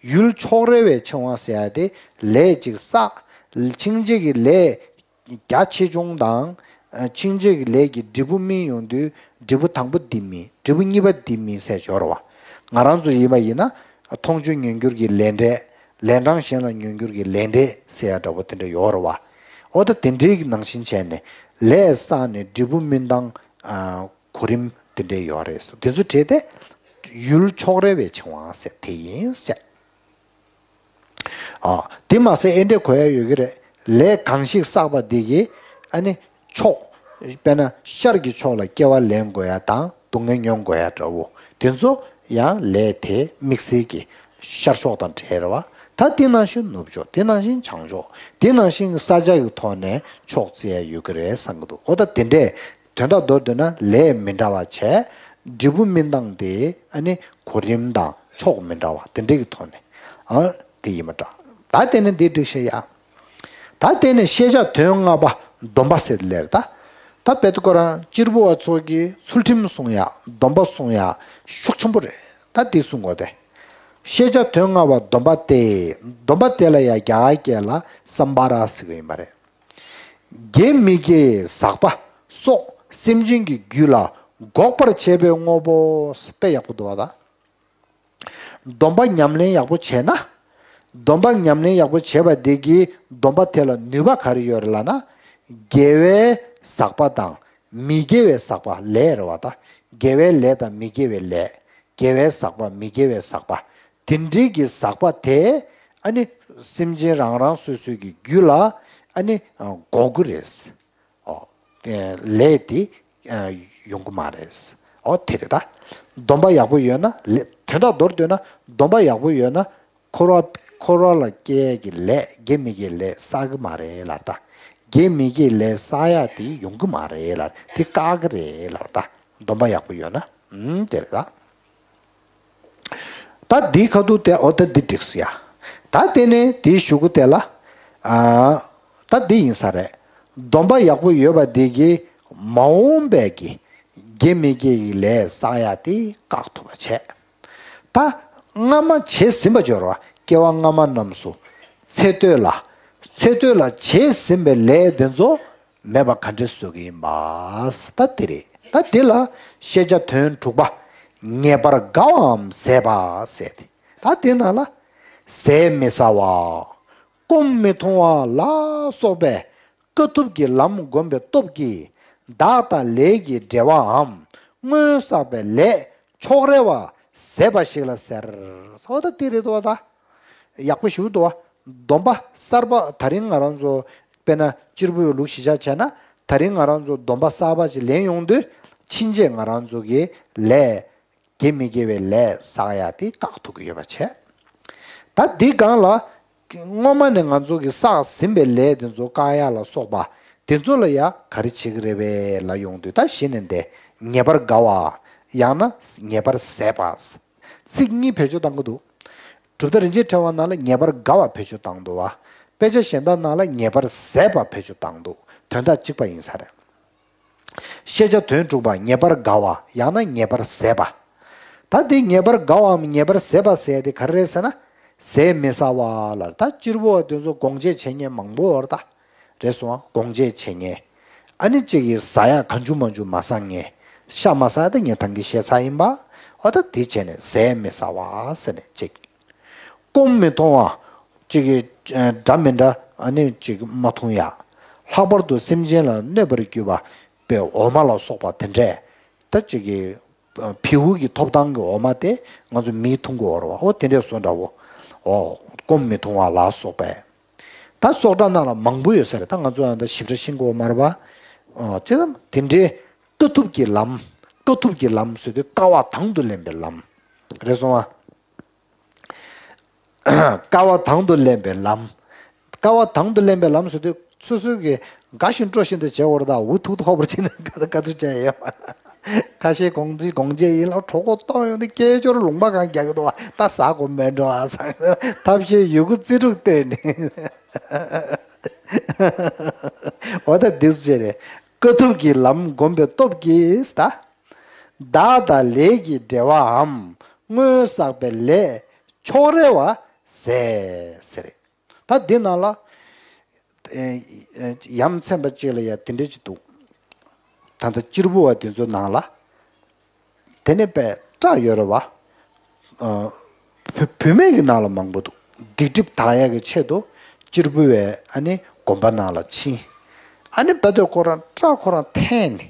ཡུལ་ཕྱོགས་རེ་བའི་འཆིང་བ་ཟེར་ཡ་དེ་ལས་ཅིག་བསགས། འཆིང་བྱེད་ཀྱི་ལས་རྒྱ་ཆེ་ཆུང་དང་། ཨ། འཆིང་བྱེད་ཀྱི་ལས་ཀྱི་འབྲས་བུ་སྨིན་ཡོང་དུས་འབྲས་བུ་དང་པོ་འདི་སྨིན། འབྲས་བུ་གཉིས་པ་འདི་སྨིན་ཟེར་ཡོད་རེད་བ། ང་རང་ཚོ་ཡིན་པ་ཡིན་ན་མཐོང་ཆོས་མྱོང་འགྱུར་གྱི་ལས་འབྲས། ལན་གྲངས་གཞན་ལ་མྱོང་འགྱུར་གྱི་ལས་འབྲས་ཟེར་ཡ་འདྲ་པོ་དེ་འདྲ་ཡོད་རེད་བ། འོ་ད་དེ་འདྲའི་ནང་བཞིན་བྱས་ནས་ལས་བསགས་ནས་འབྲས་བུ་སྨིན་སྟངས། ཨ། གོ་རིམ་དེ་འདྲ་ཡོད་རེད། དེ་ཚོ་བྲིས་ཏེ་ཡུལ་ཕྱོགས་རེ་བའི་འཆིང་བ་ཟེར་དེ་ཡིན་ཟེར། ཨ། དེ་མ་ཟད་ཨེ་འདྲས་གོ་ཡ་ཡོད་ཀྱི་རེད། ལས་གང་ཞིག་བསགས་པ་དེ་གིས་ཨ་ནི་ཕྱོགས། དཔེར་ན་ཤར་གྱི་ཕྱོགས་ལ་སྐྱེ་བ་ལེན་དགོས་ཡ་དང་སྡུག་བསྔལ་མྱོང་དགོས་ཡ་འདྲ་བོ་དེ་ཚོ་ཡང་ལས་དེ་དམིགས་བསལ་གྱི་ཤར་ཕྱོགས་དང་འབྲེལ་བ། ད་དེ་ནང་བཞིན་ནུབ་ཕྱོགས། དེ་ནང་བཞིན་བྱང་ཕྱོགས། དེ་ནང་བཞིན་ས་ཆ་གི་ཐོག་ནས་ཕྱོགས་བརྩི་ཡ་ཡོད་ཀྱི་རེད་བསམ་གྱི་འདུག་འོ་ད་དེ་འདྲས། དོན་དག་མདོར་བསྡུས་ན་ལས་མི་འདྲ་བ་བྱས། འབྲས་བུ་སྨིན་སྟངས་དེ་ཨ་ནི་གོ་རིམ་དང་ཕྱོགས་མི་འདྲ་བ་དེ་འདྲ་གི་ཐོག་ནས་ཨ་དེ་ཡིན་པ་འདྲ། ད་དེ་ནས་འདི་འགྲིག་ཤེས་ཡ། ད་དེ་ནས་ཤེས་བྱ་དོན་ལྔ་པ་སྡོམ་པ་ཟེར་ལེར་ད། ད་དཔེ་ཁོ་རང་གཅེར་བུ་བ་ཚོ་གི་ཚུལ་ཁྲིམས་སྲུང་ཡ། སྡོམ་པ་སྲུང་ཡ་ཤུགས་ཆེན་པོ་རེད། ད་འདི་གསུང་དགོས་ཏེ། ཤེས་བྱ་དོན་ལྔ་པ་སྡོམ་པ་སྟེ། སྡོམ་པ་དེ་ལ་ཡ་རྒྱ་གར་སྐད་ལ་སམ་བྷ་ར་ཟེར་གི་ཡིན་པ་རེད། དགེ་མི་དགེའི་ཟག་པ་སོགས་སེམས་ཅན་གྱི་རྒྱུད་ལ་འགོག་པར་བྱེད་པའི་དངོས་པོ། དཔེ་ཡག་པོ་འདུག་བ་ད། སྡོམ་པ་ཉམས་ལེན་ཡག་པོ་བྱས་ན། སྡོམ་པ་ཉམས་ལེན་ཡག་པོ་བྱས་པ་དེ་གིས་སྡོམ་པ་དེ་ལ་ནུས་པ་ག་རེ་ཡོད་རེད་ལབ་ན། དགེ་བའི་ཟག་པ་དང་མི་དགེ་བའི་ཟག་པ་ལས་རེད་བ་ད། དགེ་བའི་ལས་དང་མི་དགེ་བའི་ལས། དགེ་བའི་ཟག་པ་མི་དགེ་བའི་ཟག་པ། དེ་འདྲའི་གི་ཟག་པ་དེ་ཨ་ནི་སེམས་ཅན་རང་རང་སོ་སོའི་གི་རྒྱུད་ལ་ཨ་ནི་འགོག་གི་རེད། ཨོ། ལས་དེ་ཡོང་གི་མ་རེད། ཨོ་དེ་རེད་ད། སྡོམ་པ་ཡག་པོ་ཡོད་ན་ལས། དོན་དག་མདོར་བསྡུས་ན་སྡོམ་པ་ཡག་པོ་ཡོད་ན་འཁོར་བ། འཁོར་བ་ལ་སྐྱེ་ཡས་ཀྱི་ལས། དགེ་མི་དགེ་ལས་བསགས་གི་མ་རེད་ལབ་ད། དགེ་མི་དགེ་ལས་བསགས་ཡ་དེ་ཡོང་གི་མ་རེད་ལབ། དེ་བཀག་གི་རེད་ལབ་ད། སྡོམ་པ་ཡག་པོ་ཡོད་ན། ཨུམ། དེ་རེད་ད། ད་འདིའི་ཁ་ཐུག་དེ་འོ་ད་འདི་འགྲིགས་སོ་ཡ། ད་དེ་ནས་དེའི་གཞུག་གུ་དེ་ལ། ཨ། ད་འདི་ཡིན་ས་རེད། སྡོམ་པ་ཡག་པོ་ཡོད་པ་འདི་གིས་མ་འོངས་པའི་གི་དགེ་མི་དགེ་གི་ལས་བསགས་ཡ་དེ་བཀག་ཐུབ་པ་བྱས། ད་སྔ་མ་བྱས་ཟིན་པ་སྦྱོར་བ་སྐྱེ་བ་སྔ་མ་རྣམས་སུ་ཚེ་སྟོད་ལ། ཚེ་སྟོད་ལ་བྱས་ཟིན་པའི་ལས་དེ་ཚོ་མེད་པ་ག་འདྲས་བཟོ་གི་ཡིན་པ། ད་དེ་རེད། ད་དེ་ལ་ཤེས་བྱ་དོན་དྲུག་པ། ངེས་པར་དགའ་བའམ་ཟད་པ་ཟེར་ཏེ། ད་དེ་ནང་ལ་ཟད་མི་ཟ་བ། སྐོམ་མི་འཐུང་བ་ལ་སོགས་པའི་དཀའ་ཐུབ་ཀྱི་ལམ་བསྒོམས་པའི་སྟོབས་ཀྱིས་བདག་དང་ལས་ཀྱི་འབྲེལ་བའམ་སྔོན་བསགས་པའི་ལས་ཕྱོགས་རེ་བ་ཟད་པ་ཞིག་ལ་ཟེར། ཨོ་ད་དེ་རེད་དོ་ད། ཡག་པོ་ཞུ་འདུག་བ། སྡོམ་པ་གསར་པ་དེ་རིང་ང་རང་ཚོ་དཔེར་ན་གཅེར་བུ་ཡི་ལུགས་གཞི་བཞག་བྱས་ན། དེ་རིང་ང་རང་ཚོ་སྡོམ་པ་གསར་པ་ཅིག་ལེན་ཡོང་དུས་ཕྱིན་ཆད་ང་རང་ཚོ་གི་ལས་དགེ་མི་དགེ་བའི་ལས་བསགས་ཡ་དེ་བཀག་ཐུབ་ཀྱི་ཡོད་པ་བྱས། ད་འདི་སྒང་ལ་སྔོན་མ་ནས་ང་ཚོ་གི་བསགས་ཟིན་པའི་ལས་དེ་ཚོ་བཀག་ཡ་ལ་སོགས་པ་དེ་ཚོ་ལ་ཡ་ག་རེ་བྱེད་ཀྱི་རེད་པས་ལ་ཡོང་དུས། ད་གཞི་ནས་འདི་ངེས་པར་དགའ་བ། ཡང་ན་ངེས་པར་ཟད་པ། ཚིག་གཉིས་བེད་སྤྱོད་བཏང་གི་འདུག་གྲུབ་མཐའ་རིན་ཆེན་ཕྲེང་བ་ནང་ལ་ངེས་པར་དགའ་བ་བེད་སྤྱོད་བཏང་འདུག་བ། དཔེ་ཆ་གཞན་དག་ནང་ལ་ངེས་པར་ཟད་པ་བེད་སྤྱོད་བཏང་འདུག་དོན་དག་གཅིག་པ་ཡིན་ས་རེད། ཤེས་བྱ་དོན་དྲུག་པ་ངེས་པར་དགའ་བ་ཡང་ན་ངེས་པར་ཟད་པ། ད་འདི་ངེས་པར་དགའ་བའམ་ངེས་པར་ཟད་པ་ཟེར་དེ་ག་རེ་རེད་ཟེར་ན། ཟད་མི་ཟ་བ་ལ། ད་གཅེར་བུ་བ་དེ་ཚོ་སྒོང་སྐྱེས་བྱེད་མཁན་མང་པོ་ཡོད་རེད་ད། རེད་སོང་ཨ། སྒོང་སྐྱེས་བྱེད་མཁན། ཨ་ནི་གཅིག་གིས་ཟ་ཡག་གང་བྱུང་མང་བྱུང་མ་ཟ་མཁན། ཤ་མ་ཟ་ཡག་ད་ངས་ད་གིན་བཤད་ཚར་ཡིན་པ། ཨོ་ད་དེ་བྱས་ནས་ཟད་མི་ཟ་བ་ཟེར་ནས་གཅིག་སྐོམ་མི་འཐུང་བ། གཅིག་གིས་འདྲ་མི་འདྲ་ཨ་ནི་གཅིག་མ་འཐུང་ཡག་ལྷག་པར་དུ་སེམས་ཅན་ལ་གནོད་པར་གྱུར་པ་པའི་འོ་མ་ལ་སོགས་པ་དེ་འདྲས། ད་གཅིག་གིས་བེའུ་གི་ཐོབ་ཐང་གི་འོ་མ་དེ་ང་ཚོ་མིས་འཐུང་གི་ཡོད་རེད་བ། འོ་དེ་འདྲས་བཟོ་འདྲ་བོ། འོ་སྐོམ་མི་འཐུང་བ་ལ་སོགས་པས། ད་སོགས་སྒྲ་ནང་ལ་མང་པོ་ཡོད་ས་རེད། ད་ང་ཚོ་ཡང་ད་ཞིབ་ཕྲ་ཤེས་ཀྱི་ཡོད་མ་རེད་པ། ཨོ་ཅེ་ཙམ་དེ་འདྲའི་དཀའ་ཐུབ་ཀྱི་ལམ། དཀའ་ཐུབ་ཀྱི་ལམ་ཟེར་དུས་དཀའ་བ་དང་དུ་ལེན་པའི་ལམ། རེད་སོང་ཨ། དཀའ་བ་དང་དུ་ལེན་པའི་ལམ། དཀའ་བ་དང་དུ་ལེན་པའི་ལམ་ཟེར་དུས་སོ་སོའི་གི་དགའ་བཞིན་སྤྲོ་བཞིན་དུ་བྱེད་དགོས་རེད། ད་འུ་ཐུག་ཐོག་པར་ཕྱིན་ནས་དཀའ་ཐུབ་བྱས་ཡོད། ཁ་ཤས་གོང་ཚིག་གོང་ཆེ་ཡིན་ལ་གྲོད་ཁོག་ལྟོགས་ཡོང་དུས་སྐད་ཅོར་ལུང་པ་གང་རྒྱག་གི་འདུག་བ། ད་ཟ་དགོས་མེད་འགྲོ་ཨ་ཟ། ཐབས་ཤེས་ཡོད་རྒུ་རྩིས་དྲུག་བཏོན་ནས། འོ་ད་འདི་ཚོ་བྱས་རེད། དཀའ་ཐུབ་ཀྱི་ལམ་བསྒོམས་པའི་སྟོབས་ཀྱིས་ད། བདག་དང་ལས་ཀྱི་འབྲེལ་བའམ་སྔོན་བསགས་པའི་ལས་ཕྱོགས་རེ་བ་ཟད་ཟེར། ད་འདི་ནང་ལ་ཨེ་ཨེ་ཡ་མཚན་པ་གཅིག་ལ་ཡ་དེ་འདྲ་ཅིག་འདུག་ད་ལྟ་གཅེར་བུ་བ་དེ་ཚོ་ནང་ལ་དེ་ནས་པའི་སྐྲ་ཡོད་རེད་བ། ཨ་བུ་བུད་མེད་ཀྱི་ནང་ལ་མང་པོ་འདུག་སྡིག་སྒྲིབ་དག་ཡག་གི་ཆེད་དུ་གཅེར་བུ་བས་ཨ་ནི་དགོན་པ་ནང་ལ་ཕྱིན། ཨ་ནི་བལ་དུ་ཁོ་རང་སྐྲ་ཁོ་རང་འཐེན་ནས།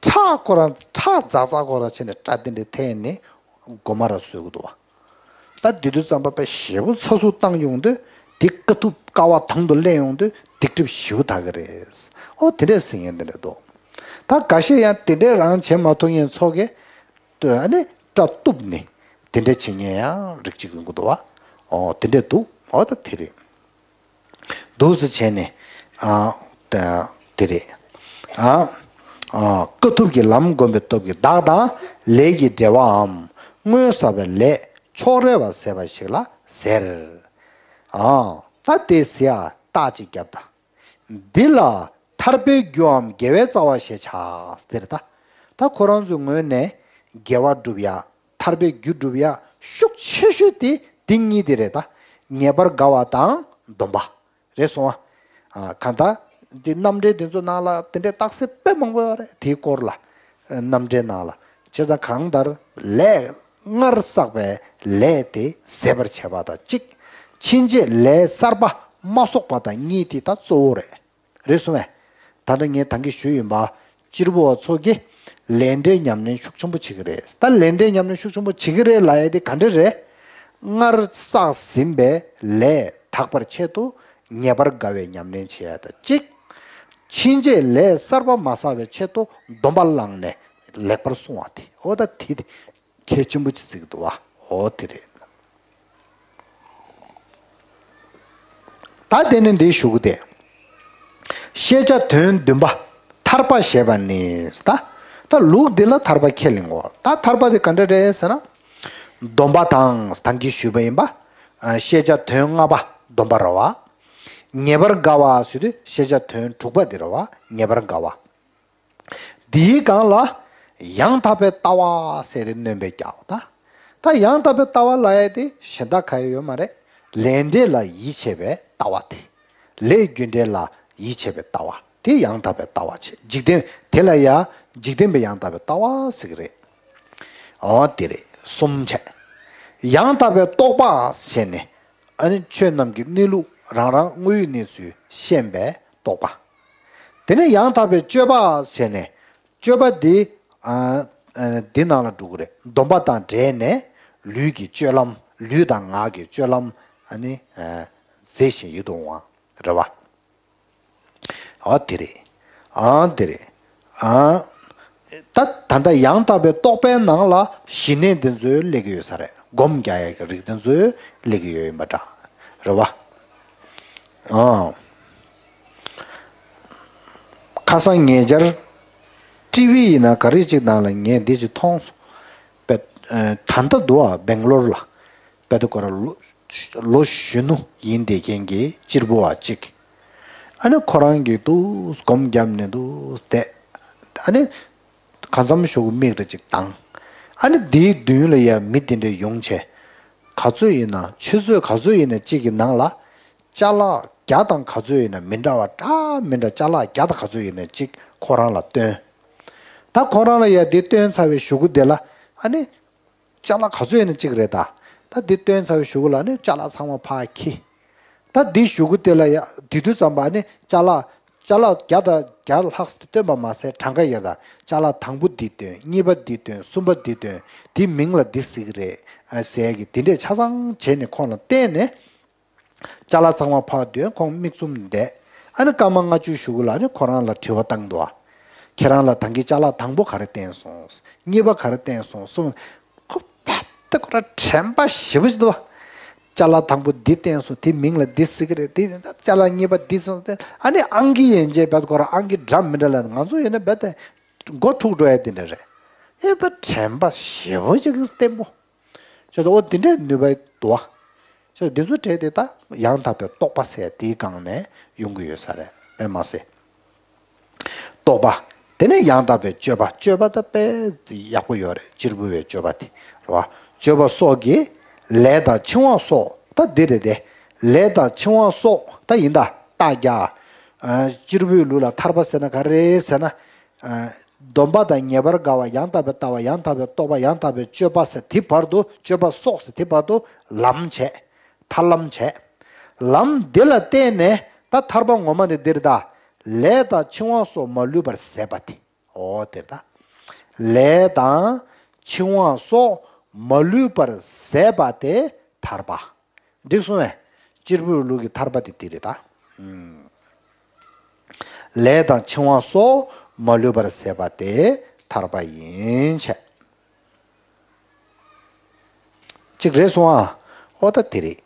ཁྲག་ཁོ་རང་ཁྲག་འཛག་འཛག་ཁོ་རང་བྱས་ནས་སྐྲ་དེ་འདྲ་འཐེན་ནས་མགོ་མ་ར་བཟོས་ཀྱི་འདུག་བ། ད་དེ་དུས་ཙམ་པ་དཔེ་ཞེ་པོ་ཚ་ཟུག་བཏང་ཡོང་དུས་དེ་དཀའ་ཐུབ་དཀའ་བ་དང་དུ་ལེན་ཡོང་དུས་སྡིག་སྒྲིབ་ཞེ་པོ་དག་གི་རེད། ཨོ་དེ་འདྲས་ཟེར་མཁན་དེ་འདྲ་འདུག་ད་འགའ་ཤས་ཡང་དེ་འདྲས་རང་བྱེད་མ་ཐུབ་མཁན་ཚོ་གིས་ཨ་ནི་སྐྲ་གཏུབ་ནས་དེ་འདྲས་བྱེད་མཁན་ཡང་རིགས་གཅིག་ཡོང་གི་འདུག་བ། ཨོ་དེ་འདྲས་འདུག་ཨོ་ད་དེ་རེད། འདུག་སེ་བྱས་ནས། ཨ། དེ་རེད། ཨ། ཨ། དཀའ་ཐུབ་ཀྱི་ལམ་བསྒོམས་པའི་སྟོབས་ཀྱིས་བདག་དང་ལས་ཀྱི་འབྲེལ་བའམ་སྔོན་བསགས་པའི་ལས་ཕྱོགས་རེ་བ་ཟད་པ་ཞིག་ལ་ཟེར། ཨ། ད་དེ་ཟེར་ཡ་རྟགས་ཅིག་བརྒྱབ་ད། འདི་ལ་ཐར་པའི་རྒྱུའམ་དགེ་བའི་རྩ་བ་ཞེས་བྱ། ཟེར་ད། ད་ཁོ་རང་ཚོའི་ངོས་ནས་དགེ་བ་སྒྲུབ་ཡ། ཐར་པའི་རྒྱུ་སྒྲུབ་ཡ་ཤུགས་ཆེ་ཤོས་དེ་འདི་གཉིས་དེ་རེད་ད། ངེས་པར་དགའ་བ་དང་སྡོམ་པ། རེད་སོང་ཨ། གང་ལྟར་འདི་རྣམ་འགྲེལ་འདི་ཚོ་ནང་ལ་དེ་འདྲའི་རྟགས་གསལ་དཔེ་མང་པོ་ཡོད་རེད། དེའི་སྐོར་ལ་རྣམ་འགྲེལ་ནང་ལ། བྱས་ཙང་གང་ལྟར་ལས་སྔར་བསགས་པའི་ལས་དེ་ཟད་པར་བྱེད་པ་དང་གཅིག་ཕྱིན་ཆད་ལས་གསར་པ་མ་གསོག་པ་དང་གཉིས་དེ་ད་གཙོ་བོ་རེད། རེད་སོང་ངས། ད་ལྟ་ངས་ད་གིན་ཞུས་ཡིན་པ། གཅེར་བུ་བ་ཚོ་གིས་ལས་འབྲས་ཉམས་ལེན་ཤུགས་ཆེན་པོ་བྱེད་ཀྱི་རེད། ད་ལས་འབྲས་ཉམས་ལེན་ཤུགས་ཆེན་པོ་བྱེད་ཀྱི་རེད་ལབ་ཡ་དེ་ག་འདྲ་རེད། སྔར་བསགས་ཟིན་པའི་ལས་དག་པར་ཆེད་དུ་ངེས་པར་དགའ་བའི་ཉམས་ལེན་བྱེད་ཡ་དང་གཅིག་ཕྱིན་ཆད་ལས་གསར་པ་མ་བསགས་པའི་ཆེད་དུ་སྡོམ་པ་བླངས་ནས་ལེགས་པར་བསྲུང་བ་དེ། འོ་ད་དེ་དེ། གལ་ཆེན་པོ་ཅིག་བརྩི་གི་འདུག་བ། འོ་དེ་རེད། ད་དེ་ནས་འདིའི་གཞུག་གུ་དེ། ཤེས་བྱ་དོན་བདུན་པ། ཐར་པ་ཞེས་པ་ནི་ད། ད་ལུགས་འདི་ལ་ཐར་པ་ཁས་ལེན་དགོས། ད་ཐར་པ་དེ་ག་འདྲ་རེད་ཟེར་ན། སྡོམ་པ་དང་ད་གིན་ཞུས་པ་ཡིན་པ། ཨ། ཤེས་བྱ་དོན་ལྔ་པ་སྡོམ་པ་རེད་བ། ངེས་པར་དགའ་བ་ཟེར་དུས་ཤེས་བྱ་དོན་དྲུག་པ་དེ་རེད་བ། ངེས་པར་དགའ་བ། འདིའི་སྒང་ལ་ཡང་དག་པའི་ལྟ་བ་ཟེར་ཏེ་སྣོན་པ་རྒྱག་ད། ད་ཡང་དག་པའི་ལྟ་བ་ལབ་ཡ་དེ་གཞན་དག་གང་ཡང་ཡོད་མ་རེད། ལས་འབྲས་ལ་ཡིད་ཆེས་པའི་ལྟ་བ་དེ། ལས་རྒྱུ་འབྲས་ལ་ཡིད་ཆེས་པའི་ལྟ་བ་དེ་ཡང་དག་པའི་ལྟ་བ་བྱེད། འཇིག་རྟེན་དེ་ལ་ཡང་འཇིག་རྟེན་པའི་ཡང་དག་པའི་ལྟ་བ་ཟེར་གི་རེད། འོ་དེ་རེད། གསུམ་བྱས། ཡང་དག་པའི་རྟོག་པ་བྱས་ནས། ཨ་ནི་ཆོས་རྣམས་ཀྱི་གནས་ལུགས་རང་རང་དངོས་ཡོད་གནས་ཚུལ་ཤེས་པའི་རྟོག་པ། དེ་ནས་ཡང་དག་པའི་སྤྱོད་པ་བྱས་ནས། སྤྱོད་པ་འདི། ཨ། ཨ། འདི་ནང་ལ་འགྲོ་གི་རེད། སྡོམ་པ་དང་འབྲེལ་ནས་ལུས་ཀྱི་སྤྱོད་ལམ། ལུས་དང་ངག་གི་སྤྱོད་ལམ། ཨ་ནི། ཨ། ཟེར་བཞིན་ཡོད་དུ་འོང་བ་རེད་བ། ཨ་དེ་རེད། ཨ་དེ་རེད། ཨ། ད་ད་ལྟ་ཡང་དག་པའི་རྟོག་པའི་ནང་ལ་ཞི་གནས་འདི་ཚོ་སླེབས་ཀྱི་ཡོད་ས་རེད། སྒོམ་རྒྱག་ཡ་གི་རིགས་འདི་ཚོ་སླེབས་ཀྱི་ཡོད་ཡིན་པ་འདྲ་རེད་བ། ཨ། ཁ་སང་ཉེ་ཆར་ཊི་ཝི་ཡིན་ན་ག་རེ་ཅིག་ནང་ལ་ངས་འདི་ཅིག་མཐོང་སོང་། པད། ཨ། ད་ལྟ་འདུག་ཨ། སྦེང་ལོར་ལ་པད་དུ་ཁོ་རང་ལོ་ལོ་གཞོན་ནུ་ཡིན་བསྡད་མཁན་གྱི་གཅེར་བུ་བ་གཅིག་ཨ་ནི་ཁོ་རང་གིས་འདུག་སྒོམ་བརྒྱབ་ནས་འདུག་བསྡད། ཨ་ནི་གང་འཚམ་ཞུ་གི་མིག་ར་ཅིག་བཏང་། ཨ་ནི་འདིའི་མདུན་ལ་ཡ་མི་དེ་འདྲ་ཡོང་བྱས། ག་ཚོད་ཡིན་ན་ཆུ་ཚོད་ག་ཚོད་ཡིན་ན་གཅིག་གི་ནང་ལ། ཅ་ལག་བརྒྱ་དང་ག་ཚོད་ཡིན་ན་མི་འདྲ་བ་འདྲ་མི་འདྲ་ཅ་ལག་བརྒྱ་དང་ག་ཚོད་ཡིན་ན་གཅིག་ཁོ་རང་ལ་སྟོན། ད་ཁོ་རང་ལ་ཡ་འདི་སྟོན་ཚར་བའི་གཞུག་གུ་དེ་ལ་ཨ་ནི། ཅ་ལག་ག་ཚོད་ཡིན་ན་གཅིག་རེད་ད། ད་འདི་སྟོན་ཚར་བའི་གཞུག་གུ་ལ་ཨ་ནི་ཅ་ལག་ཚང་མ་ཕར་འཁྱེར། ད་འདི་གཞུག་གུ་དེ་ལ་ཡ་དེ་དུས་ཙམ་པ་ཨ་ནི་ཅ་ལག་ཅ་ལག་བརྒྱ་དང་བརྒྱ་ལྷག་སྟོན་པ་མ་ཟད་གྲངས་ཀ་ཡོད་ད། ཅ་ལག་དང་པོ་འདི་སྟོན། གཉིས་པ་འདི་སྟོན། གསུམ་པ་འདི་སྟོན། འདི་མིང་ལ་འདི་ཟེར་གི་རེད། ཨ། ཟེར་གི་དེ་འདྲས་ཆ་ཚང་བྱས་ནས་ཁོང་ལ་བསྟན་ནས། ཅ་ལག་ཚང་མ་ཕར་འདོན། ཁོང་མིག་བཙུམ་བསྡད། ཨ་ནི་སྐར་མ་ལྔ་བཅུ་གཞུག་གུ་ལ་ཨ་ནི་ཁོ་རང་ལ་དྲི་བ་བཏང་འདུག་ཨ། ཁྱེད་རང་ལ་ད་གིན་ཅ་ལག་དང་པོ་ག་རེ་བསྟན་སོང་། གཉིས་པ་ག་རེ་བསྟན་སོང་། གསུམ། ཁོ་ཕ་དེ་ཁོ་ར་དྲན་པ་ཞེ་པོ་ཞིག་འདུག་ཨ། ཅ་ལག་དང་པོ་འདི་བསྟན་སོང་། དེ་མིང་ལ་འདི་ཟེར་གི་རེད། དེ་ཅ་ལག་གཉིས་པ་འདི་སོང་སྟེ་ཨ་ནི་ཨང་ཀི་ཡན་ཆད་བེད་ཁོ་ར་ཨང་ཀི་འདྲ་མི་འདྲ་ལ་ང་ཚོ་ཡིན་ན་བེད་དེ་མགོ་འཁྲུག་འགྲོ་ཡ་དེ་འདྲ་རེད། ཨེ་ཕ་དྲན་པ་ཞེ་པོ་ཞིག་བརྟན་པོ། ཅེས་སོ། འོ་དེ་འདྲའི་ནུས་པ་འདུག་བ། ཅེས་སོ། འདི་ཚོ་གྲས་དེ་ད་ཡང་དག་པའི་རྟོག་པ་ཟེར་དེའི་སྒང་ནས་ཡོང་གི་ཡོད་ས་རེད་དཔེ་མ་ཟད། རྟོག་པ། དེ་ནས་ཡང་དག་པའི་སྤྱོད་པ། སྤྱོད་པ་ད་དཔེ་ཡག་པོ་ཡོད་རེད། གཅེར་བུ་བའི་སྤྱོད་པ་དེ་རེད་བ། སྤྱོད་པ་སོགས་ཀྱི་ལས་དང་འཆིང་བ་སོགས་ད་འདི་རེད་དེ། ལས་དང་འཆིང་བ་སོགས་ད་ཡིན་ད་རྟགས་རྒྱག་ཨ། གཅེར་བུའི་ལུགས་ལ་ཐར་པ་ཟེར་ན་ག་རེ་ཟེར་ན། ཨ། སྡོམ་པ་དང་ངེས་པར་དགའ་བ། ཡང་དག་པའི་ལྟ་བ། ཡང་དག་པའི་རྟོག་པ། ཡང་དག་པའི་སྤྱོད་པ་ཟེར་དེ་བར་དུ། སྤྱོད་པ་སོགས་ཟེར་དེ་བར་དུ་ལམ་བྱས། ཐར་ལམ་བྱས། ལམ་འདི་ལ་བརྟེན་ནས་ད་ཐར་པ་ངོ་མ་ནི་འདིར་ད། ལས་དང་འཆིང་བ་སོགས་མ་ལུས་པར་ཟད་པ་དེ། འོ་དེར་ད། ལས་དང་འཆིང་བ་སོགས་མ་ལུས་པར་ཟད་པ་དེ་ཐར་པ། འགྲིག་སོང་ངས། གཅེར་བུའི་ལུགས་ཀྱི་ཐར་པ་དེ་འདི་རེད་ད། ཨུམ། ལས་དང་འཆིང་བ་སོགས་མ་ལུས་པར་ཟད་པ་དེ་ཐར་པ་ཡིན་བྱས། གཅིག་རེད་སོང་ཨ། ཨོ་ད་དེ་རེད།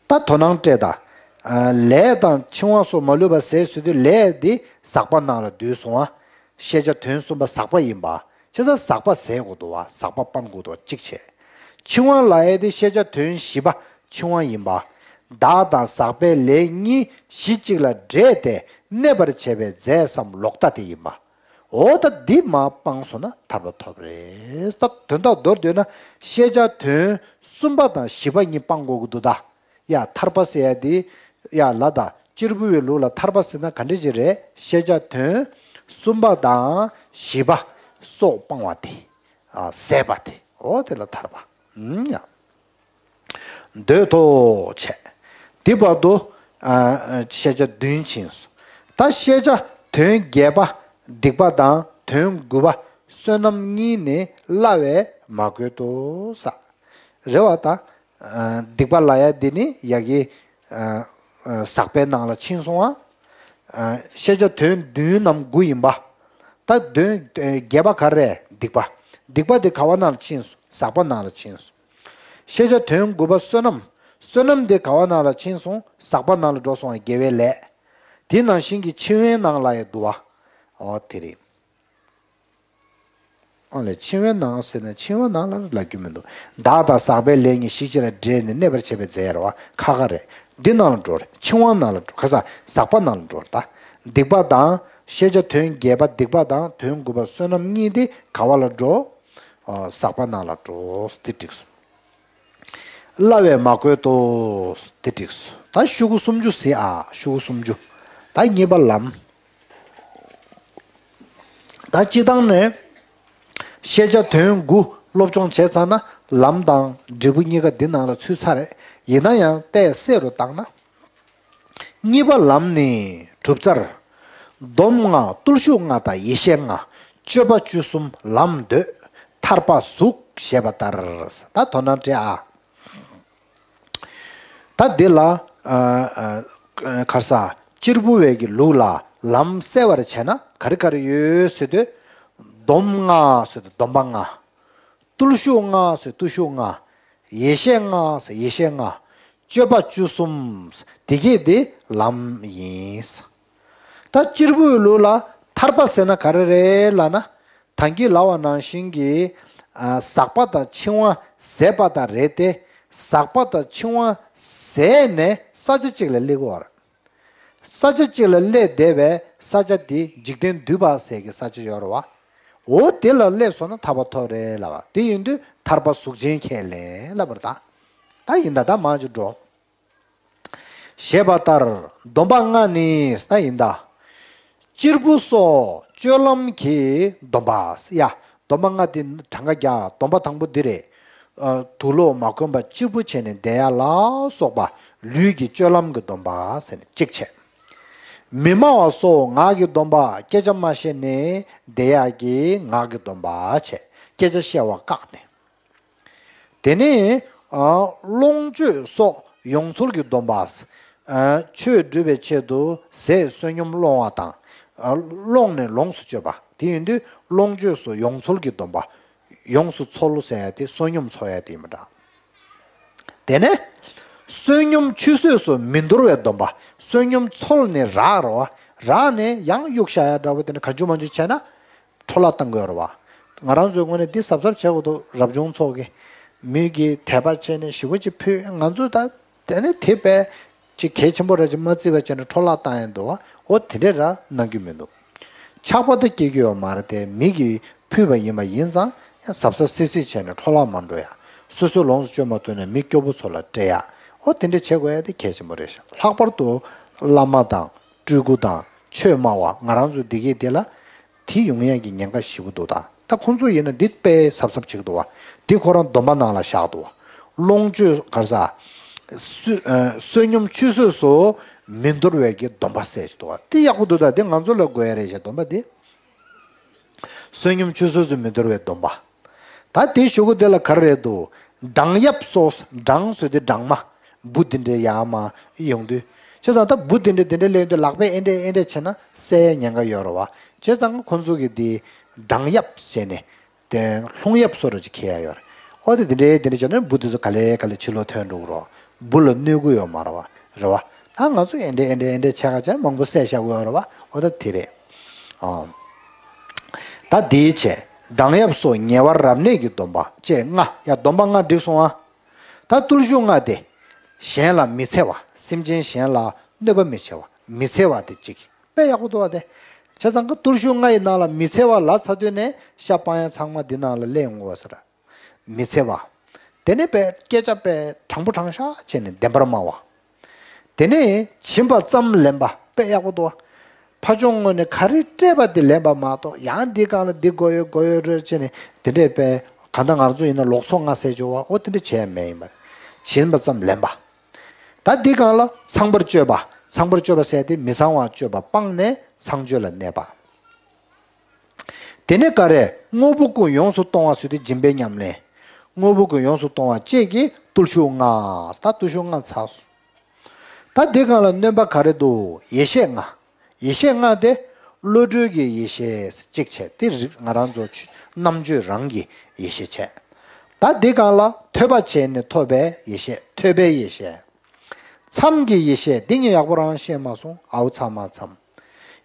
ད་དོ་སྣང་སྤྲད་ད། ཨ། ལས་དང་འཆིང་བ་སོགས་མ་ལུས་པ་ཟད་ཟེར་དུས་ལས་དེ་ཟག་པ་ནང་ལ་འདུས་སོང་ཨ། ཤེས་བྱ་དོན་གསུམ་པ་ཟག་པ་ཡིན་པ། བྱས་ཙང་ཟག་པ་ཟད་དགོས་འདུག་བ། ཟག་པ་སྤང་དགོས་འདུག་གཅིག་བྱས། འཆིང་བ་ལབ་ཡས་དེ་ཤེས་བྱ་དོན་བཞི་པ་འཆིང་བ་ཡིན་པ། བདག་དང་ཟག་པའི་ལས་གཉིས་གཞི་གཅིག་ལ་འདྲེས་ཏེ་གནས་པར་བྱེད་པའི་རྫས་སམ་ལོག་ལྟ་དེ་ཡིན་པ། འོ་ད་འདི་མར་སྤངས་སོང་ན་ཐར་པ་ཐོབ་རེད། ད་དོན་དག་མདོར་བསྡུས་ན་ཤེས་བྱ་དོན་གསུམ་པ་དང་བཞི་པ་གཉིས་སྤང་དགོས་ཀྱི་འདུག་ད། ཡ་ཐར་པ་ཟེར་ཡ་དེ། ཡ་ལ་ད་གཅེར་བུ་བའི་ལུགས་ལ་ཐར་པ་ཟེར་ན་ག་འདྲ་ཅིག་རེད། ཤེས་བྱ་དོན་གསུམ་པ་དང་བཞི་པ་སོགས་སྤང་བ་དེ། ཨ། ཟད་པ་དེ། འོ་དེ་ལ་ཐར་པ། ཨུམ། ཡ། འདོད་དོ་བྱས། འདི་བར་དུ། ཨ། ཤེས་བྱ་བདུན་ཕྱིན་སོང་། ད་ཤེས་བྱ་དོན་བརྒྱད་པ་སྡིག་པ་དང་དོན་དགུ་པ་བསོད་ནམས་གཉིས་ནི་སླ་བས་མ་གོས་ཏོ་ས། རེད་བ་ད། ཨ། སྡིག་པ་ལབ་ཡ་འདི་ནི་ཡ་གི། ཨ། ཨ། ཟག་པའི་ནང་ལ་ཕྱིན་སོང་ཨ། ཨ། ཤེས་བྱ་དོན་བདུན་ནམ་དགུ་ཡིན་པ། ད་དོན་བརྒྱད་པ་ག་རེ་རེད། སྡིག་པ། སྡིག་པ་འདི་ག་བ་ནང་ལ་ཕྱིན་སོང་། ཟག་པ་ནང་ལ་ཕྱིན་སོང་། ཤེས་བྱ་དོན་དགུ་པ་བསོད་ནམས། བསོད་ནམས་འདི་ག་བ་ནང་ལ་ཕྱིན་སོང་། ཟག་པ་ནང་ལ་འགྲོ་སོང་བ་དགེ་བའི་ལས། དེ་ནང་བཞིན་གྱི་འཆིང་བའི་ནང་ལ་ཡང་འདུ་བ། འོ་དེ་རེད། ཨ་ལས་འཆིང་བའི་ནང་ཟེར་ན་འཆིང་བ་ནང་ལ་ལབ་རྒྱུ་མི་འདུག་བདག་དང་ཟག་པའི་ལས་གཉིས་ཞི་བྱེད་ལ། འདྲེས་ནས་གནས་པར་བྱེད་པའི་རྫས་རེད་བ། ཁ་ཁ་རེད། འདི་ནང་ལ་འགྲོ་རེད། འཆིང་བ་ནང་ལ་འགྲོ། ཁ་ས་ཟག་པ་ནང་ལ་འགྲོ་རེད་ད། སྡིག་པ་དང་། ཤེས་བྱ་དོན་བརྒྱད་པ་སྡིག་པ་དང་དོན་དགུ་པ་བསོད་ནམས་གཉིས་དེ་ག་བ་ལ་འགྲོ། ཨ། ཟག་པ་ནང་ལ་འགྲོ། འདི་འགྲིག་སོང་། སླ་བས་མ་བསྐོས་ཏོ། དེ་འགྲིགས་སོ། ད་ཤོག་གུ་སུམ་ཅུ་ཟེར་ཨ། ཤོག་གུ་སུམ་ཅུ། ད་གཉིས་པ་ལམ། ད་སྤྱི་བཏང་ནས། ཤེས་བྱ་དོན་དགུ་སློབ་སྦྱོང་བྱས་ཚར་ན་ལམ་དང་འབྲས་བུ་གཉིས་ཀ་འདི་ནང་ལ་ཚུད་ཚར་རེད། ཡིན་ན་ཡང་ཏོག་ཙམ་གསལ་རུ་བཏང་ན། གཉིས་པ་ལམ་ནི་གྲུབ་རྩལ། སྡོམ་ལྔ་བརྟུལ་ཞུགས་ལྔ་དང་ཡེ་ཤེས་ལྔ། སྤྱོད་པ་བཅུ་གསུམ་ལམ་འདོད། ཐར་པ་གཟུགས་ཞེས་པ་ལྟར། ད་དོ་སྣང་སྤྲད་ཨ། ད་འདི་ལ་ཨ་ཨ་ཁ་ས་གཅེར་བུ་བའི་གི་ལུགས་ལ་ལམ་གསལ་བར་བྱས་ན་ག་རེ་ག་རེ་ཡོད་ཟེར་དུས། སྡོམ་ལྔ་ཟེར་དུས་སྡོམ་པ་ལྔ། བརྟུལ་ཞུགས་ལྔ་ཟེར་བརྟུལ་ཞུགས་ལྔ། ཡེ་ཤེས་ལྔ་ཟེར་ཡེ་ཤེས་ལྔ། སྤྱོད་པ་བཅུ་གསུམ། དེ་གས་དེ་ལམ་ཡིན། ད་གཅེར་བུའི་ལུགས་ལ་ཐར་པ་ཟེར་ན་ག་རེ་རེད་ལབ་ན། ད་གིན་ལབ་པ་ནང་བཞིན་གྱི་ཨ་ཟག་པ་དང་འཆིང་བ་ཟད་པ་དང་རེད་དེ། ཟག་པ་དང་འཆིང་བ་ཟད་ནས་ས་ཆ་གཅིག་ལ་སླེབས་དགོས་པ་རེད། ས་ཆ་གཅིག་ལ་སླེབས་བསྡད་པའི་ས་ཆ་དེ་འཇིག་རྟེན་འདུས་པ་ཟེར་གྱི་ས་ཆ་ཡོད་རེད་བ། འོ་དེ་ལ་སླེབས་སོང་ན་ཐར་པ་ཐོབ་རེད་ལབ་པ། དེ་ཡིན་དུས་ཐར་པ་གཟུགས་ཅན་ཁས་ལེན་ལབ་པ་རེད་ད། ད་ཡིན་ད་ད་མ་ཅིག་འགྲོ། ཞེས་པ་ལྟར་སྡོམ་པ་ལྔ་ནི་ད་ཡིན་ད། གཅེར་བུ་སོགས་སྤྱོད་ལམ་གྱི་སྡོམ་པ། ཡ། སྡོམ་པ་ལྔ་དེ་གྲངས་ཀ་རྒྱག་སྡོམ་པ་དང་པོ་འདི་རེད། ཨ། དུག་ལོག་མ་གོན་པར་གཅེར་བུ་བྱས་ནས་བསྡད་ཡ་ལ་སོགས་པ་ལུས་ཀྱི་སྤྱོད་ལམ་གྱི་སྡོམ་པ་ཟེར་ནས་གཅིག་བྱས། མི་སྨྲ་བ་སོགས་ངག་གི་སྡོམ་པ། སྐད་ཆ་མ་བཤད་ནས་བསྡད་ཡ་གི་ངག་གི་སྡོམ་པ་བྱས། སྐད་ཆ་བཤད་པ་བཀག་ནས། དེ་ནས་ཨ་ལོངས་སྤྱོད་སོགས་ཡོངས་ཚོལ་གྱི་སྡོམ་པ། ཨ་ཆོས་སྒྲུབ་པའི་ཆེད་དུ་ཟས་བསོད་སྙོམས་སློང་བ་དང་། ཨ་སློང་ནས་ལོངས་སུ་སྤྱོད་པ། དེ་ཡིན་དུས་ལོངས་སྤྱོད་སོགས་ཡོངས་ཚོལ་གྱི་སྡོམ་པ། ཡོངས་སུ་ཚོལ་ཟེར་ཡ་དེ་བསོད་སྙོམས་འཚོལ་ཡ་དེ་ཡིན་པ་འདྲ། དེ་ནས་བསོད་སྙོམས་ཆུད་ཟོས་སུ་མི་འདོར་བའི་སྡོམ་པ། བསོད་སྙོམས་ཚོལ་ནས་རག་རོ། རག་ནས་ཡང་གཡུག་བཞག་ཡ་འདྲ་བོ་དེ་ནས་ག་ཅུ་མ་ཅུ་བྱས་ན། འཕྲོ་བརླག་བཏང་གི་ཡོད་རེད་བ། ང་རང་ཚོའི་ངོས་ནས་འདི་གཟབ་གཟབ་བྱེད་དགོས་འདུག་རབ་བྱུང་ཚོ་གིས། མི་གིས་དད་པ་བྱས་ནས་ཞེ་པོ་ཅིག་ཕུལ། ང་ཚོས་ད་དེ་ནས་དེ་བས་ཅིག་གལ་ཆེན་པོ་རེད་ཅིག་མ་བརྩི་བ་བྱས་ནས་འཕྲོ་བརླག་བཏང་ཡ་འདུག་བ། འོ་དེ་འདྲས་ར་གནང་རྒྱུ་མི་འདུག་ཆགས་པ་ད་སྐྱེ་རྒྱུ་ཡོད་མ་རེད་དེ། མི་གིས་ཕུལ་བ་ཡིན་པ་ཡིན་ཙང་ཡང་གཟབ་གཟབ་སིག་སིག་བྱས་ནས་འཕྲོ་བརླག་མ་འགྲོ་ཡ། སོ་སོས་ལོངས་སུ་སྤྱོད་མ་ཐུབ་ན་མི་སྐྱོ་པོ་ཚོ་ལ་སྤྲད་ཡ། འོ་དེ་འདྲས་བྱེད་དགོས་ཡ་དེ་གལ་ཆེན་པོ་རེད་ཤག་ལྷག་པར་དུ་བླ་མ་དང་སྤྲུལ་སྐུ་དང་ཆོས་སྨྲ་བ་ང་རང་ཚོ་འདི་གས་དེ་ལ། དེ་ཡོང་ཡག་གི་ཉེན་ཁ་ཞེ་པོ་འདུག་ད་ད་ཁོང་ཚོ་ཡིན་ན་འདི་དཔེ་གཟབ་གཟབ་བྱེད་ཀྱི་འདུག་བ། འདི་ཁོ་རང་སྡོམ་པ་ནང་ལ་བཞག་འདུག་བ། ལོངས་སྤྱོད་ག་རེ་ཟ། བསོད་ཨ་བསོད་སྙོམས་ཆུད་ཟོས་སུ་མི་འདོར་བའི་གི་སྡོམ་པ་ཟེར་གྱི་འདུག་བ། འདི་ཡག་པོ་འདུག་ད་འདི་ང་ཚོ་ལ་དགོས་ཡ་རེད་ཤག་སྡོམ་པ་འདི། བསོད་སྙོམས་ཆུད་ཟོས་སུ་མི་འདོར་བའི་སྡོམ་པ། ད་དེའི་གཞུག་གུ་དེ་ལ་ག་རེ་རེད་འདུག་སྦྲང་ཡབ་སོགས། སྦྲང་ཟེར་དུས་སྦྲང་མ། འབུ་འདི་འདྲའི་ཡར་མར་ཡོང་དུས། བྱས་ཙང་ད་འབུ་འདི་འདྲ་འདི་འདྲ་སླེབས་དུས་ལག་པས་ཨེ་འདྲས་ཨེ་འདྲས་བྱས་ན་བསད་ཉེན་ཁ་ཡོད་རེད་བ། བྱས་ཙང་ཁོ་ཚོ་གིས་འདི་སྦྲང་ཡབ་ཟེར་ནས་དེ་རླུང་ཡབ་བཟོ་འདྲ་ཅིག་འཁྱེར་ཡ་ཡོད་རེད། ཨོ་དེ་འདི་འདྲའི་འདི་འདྲ་བྱས་ན་འབུ་འདི་ཚོ་ག་ལེ་ག་ལེ་ཕྱི་ལོགས་ཐོན་འགྲོ་གི་རེད་བ། འབུ་ལ་གནོད་ཀྱི་ཡོད་མ་རེད་བ། རེད་བ། ད་ང་ཚོ་ཨེ་འདྲས་ཨེ་འདྲས་ཨེ་འདྲས་བྱས་ཁ་ཅིག་མང་པོ་བསད་བཞག་གི་ཡོད་རེད་བ། ཨོ་ད་དེ་རེད། ཨ། ད་དེའི་ཆེད་སྦྲང་ཡབ་སོགས་ཉེ་བར་རབ་གནས་ཀྱི་སྡོམ་པ་བཅས་ལྔ། ཡ་སྡོམ་པ་ལྔ་འགྲིག་སོང་ཨ། ད་བརྟུལ་ཞུགས་ལྔ་སྟེ། གཞན་ལ་མི་འཚེ་བ། སེམས་ཅན་གཞན་ལ་གནོད་པ་མི་བྱེད་པ། མི་འཚེ་བ་དེ་གཅིག་དཔེ་ཡག་པོ་འདུག་བ་དེ། བྱས་ཙང་ཀ་བརྟུལ་ཞུགས་ལྔ་ཡི་ནང་ལ་མི་འཚེ་བ་ལབ་ཚར་དུས་ནས་ཤ་སྤང་ཡ་ཚང་མ་འདི་ནང་ལ་སླེབས་ཡོང་གི་ཡོད་ས་རེད། མི་འཚེ་བ། དེ་ནས་དཔེ་སྐད་ཆ་དཔེ་དྲང་པོ་དྲང་བཞག་བྱས་ནས་བདེན་པར་སྨྲ་བ། དེ་ནས་བྱིན་པ་ཙམ་ལེན་པ་དཔེ་ཡག་པོ་འདུག་བ། ཕ་ཆུང་ངོས་ནས་ག་རེ་སྤྲད་པ་དེ་ལེན་པ་མ་གཏོགས་ཡང་འདི་སྒང་ལ་འདི་དགོས་ཡོད་དགོས་ཡོད་རེད་བྱས་ནས་དེ་འདྲས་དཔེ་གང་ལྟར་ང་ཚོ་ཡིན་ན་ལོག་འཚོ་ལྔ་ཟེར་བྱས་བ། འོ་དེ་འདྲས་བྱས་ཡ་མེད་ཡིན་པ། བྱིན་པ་ཙམ་ལེན་པ། ད་འདི་སྒང་ལ་ཚངས་པར་སྤྱོད་པ། ཚངས་པར་སྤྱོད་པ་ཟེར་དེ་མི་ཚངས་པར་སྤྱོད་པ་སྤངས་ནས་ཚངས་སྤྱོད་ལ་གནས་པ། དེ་ནས་ག་རེ། དངོས་པོ་ཀུན་ཡོངས་སུ་གཏོང་བ་ཟེར་དུས་སྦྱིན་པའི་ཉམས་ལེན། དངོས་པོ་ཀུན་ཡོངས་སུ་གཏོང་བ་བཅས་ཀྱི་བརྟུལ་ཞུགས་ལྔ། ད་བརྟུལ་ཞུགས་ལྔ་ཚར་སོང་། ད་འདི་སྒང་ལ་སྣོན་པ་ག་རེ་འདུག་ཡེ་ཤེས་ལྔ། ཡེ་ཤེས་ལྔ་དེ་བློ་གྲོས་ཀྱི་ཡེ་ཤེས་གཅིག་བྱས། དེ་རིག་ང་རང་ཚོ་ཆོས་རྣམ་དཔྱོད་རང་གི་ཡེ་ཤེས་བྱས། ད་འདི་སྒང་ལ་ཐོས་པ་བྱས་ནས་ཐོབ་པའི་ཡེ་ཤེས། ཐོས་པའི་ཡེ་ཤེས། མཚམས་ཀྱི་ཡེ་ཤེས་འདི་ངས་ཡག་པོ་རང་ཤེས་མ་སོང་། ཨའུ་ཚ་མ་མཚམས།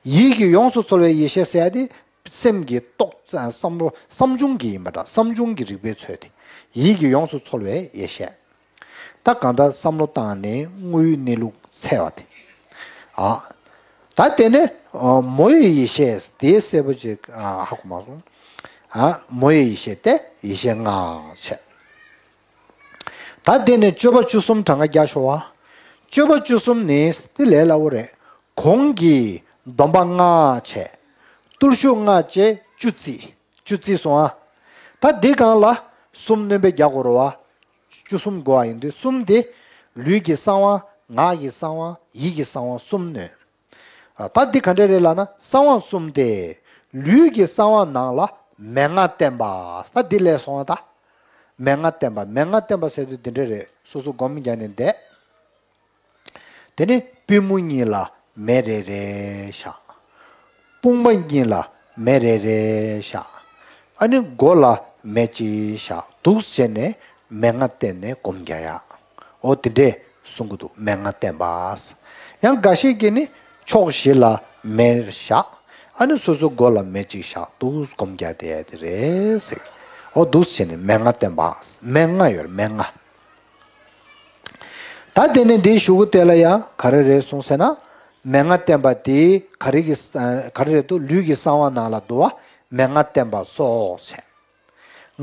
ཡིད་ཀྱིས་ཡོངས་སུ་ཚོལ་བའི་ཡེ་ཤེས་ཟེར་ཡ་དེ་ སེམས་ཀྱི་རྟོག་བསམ་བློ་བསམ་བྱུང་གི་ཡིན་པ་འདྲ། བསམ་བྱུང་གི་རིག་པའི་ཚོད་དེ། ཡིད་ཀྱིས་ཡོངས་སུ་ཚོལ་བའི་ཡེ་ཤེས། ད་གང་ལྟར་བསམ་བློ་བཏང་ནས་དངོས་ཡོད་གནས་ལུགས་འཚོལ་བ་དེ། ཨ། ད་དེ་ནས་མོ་ཡི་ཡེ་ཤེས་དེ་གསལ་པོ་ཅིག་ཧ་གོ་མ་སོང་། ཨ། མོ་ཡི་ཡེ་ཤེས་དེ་ཡེ་ཤེས་ལྔ་བྱས། ད་དེ་ནས་སྤྱོད་པ་བཅུ་གསུམ་གྲངས་ཀ་རྒྱག་ཤོག་ཨ། སྤྱོད་པ་བཅུ་གསུམ་ནི་དེ་ལས་སླ་བོ་རེད། གོང་གི་སྡོམ་པ་ལྔ་བྱས། བརྟུལ་ཞུགས་ལྔ་བཅས་བཅུ་བརྩིས། བཅུ་བརྩིས་སོང་ཨ། ད་འདི་སྒང་ལ་གསུམ་སྣོན་པ་རྒྱག་དགོས་རེད་བ། བཅུ་གསུམ་དགོས་པ་ཡིན་དུས་གསུམ་དེ། ལུས་ཀྱི་གསང་བ། ངག་གི་གསང་བ། ཡིད་ཀྱི་གསང་བ་གསུམ་སྣོན། ད་འདི་ག་འདྲ་རེད་ལབ་ན་གསང་བ་གསུམ་སྟེ། ལུས་ཀྱི་གསང་བ་ནང་ལ་མན་ངག་བསྟན་པ། ད་འདི་ལས་སོང་བ་ད། མན་ངག་བསྟན་པ། མན་ངག་བསྟན་པ་ཟེར་དུས་འདི་འདྲ་རེད། སོ་སོ་སྒོམ་རྒྱག་ནས་བསྡད། དེ་ནས་པུས་མོ་གཉིས་ལ་མེ་རེ་རེ་བཞག་དཔུང་པ་གཉིས་ལ་མེ་རེ་རེ་བཞག་ཨ་ནི་མགོ་ལ་མེ་གཅིག་བཞག་འདུག་བྱས་ནས་མན་ངག་བསྟན་ནས་སྒོམ་རྒྱག་ཡ། འོ་དེ་འདྲས་གསུང་གི་འདུག་མན་ངག་བསྟན་པ། ཡང་འགའ་ཞིག་གིས་ནི་ཕྱོགས་བཞི་ལ་མེ་བཞག་ཨ་ནི་སོ་སོ་མགོ་ལ་མེ་གཅིག་བཞག་འདུག་སྒོམ་རྒྱག་བསྡད་ཡ་དེ་རེད་ཟེར། འོ་འདུག་བྱས་ནས་མན་ངག་བསྟན་པ། མན་ངག་ཡོད་རེད། མན་ངག་ད་དེ་ནས་འདིའི་གཞུག་གུ་དེ་ལ་ཡང་ག་རེ་རེད་གསུངས་ཟེར་ན། མན་ངག་བསྟན་པ་དེ་ག་རེ་གི་ག་རེ་རེད་འདུག་ལུས་ཀྱི་གསང་བ་ནང་ལ་འདུག་བ། མན་ངག་བསྟན་པ་སོགས་བྱས།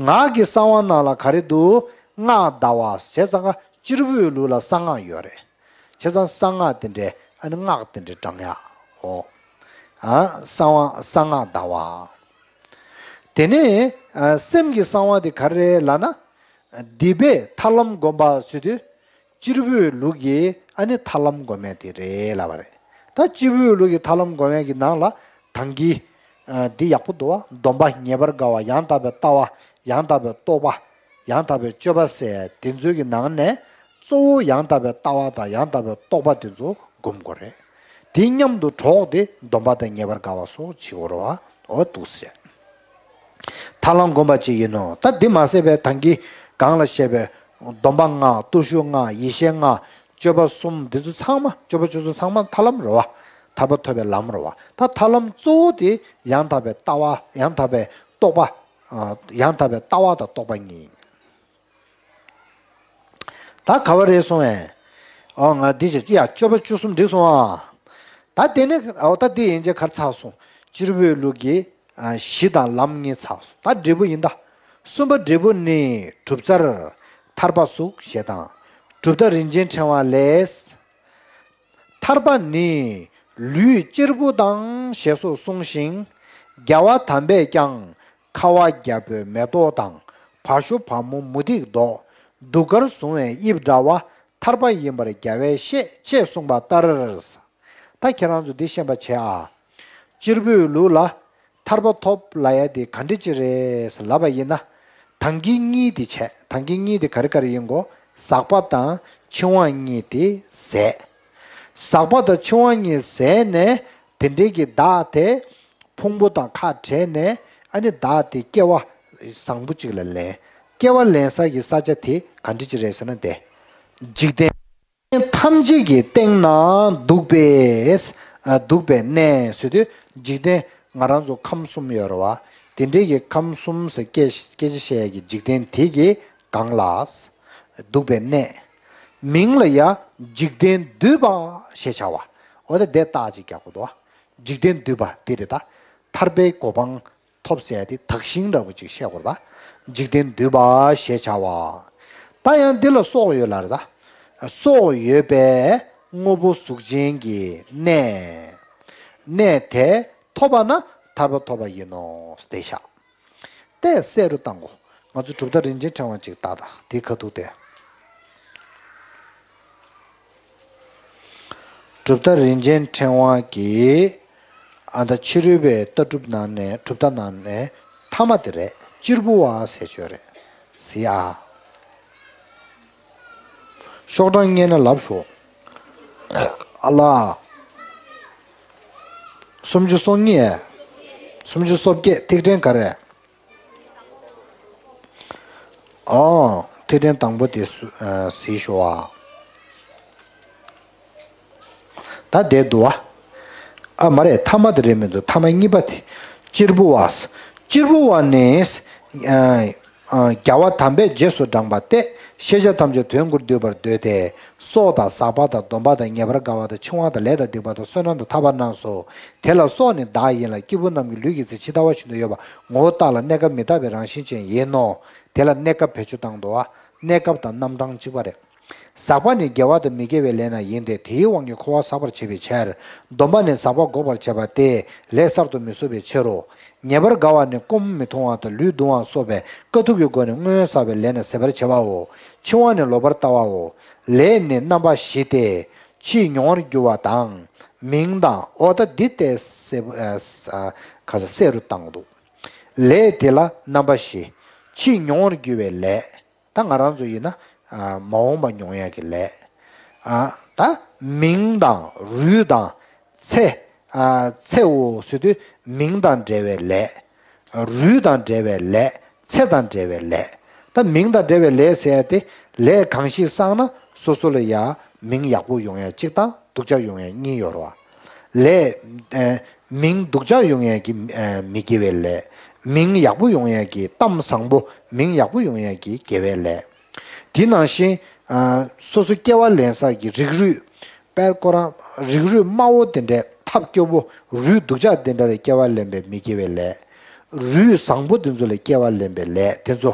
ངག་གི་གསང་བ་ནང་ལ་ག་རེ་འདུག་སྔགས་བཟླ་བ་བྱས་ཙང་ཀ་གཅེར་བུ་ལུགས་ལ་གསང་སྔགས་ཡོད་རེད། བྱས་ཙང་གསང་སྔགས་དེ་འདྲས་ཨ་ནི་སྔགས་དེ་འདྲས་བགྲང་ཡ། འོ། ཨ་གསང་བ་གསང་སྔགས་བཟླ་བ། དེ་ནས་ཨ་སེམས་ཀྱི་གསང་བ་དེ་ག་རེ་རེད་ལབ་ན། སྡིག་པའི་ཐར་ལམ་སྒོམ་པ་ཟེར་དུས། གཅེར་བུའི་ལུགས་ཀྱི་ཨ་ནི་ཐར་ལམ་སྒོམ་ཡས་དེ་རེད་ལབ་པ་རེད། ད་གཅེར་བུའི་ལུགས་ཀྱི་ཐར་ལམ་སྒོམ་ཡས་ཀྱི་ནང་ལ་དང་གི། ཨ་འདི་ཡག་པོ་འདུག་བ། སྡོམ་པ་ངེས་པར་དགའ་བ། ཡང་དག་པའི་ལྟ་བ། ཡང་དག་པའི་རྟོགས་པ། ཡང་དག་པའི་སྤྱོད་པ་ཟེར་དེ་ཚོའི་གི་ནང་ནས་གཙོ་བོ་ཡང་དག་པའི་ལྟ་བ་དང་ཡང་དག་པའི་རྟོགས་པ་དེ་ཚོ་སྒོམ་དགོས་རེད། དེ་མཉམ་དུ་གྲོགས་དེ་སྡོམ་པ་དང་ངེས་པར་དགའ་བ་སོགས་བྱེད་དགོས་རེད་བ། འོ་འདུག་ཟེར། ཐར་ལམ་སྒོམ་པ་ཅིག་ཡིན་ནོ། ད་འདི་མ་ཟད་པའི་ད་གིན་གོང་ལ་བཤད་པའི་སྡོམ་པ་ལྔ། བརྟུལ་ཞུགས་ལྔ། ཡེ་ཤེས་ལྔ། སྤྱོད་པ་གསུམ། འདི་ཚོ་ཚང་མ། སྤྱོད་པ་བཅུ་གསུམ་ཚང་མ་ཐར་ལམ་རེད་བ། ཐར་པ་ཐོབ་པའི་ལམ་རེད་བ། ད་ཐར་ལམ་གཙོ་བོ་དེ་ཡང་དག་པའི་ལྟ་བ། ཡང་དག་པའི་རྟོགས་པ། ཡང་དག་པའི་ལྟ་བ་དང་རྟོགས་པ་གཉིས་ཡིན། ད་ག་བ་རེད་སོང་ངས། ཨོ་ང་འདི་བྱས་ཡ། སྤྱོད་པ་བཅུ་གསུམ་འགྲིག་སོང་ཨ། ད་དེ་ནས་ཨོ་ད་འདི་ཡན་ཆད་གར་ཚར་སོང་། གཅེར་བུའི་ལུགས་ཀྱི་ཨ་གཞི་དང་ལམ་གཉིས་ཚར་སོང་། ད་འབྲས་བུ་ཡིན་ད། གསུམ་པ་འབྲས་བུ་ནི་གྲུབ་རྩལ་ཐར་པ་གཟུགས་ཞེས་དང་། གྲུབ་མཐའ་རིན་ཆེན་ཕྲེང་བ་ལས། ཐར་པ་ནི་ལུས་གཅེར་བུ་དང་ཞེས་སོགས་གསུངས་ཤིང་། རྒྱལ་བ་དམ་པས་ཀྱང་། ཁ་བ་རྒྱལ་པོའི་མེ་ཏོག་དང་། བ་ཞུ་བ་མོ་མུ་ཏིག་མདོག་གདུགས་དཀར་བཟུང་བའི་དབྱིབས་འདྲ་བ་ཐར་པ་ཡིན་པར་རྒྱལ་བས་བཤད་ཅེས་གསུངས་པ་ལྟར། ད་ཁྱེད་རང་ཚོ་འདི་ཤེས་པ་བྱེད་ཨ། གཅེར་བུའི་ལུགས་ལ་ཐར་པ་ཐོབ་ལབ་ཡ་དེ་ག་འདྲ་ཅིག་རེད་ལབ་པ་ཡིན་ན། ད་གིན་གཉིས་དེ་བྱས། ད་གིན་གཉིས་དེ་ག་རེ་ག་རེ་ཡིན་གོ། ཟག་པ་དང་འཆིང་བ་གཉིས་དེ་ཟད། ཟག་པ་དང་འཆིང་བ་གཉིས་ཟད་ནས་དེ་འདྲའི་གི་བདག་དེ། ཕུང་པོ་དང་ཁ་བྲལ་ནས་ཨ་ནི་བདག་དེ་སྐྱེ་བ་བཟང་པོ་གཅིག་ལ་ལེན། སྐྱེ་བ་ལེན་ས་ཀྱི་ས་ཆ་དེ་ག་འདྲ་ཅིག་རེད་ཟེར་ན་དེ། འཇིག་རྟེན་ཐམས་ཅད་ཀྱི་སྟེང་ན་འདུག་པས། ཨ་འདུག་པའི་གནས་ཟེར་དུས་འཇིག་རྟེན་ང་རང་ཚོ་ཁམས་གསུམ་ཡོད་རེད་བ། དེ་འདྲའི་གི་ཁམས་གསུམ་ཟེར་སྐད་སྐད་ཆ་བཤད་ཡ་གི་འཇིག་རྟེན་དེ་གི་སྒང་ལ་འདུག་པའི་གནས། མིང་ལ་ཡ་འཇིག་རྟེན་འདུས་པ་ཞེས་བྱ་བ། འོ་ད་དེ་རྟགས་ཅིག་རྒྱག་དགོས་འདུག་བ། འཇིག་རྟེན་འདུས་པ་དེ་རེད་ད། ཐར་པའི་གོ་འཕང་ཐོབ་ཟེར་ཡ་དེ་དག་ཞིང་འདྲ་པོ་ཅིག་བཤད་དགོས་རེད་ད། འཇིག་རྟེན་འདུས་པ་ཞེས་བྱ་བ། ད་ཡང་འདི་ལ་སྲོག་ཡོད་ལ་རེད་ད། སྲོག་ཡོད་པའི་དངོས་པོ་གཟུགས་ཅན་གྱི་གནས། གནས་དེ་ཐོབ་པ་ན་ཐར་པ་ཐོབ་པ་ཡིན་ནོ་ཟེར་བཞག་དེ་གསལ་རུ་བཏང་གོ། ང་ཚོ་གྲུབ་མཐའ་རིན་ཆེན་ཕྲེང་བ་ཅིག་ལྟ་ད། དེ་ཁ་ཐུག་དེ། གྲུབ་མཐའ་རིན་ཆེན་ཕྲེང་བ་གི་ཨ་ད་ཕྱི་རོལ་པའི་ལྟ་གྲུབ་ནང་ནས། གྲུབ་མཐའ་ནང་ནས་ཐ་མ་དེ་རེད། གཅེར་བུ་བ་ཟེར་ཆོས་རེད། ཟེར་ཡ། ཤོག་གྲངས་རྙེད་ན་ལབ་ཤོག་ཨ་ལ། སུམ་ཅུ་སོ་གཉིས། སུམ་ཅུ་སོ་བརྒྱད། ཐིག་ཕྲེང་ག་རེ། ཨོ། ཐིག་ཕྲེང་དང་པོ་དེ་སུ་ཨ་གཟིགས་ཤོག་ཨ། ད་བསྡད་འདུག་ཨ། ཨ་མ་རེད། ཐ་མ་དེ་རེད་མི་འདུག་ཐ་མ་གཉིས་པ་དེ། གཅེར་བུ་བ། གཅེར་བུ་བ་ནི། ཨ། ཨ། རྒྱལ་བ་དམ་པས་རྗེས་སུ་འབྲངས་པ་སྟེ། ཤེས་བྱ་ཐམས་ཅད་དོན་དགུར་བསྡུས་པར་འདོད་དེ། སྲོག་དང་ཟག་པ་དང་སྡོམ་པ་དང་ཉེ་བར་དགའ་བ་དང་འཆིང་བ་དང་ལས་དང་སྡིག་པ་དང་བསོད་ནམས་དང་ཐར་པ་རྣམས་སོ། དེ་ལ་སྲོག་ནི་བདག་ཡིན་ལ། སྐྱེས་བུ་རྣམས་ཀྱི་ལུས་ཀྱི་ཚེ་ཇི་ལྟ་བ་བཞིན་དུ་ཡོད་པ། ངོ་བོ་བཏགས་ལ་གནས་སྐབས་མི་རྟག་པའི་རང་བཞིན་ཅན་ཡིན་ནོ། དེ་ལ་གནས་སྐབས་བེད་སྤྱོད་བཏང་འདུག་པ། གནས་སྐབས་དང་རྣམ་གྲངས་གཅིག་པ་རེད། ཟག་པ་ནི་དགེ་བ་དང་མི་དགེ་བའི་ལས་རྣམས་ཡིན་ཏེ། དེའི་དབང་གིས་འཁོར་བ་ཟག་པར་བྱེད་པའི་ཕྱིར། སྡོམ་པ་ནི་ཟག་པ་འགོག་པར་བྱེད་པ་སྟེ། ལས་གསར་དུ་མི་བཟོ་བའི་ཕྱིར་རོ། ཉེ་བར་དགའ་བ་ནི་སྐོམ་མི་འཐུང་བ་དང་ལུས་གདུང་བ་སོགས་པའི་དཀའ་ཐུབ་ཀྱི་སྒོ་ནས་སྔོན་བསགས་པའི་ལས་རྣམས་ཟད་པར་བྱེད་པའོ། འཆིང་བ་ནི་ལོག་པར་ལྟ་བའོ། ལས་ནི་རྣམ་པ་བཞི་སྟེ། ཕྱིས་མྱོང་བར་འགྱུར་བ་དང་། མིང་དང་། འོ་ད་འདི་ལྟས་གསལ་པོ། ཨ། ཨ། ག་ས་གསལ་རུ་བཏང་འདུག་ལས་དེ་ལ་རྣམ་པ་བཞི། ཕྱིས་མྱོང་བར་འགྱུར་བའི་ལས། ད་ང་རང་ཚོ་ཡིན་ན། ཨ། མ་འོངས་པ་མྱོང་ཡག་གི་ལས། ཨ། ད་མིང་དང་རུས་དང་ཚེ། ཨ། ཚེའོ་ཟེར་དུས་མིང་དང་འབྲེལ་བའི་ལས། རུས་དང་འབྲེལ་བའི་ལས། ཚེ་དང་འབྲེལ་བའི་ལས། ད་མིང་དང་འབྲེལ་བའི་ལས་ཟེར་ཏེ། ལས་གང་ཞིག་བསགས་ན་སོ་སོ་ལ་ཡ་མིང་ཡག་པོ་ཡོང་ཡ་གཅིག་དང་། སྡུག་ཅག་ཡོང་ཡ་གཉིས་ཡོད་རེད་པ། ལས། ཨ། མིང་སྡུག་ཅག་ཡོང་ཡ་གི། ཨ། མི་དགེ་བའི་ལས། མིང་ཡག་པོ་ཡོང་ཡ་གི། གཏམ་བཟང་པོ། མིང་ཡག་པོ་ཡོང་ཡ་གི་དགེ་བའི་ལས། དེ་ནང་བཞིན། ཨ། སོ་སོ་སྐྱེ་བ་ལེན་ས་ཀྱི་རིགས་རུས། དཔལ་ཁོ་རང་རིགས་རུས་དམའ་བོ་དེ་འདྲའི་ཐབས་སྐྱོ་བོ། རུས་སྡུག་ཅག་དེ་འདྲ་ལ་སྐྱེ་བ་ལེན་པའི་མི་དགེ་བའི་ལས། རུས་བཟང་པོ་དེ་ཚོ་ལ་སྐྱེ་བ་ལེན་པའི་ལས་དེ་ཚོ།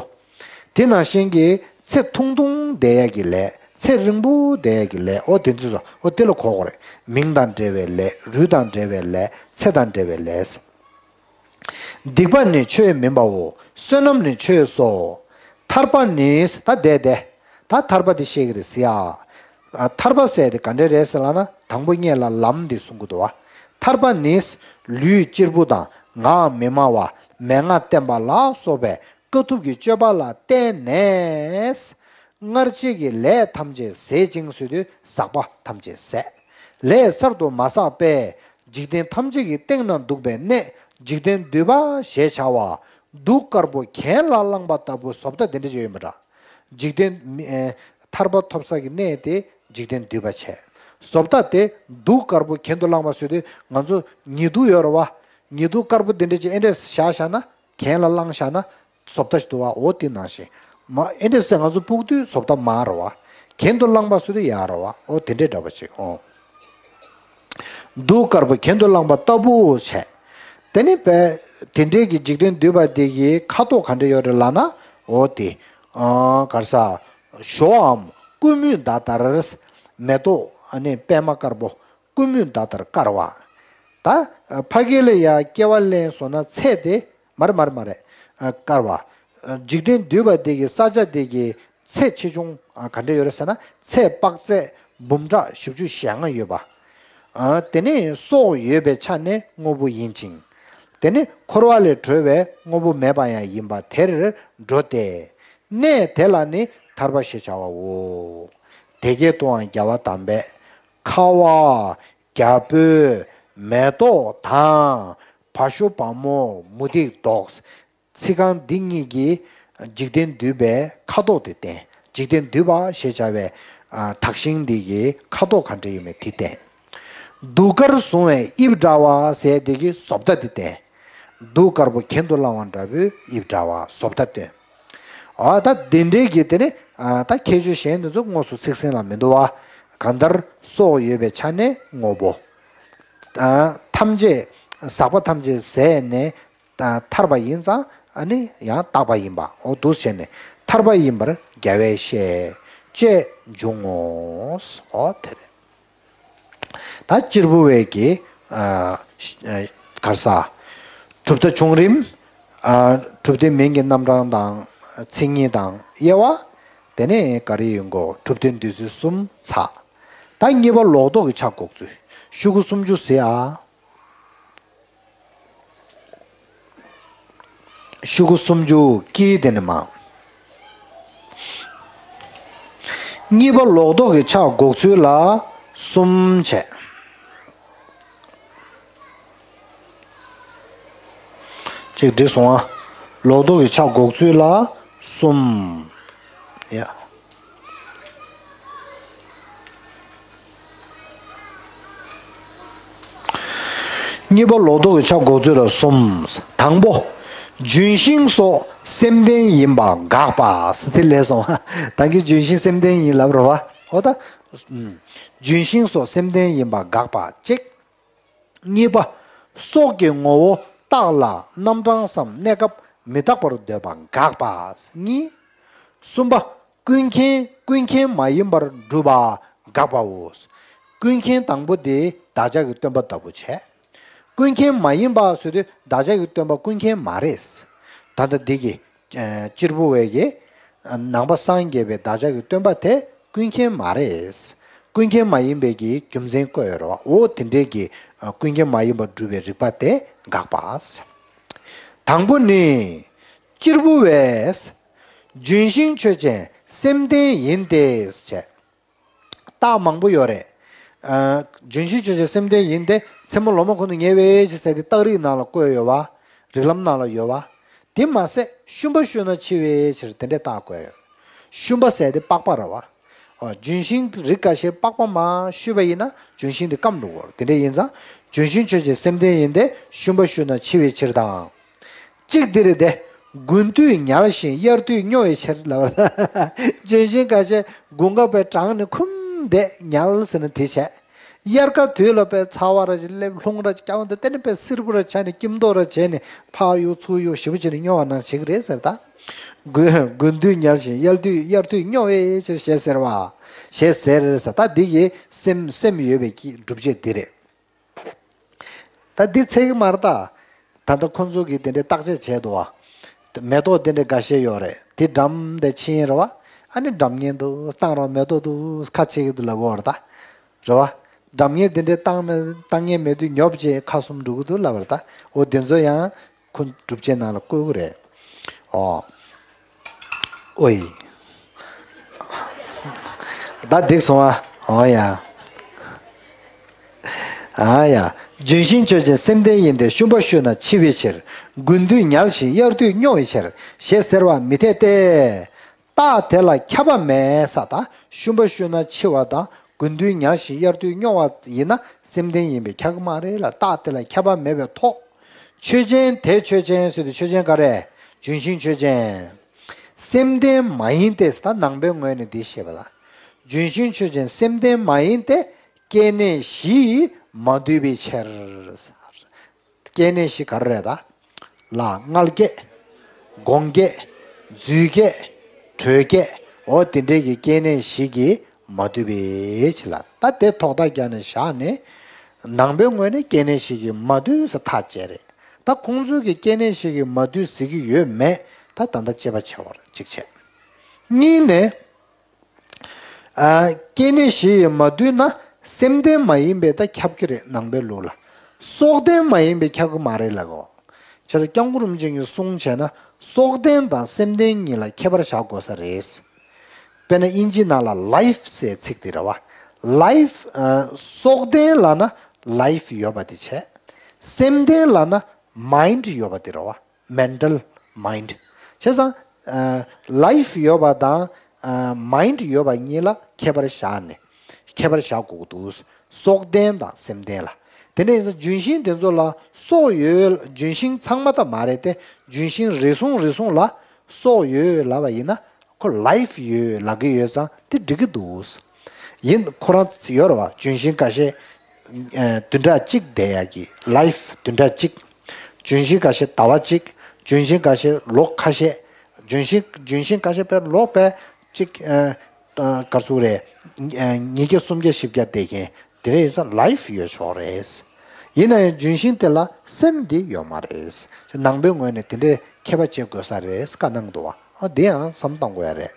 དེ་ནང་བཞིན་གྱི་ཚེ་ཐུང་ཐུང་བསྡད་ཡ་གི་ལས། ཚེ་རིང་པོ་བསྡད་ཡ་གི་ལས། འོ་དེ་ཚོ། འོ་དེ་ལ་གོ་དགོས་རེད། མིང་དང་འབྲེལ་བའི་ལས། རུས་དང་འབྲེལ་བའི་ལས། ཚེ་དང་འབྲེལ་བའི་ལས། སྡིག་པ་ནི་ཆོས་མིན་པའོ། བསོད་ནམས་ནི་ཆོས་སོ། ཐར་པ་ནི། ད་བསྡད་བསྡད། ད་ཐར་པ་དེ་བཤད་ཀྱི་རེད་ཟེར་ཡ། ཨ། ཐར་པ་ཟེར་དེ་ག་འདྲ་རེད་ཟེར་ལབ་ན། དང་པོ་སྔོན་ལ་ལམ་འདི་གསུང་གི་འདུག་པ། ཐར་པ་ནི། ལུས་གཅེར་བུ་དང་ངག་མི་སྨྲ་བ། མན་ངག་བསྟེན་པ་ལ་སོགས་པའི་དཀའ་ཐུབ་ཀྱི་སྤྱོད་པ་ལ་བརྟེན་ནས། སྔར་བྱས་ཀྱི་ལས་ཐམས་ཅད་ཟད་ཅིང་ཟེར་དུས་ཟག་པ་ཐམས་ཅད་ཟད། ལས་གསར་དུ་མ་བསགས་པས། འཇིག་རྟེན་ཐམས་ཅད་ཀྱི་སྟེང་ན་འདུག་པའི་གནས་འཇིག་རྟེན་འདུས་པ་ཞེས་བྱ་བ། གདུགས་དཀར་པོ་གྱེན་ལ་བསླངས་པ་ལྟ་བུ། བཟོ་ལྟ་དེ་འདྲ་ཅིག་ཡོད་པ་འདྲ། འཇིག་རྟེན་མི། ཨེ། ཐར་པ་ཐོབ་ས་ཀྱི་གནས་དེ་འཇིག་རྟེན་འདུས་པ་བྱས། བཟོ་ལྟ་དེ་གདུགས་དཀར་པོ་གྱེན་དུ་བསླངས་པ་ཟེར་དུས། ང་ཚོ་ཉི་གདུགས་ཡོད་རེད་པ། ཉི་གདུགས་དཀར་པོ་དེ་འདྲ་ཅིག་ཨེ་འདྲས་བཞག་བཞག་ན། གྱེན་ལ་བསླངས་བཞག་ན། བཟོ་ལྟ་ཞིག་འདུག་པ། འོ་དེ་ནང་བཞིན། མ་ཨེ་འདྲས་ཟེར། ང་ཚོ་སྤུ་གུ་དུས་བཟོ་ལྟ་མར་རེད་པ། གྱེན་དུ་བསླངས་པ་ཟེར་དུས་ཡར་རེད་པ། འོ་དེ་འདྲས་འདྲ་པོ་ཅིག་འོང་། གདུགས་དཀར་པོ་གྱེན་དུ་བསླངས་པ་ལྟ་བུ་བྱས། དེ་ནི་བས། དེ་འདྲའི་གི་འཇིག་རྟེན་འདུས་པ་དེ་གི་ཁ་དོག་ག་འདྲ་ཡོད་རེད་ལབ་ན། འོ་དེ། ཨ། ག་རེ་ཟ། ཞོའམ་ཀུ་མུད་ཟླ་ལྟར། མེ་ཏོག་ཨ་ནི་པད་མ་དཀར་པོ། ཀུ་མུད་ཟླ་ལྟར་དཀར་བ། ད་ཕ་གི་ལ་ཡ་སྐྱེ་བ་ལེན་སོང་ན་ཚད་དེ། མ་རེད་མ་རེད་མ་རེད། ཨ། དཀར་བ། ཨ། འཇིག་རྟེན་འདུས་པ་དེ་གི་ས་ཆ་དེ་གི་ཚད་ཆེ་ཆུང་། ཨ། ག་འདྲ་ཡོད་རེད་ཟེར་ན། ཚད་དཔག་ཚད་འབུམ་ཕྲག་བཞི་བཅུ་ཞེ་ལྔ་ཡོད་པ། ཨ། དེ་ནི་སྲོག་ཡོད་པའི་ཆ་ནས་དངོས་པོ་ཡིན་ཅིང་། དེ་ནི་འཁོར་བ་ལས་གྲོལ་བའི་དངོས་པོ་མེད་པ་ཡང་ཡིན་པ་དེར་འགྲོ་སྟེ། གནས་དེ་ལ་ནི་ཐར་པ་ཞེས་བྱ་བའོ། དེ་སྐད་དུའང་རྒྱལ་བ་དམ་པས། ཁ་བ། རྒྱལ་པོའི་མེ་ཏོག་དང་། བ་ཤུ་བ་མོ། མུ་ཏིག་མདོག། ཚིག་རྐང་འདི་གཉིས་ཀྱིས་འཇིག་རྟེན་འདུས་པའི་ཁ་དོག་དེ་བསྟན། འཇིག་རྟེན་འདུས་པ་ཞེས་བྱ་བའི། ཨ། དག་ཞིང་འདི་གི་ཁ་དོག་ག་འདྲ་ཡོད་མེད་དེ་བསྟན། གདུགས་དཀར་བཟུང་བའི་དབྱིབས་འདྲ་བ་ཟེར་དེ་གི་བཟོ་ལྟ་དེ་བསྟན། གདུགས་དཀར་པོ་གྱེན་དུ་བསླངས་པ་འདྲ་བོའི་དབྱིབས་འདྲ་བ། བཟོ་ལྟ་སྟོན། ཨ། ད་དེ་འདྲའི་གི་དེ་ནི། ཨ། ད་ཁྱད་ཆོས་གཞན་དེ་ཚོ་དངོས་སུ་ཚིག་ཟིན་ལ་མི་འདུག་པ། གང་ལྟར་སྲོག་ཡོད་པའི་ཆ་ནས་དངོས་པོ། ཨ། ཐམས་ཅད། ཟག་པ་ཐམས་ཅད་ཟད་ནས། ཨ། ཐར་པ་ཡིན་ཙང་། ཨ་ནི་ཡང་དག་པ་ཡིན་པ། འོ་འདུག་བྱས་ནས་ཐར་པ་ཡིན་པར་རྒྱལ་བས་བཤད། ཅེས་འབྱུང་ངོ་། འོ་དེ་རེད། ད་གཅེར་བུ་བའི་གི། ཨ། ག་རེ་ཟ། གྲུབ་མཐའ་བྱུང་རིམ། ཨ། གྲུབ་མཐའི་མིང་གི་རྣམ་གྲངས་དང་། མཚན་ཉིད་དང་། དབྱེ་བ། དེ་ནས་ག་རེ་ཡིན་གོ། གྲུབ་མཐའི་འདོད་ཚུལ་གསུམ་ཚར། ད་གཉིས་པ་ལོག་རྟོག་གི་ཆ་འགོག་ཚུལ། ཤོག་གུ་སུམ་ཅུ་ཟེར་ཨ། ཤོག་གུ་སུམ་ཅུ་ཀི་དེ་ནི་མ། གཉིས་པ་ལོག་རྟོག་གི་ཆ་འགོག་ཚུལ་ལ་གསུམ་བྱས། ཅིག་འགྲིག་སོང་ཨ། ལོག་རྟོག་གི་ཆ་འགོག་ཚུལ་ལ་གསུམ། ཡ། གཉིས་པ་ལོག་རྟོག་གི་ཆ་འགོག་ཚུལ་ལ་གསུམ། དང་པོ། ལྗོན་ཤིང་སོགས་སེམས་ལྡན་ཡིན་པ་དགག་པ། དེ་ལས་སོང་། ད་གིན་ལྗོན་ཤིང་སེམས་ལྡན་ཡིན་ལབ་རེད་བ། འོ་ད། ལྗོན་ཤིང་སོགས་སེམས་ལྡན་ཡིན་པ་དགག་པ་གཅིག་གཉིས་པ། སྲོག་གི་ངོ་བོ་རྟག་ལ་རྣམ་གྲངས་སམ་གནས་སྐབས་མི་རྟག་པར་འདོད་པ་དགག་པ། གཉིས། གསུམ་པ། ཀུན་མཁྱེན་ཀུན་མཁྱེན་མ་ཡིན་པར་སྒྲུབ་པ་དགག་པའོ། ཀུན་མཁྱེན་དང་པོ་དེ་བདག་ཅག་གི་སྟོན་པ་ལྟ་བུ་བྱས། ཀུན་མཁྱེན་མ་ཡིན་པ་ཟེར་དུས་བདག་ཅག་གི་སྟོན་པ་ཀུན་མཁྱེན་མ་རེད། ད་ལྟ་འདི་གི་ཨ་གཅེར་བུ་བས་ཀྱི་ནང་པ་སངས་རྒྱས་པའི་བདག་ཅག་གི་སྟོན་པ་དེ་ཀུན་མཁྱེན་མ་རེད། ཀུན་མཁྱེན་མ་ཡིན་པའི་གི་རྒྱུ་མཚན་བཀོད་ཡོད་རེད་བ། འོ་དེ་འདྲའི་གི་ཨ་ཀུན་མཁྱེན་མ་ཡིན་པར་སྒྲུབ་པའི་རིགས་པ་དེ་དགག་པ། དང་པོ་ནི། གཅེར་བུ་བས། ལྗོན་ཤིང་ཆོས་ཅན་སེམས་ལྡན་ཡིན་ཏེ་བྱས། རྟགས་མང་པོ་ཡོད་རེད། ཨ་ལྗོན་ཤིང་ཆོས་ཅན་སེམས་ལྡན་ཡིན་ཏེ་མཚན་མོ་ལོ་མ་ཁོ་ན་ཉལ་བའི་ཕྱིར་ཟེར་ཏེ་རྟགས་རིགས་ནང་ལ་བཀོད་ཡོད་བ། རིགས་ལམ་ནང་ལ་ཡོད་བ། དེ་མ་ཟད་ཤུན་པ་ཤུ་ན་འཆི་བའི་ཕྱིར་དེ་འདྲའི་རྟགས་བཀོད་ཡོད། ཤུན་པ་ཟེར་དེ་པགས་པ་རེད་བ། ཨོ་ལྗོན་ཤིང་རིགས་འགའ་ཤས་པགས་པ་མར་ཤུས་པ་ཡིན་ན་ལྗོན་ཤིང་དེ་སྐམ་འགྲོ་གི་རེད། དེ་འདྲ་ཡིན་ཙང་ལྗོན་ཤིང་ཆོས་ཅན་སེམས་ལྡན་ཡིན་ཏེ་ཤུན་པ་ཤུ་ན་འཆི་བའི་ཕྱིར་དང་། གཅིག་འདི་རེད་དེ། དགུན་དུས་ཉལ་ཞིང་དབྱར་དུས་སྨྱོ་བའི་ཕྱིར་ལབ་པ། ལྗོན་ཤིང་འགའ་ཤས་དགུན་ཁ་པའི་གྲང་ནས་ཁུམ་བསྡད་ཉལ་ཟེར་ན་དེ་བྱས། དབྱར་ཁ་དུས་ལ་པའི་ཚ་བ་ར་ཅིག་སླེབས། རླུང་ར་ཅིག་རྐྱང་འདི་དེ་ནི་པའི་སིར་པོ་ར་ཆགས་ནས་སྐྱིབས་མདོག་ར་བྱས་ནས་ཕར་གཡུག་ཚུར་གཡུག་ཞེ་པོ་བྱས་ནས་སྨྱོ་བ་ནང་བྱེད་ཀྱི་རེད་ཟེར་ད། དགུན་དགུན་དུས་ཉལ་ཞིང་དབྱར་དུས་དབྱར་དུས་སྨྱོ་བའི་ཕྱིར་ཞེས་ཟེར་བ། ཞེས་ཟེར་ཟེར་ད་འདི་གི་སེམས་སེམས་ཡོད་པའི་སྒྲུབ་བྱེད་འདི་རེད། ད་འདི་ཚད་ཀྱི་མ་རེད་ད། ད་ལྟ་ཁོང་ཚོ་གིས་དེ་འདྲའི་བརྟག་དཔྱད་བྱས་འདུག་བ། མེ་ཏོག་དེ་འདྲའི་འགའ་ཤས་ཡོད་རེད། དེ་འགྲམ་དེ་ཕྱིན་རེད་བ། ཨ་ནི་འགྲམ་ངན་འདུག་བཏང་རོགས། མེ་ཏོག་འདུག་ཁ་ཕྱེ་གི་འདུག་ལབ་ཀྱི་ཡོད་རེད་ད། རེད་བ། འགྲམ་ངན་དེ་འདྲའི་བཏང་མེད་བཏང་ངན་མེད་དུས་ཉོབ་བྱས་ཁ་ཟུམ་འགྲོ་གི་འདུག་ལབ་པ་རེད་ད། འོ་དེ་ཚོ་ཡང་ཁོ་སྒྲུབ་བྱེད་ནང་ལ་བཀོད་ཀྱི་རེད། ཨོ། ཨོའི། ད་འགྲིག་སོང་ཨ། ཨོ་ཡ། ཨ་ཡ། ལྗོན་ཤིང་ཆོས་ཅན་སེམས་ལྡན་ཡིན་ཏེ་ཤུན་པ་ཤུ་ན་འཆི་བའི་ཕྱིར། དགུན་དུས་ཉལ་ཞིང་དབྱར་དུས་སྨྱོ་བའི་ཕྱིར། ཞེས་ཟེར་བ་མི་འཐད་དེ། རྟགས་དེ་ལ་ཁྱབ་པ་མེད་ས་དང་ཤུན་པ་ཤུ་ན་འཆི་བ་དང་དགུན་དུས་ཉལ་ཞིང་དབྱར་དུས་སྨྱོ་བ་ཡིན་ན་སེམས་ལྡན་ཡིན་པས་ཁྱབ་ཀྱི་མ་རེད་ལ། རྟགས་དེ་ལ་ཁྱབ་པ་མེད་པའི་ཐོག་ཆོས་ཅན་དེ་ཆོས་ཅན་ཟེར་དུས་ཆོས་ཅན་ག་རེ། ལྗོན་ཤིང་ཆོས་ཅན། སེམས་ལྡན་མ་ཡིན་ཏེ་ཟེར་ད་ནང་པའི་ངོས་ནས་འདི་བཤད་པ་ལ། ལྗོན་ཤིང་ཆོས་ཅན་སེམས་ལྡན་མ་ཡིན་ཏེ་སྐྱེ་གནས་བཞི་ཡིས་མ་བསྡུས་པའི་ཕྱིར། སྐྱེ་གནས་བཞི་ག་རེ་རེད་ད། ལ་མངལ་སྐྱེས། སྒོང་སྐྱེས། རྫུས་སྐྱེས། དྲོད་སྐྱེས། འོ་དེ་འདྲའི་གི་སྐྱེ་གནས་བཞི་གིས་མ་བསྡུས་པའི་ཕྱིར་ལ། ད་དེ་ཐོག་མཐའ་རྒྱག་ནས་བཞག་ནས། ནང་པའི་ངོས་ནས་སྐྱེ་གནས་བཞི་གིས་མ་བསྡུས་ཟེར་ཐག་བཅད་རེད། ད་ཁོང་ཚོའི་གི་སྐྱེ་གནས་བཞི་གིས་མ་བསྡུས་ཟེར་གི་ཡོད་མེད་ད་ད་ལྟ་དཔྱད་པ་བྱེད་དགོས་རེད་གཅིག་བྱས། གཉིས་ནས། ཨ། སྐྱེ་གནས་བཞི་ཡིས་མ་བསྡུས་ན་སེམས་ལྡན་མ་ཡིན་པས་ད་ཁྱབ་ཀྱི་རེད་ནང་པའི་ལུགས་ལ། སྲོག་ལྡན་མ་ཡིན་པས་ཁྱབ་ཀྱི་མ་རེད་ལབ་གོ། བྱས་ཙང་སྐྱབས་མགོན་རིན་པོ་ཆེ་གིས་གསུངས་བྱས་ན་སྲོག་ལྡན་དང་སེམས་ལྡན་གཉིས་ལ་ཁྱད་པར་བཞག་དགོས་ས་རེད། དཔེར་ན་དབྱིན་ཇི་ནང་ལ་ལའིཕ་ཟེར་ཚིག་དེ་རེད་བ། ལའིཕ། ཨ། སྲོག་ལྡན་ལབ་ན་ལའིཕ་ཡོད་པ་དེ་བྱས། སེམས་ལྡན་ལབ་ན་མའིན་ཌི་ཡོད་པ་དེ་རེད་བ། མེན་ཊལ་མའིན་ཌི། བྱས་ཙང་། ཨ། ལའིཕ་ཡོད་པ་དང་། ཨ། མའིན་ཌི་ཡོད་པ་གཉིས་ལ་ཁྱད་པར་བཞག་ནས། ཁྱད་པར་བཞག་དགོས་ཀྱི་འདུག་སྲོག་ལྡན་དང་སེམས་ལྡན་ལ། དེ་འདྲ་ཡིན་ཙང་ལྗོན་ཤིང་དེ་ཚོ་ལ་སྲོག་ཡོད། ལྗོན་ཤིང་ཚང་མ་ད་མ་རེད་དེ། ལྗོན་ཤིང་རེ་ཟུང་རེ་ཟུང་ལ་སྲོག་ཡོད་ལབ་པ་ཡིན་ན། ཁོ་ལའིཕ་ཡོད་ལབ་ཀྱི་ཡོད་ཙང་དེ་འགྲིག་གི་འདུག་ཡིན་ཁོ་རང་ཡོད་རེད་བ། ལྗོན་ཤིང་ཁ་ཤས། ཨ། བདུན་ཕྲག་གཅིག་བསྡད་ཡག་གི་ལའིཕ་བདུན་ཕྲག་གཅིག་ལྗོན་ཤིང་ཁ་ཤས་ཟླ་བ་གཅིག་ལྗོན་ཤིང་ཁ་ཤས་ལོ་ཁ་ཤས། ལྗོན་ཤིང་ལྗོན་ཤིང་ཁ་ཤས་པའི་ལོ་པའི་གཅིག་ཨ། ཨ། ག་རེ་ཟེར་དགོས་རེད། ཨ། ཉིས་བརྒྱ་སུམ་བརྒྱ་བཞི་བརྒྱ་བསྡད་མཁན་དེ་འདྲ་ཡིན་ཙང་ལའིཕ་ཡོད་ཆོག་རེད། ཡིན་ན་ཡང་ལྗོན་ཤིང་དེ་ལ་སེམས་དེ་ཡོད་མ་རེད། ནང་པའི་ངོས་ནས་དེ་འདྲའི་ཁྱད་པར་འབྱེད་དགོས་ས་རེད་བཀའ་གནང་འདུག་བ། ཨ། དེ་ཡང་བསམ་བཏང་དགོས་ཡ་རེད།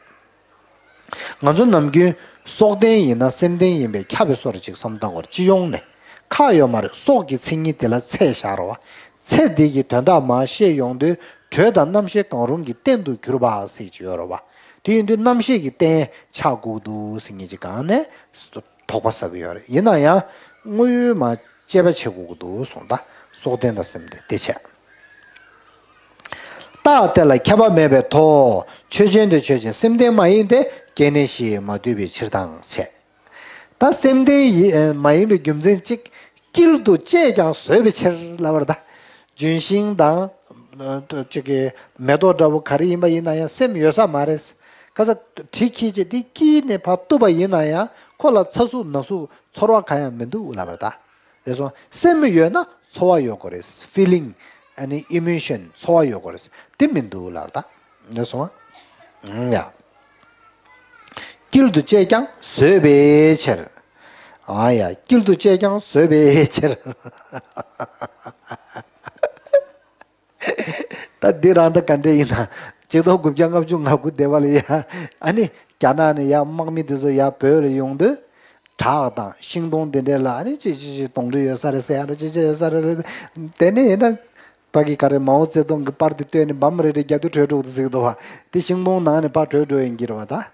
ང་ཚོ་ནམ་རྒྱུན་སྲོག་ལྡན་ཡིན་ན་སེམས་ལྡན་ཡིན་པས་ཁྱབ་པའི་བཟོ་འདྲ་ཅིག་བསམ་བཏང་དགོས་རེད། སྤྱི་ཡོངས་ནས་ཁག་ཡོད་མ་རེད། སྲོག་གི་མཚན་ཉིད་དེ་ལ་ཚད་བཞག་རོགས། ཚད་དེ་གི་དོན་དག་མར་བཤད་ཡོང་དུས་དྲོད་དང་རྣམ་ཤེས་གང་རུང་གི་རྟེན་དུ་གྱུར་པ་ཟེར་གྱི་ཡོད་རེད་བ། དེ་ཡིན་དུས་རྣམ་ཤེས་ཀྱི་རྟེན་ཆགས་དགོས་འདུག་ཟེར་མཁན་ཅིག་སྒང་ནས་དོགས་པ་ཟ་གི་ཡོད་རེད། ཡིན་ན་ཡང་དངོས་ཡོད་མར་དཔྱད་པ་བྱེད་དགོས་ཀྱི་འདུག་གསུངས། ད་སྲོག་ལྡན་དང་སེམས་ལྡན་དེ་བྱས། རྟགས་དེ་ལ་ཁྱབ་པ་མེད་པའི་ཐོག་ཆོས་ཅན་དེ་ཆོས་ཅན་སེམས་ལྡན་མ་ཡིན་ཏེ་སྐྱེ་གནས་བཞི་ཡིས་མ་བསྡུས་པའི་ཕྱིར་དང་ཞེས། ད་སེམས་ལྡན་ཡི་མ་ཡིན་པའི་རྒྱུ་མཚན་གཅིག་དཀྱིལ་དུ་བཅས་ཀྱང་བཟོད་པའི་ཕྱིར་ལབ་པ་རེད་ད། ལྗོན་ཤིང་དང་། ཨ་ཅིག་གི་མེ་ཏོག་འདྲ་བོ་ག་རེ་ཡིན་པ་ཡིན་ན་ཡང་སེམས་ཡོད་ས་མ་རེད། ཁ་ས་དྲི་འཁྱེར་བྱས་དེ་དཀྱིལ་ནས་ཕར་གཏུབ་པ་ཡིན་ན་ཡང་ཁོ་ལ་ཚ་ཟུག་ན་ཟུག་ཚོར་བ་གང་ཡང་མི་འདུག་ལབ་པ་རེད་ད། རེད་སོང་། སེམས་ཡོད་ན་ཚོར་བ་ཡོད་དགོས་རེད། ཕི་ལིང་། ཨ་ནི་ཨི་མོ་ཤན། ཚོར་བ་ཡོད་དགོས་རེད། དེ་མི་འདུག་ལབ་ད། རེད་སོང་། ཨང་ཡ། དཀྱིལ་དུ་བཅས་ཀྱང་བཟོད་པའི་ཕྱིར། ཨང་ཡ། དཀྱིལ་དུ་བཅས་ཀྱང་བཟོད་པའི་ཕྱིར། ད་འདི་རང་ད་ག་འདྲ་ཡིན་ན། ཆིག་སྟོང་དགུ་བརྒྱ་ལྔ་བཅུ་ང་དགུ་འདས་པ་ལ་ཡ། ཨ་ནི་རྒྱ་ནག་ནས་ཡ་དམག་མི་དེ་ཚོ་ཡ་བོད་ལ་ཡོང་དུས། བྲག་དང་ཤིང་སྡོང་དེ་འདྲས་ལ་ཨ་ནི་ཅི་ཅི་ཅི་གདོན་འདྲེ་ཡོད་ས་རེད་ཟེར་ཡ་ར་ཅི་ཅི་ཡོད་ས་རེད་ཟེར། དེ་ནས་ཡིན་ན། ཕ་གི་ག་རེ་མའོ་ཙེ་ཏུང་གི་པར་དེ་བཏོན་ནས་འབམ་རེ་རེ་རྒྱ་དུ་བྲོས་འགྲོ་འདུག་ཟེར་གི་འདུག་བ། དེ་ཤིང་སྡོང་ནང་ནས་ཕར་བྲོས་འགྲོ་ཡིན་གྱི་རེད་བ་ད། བྱས་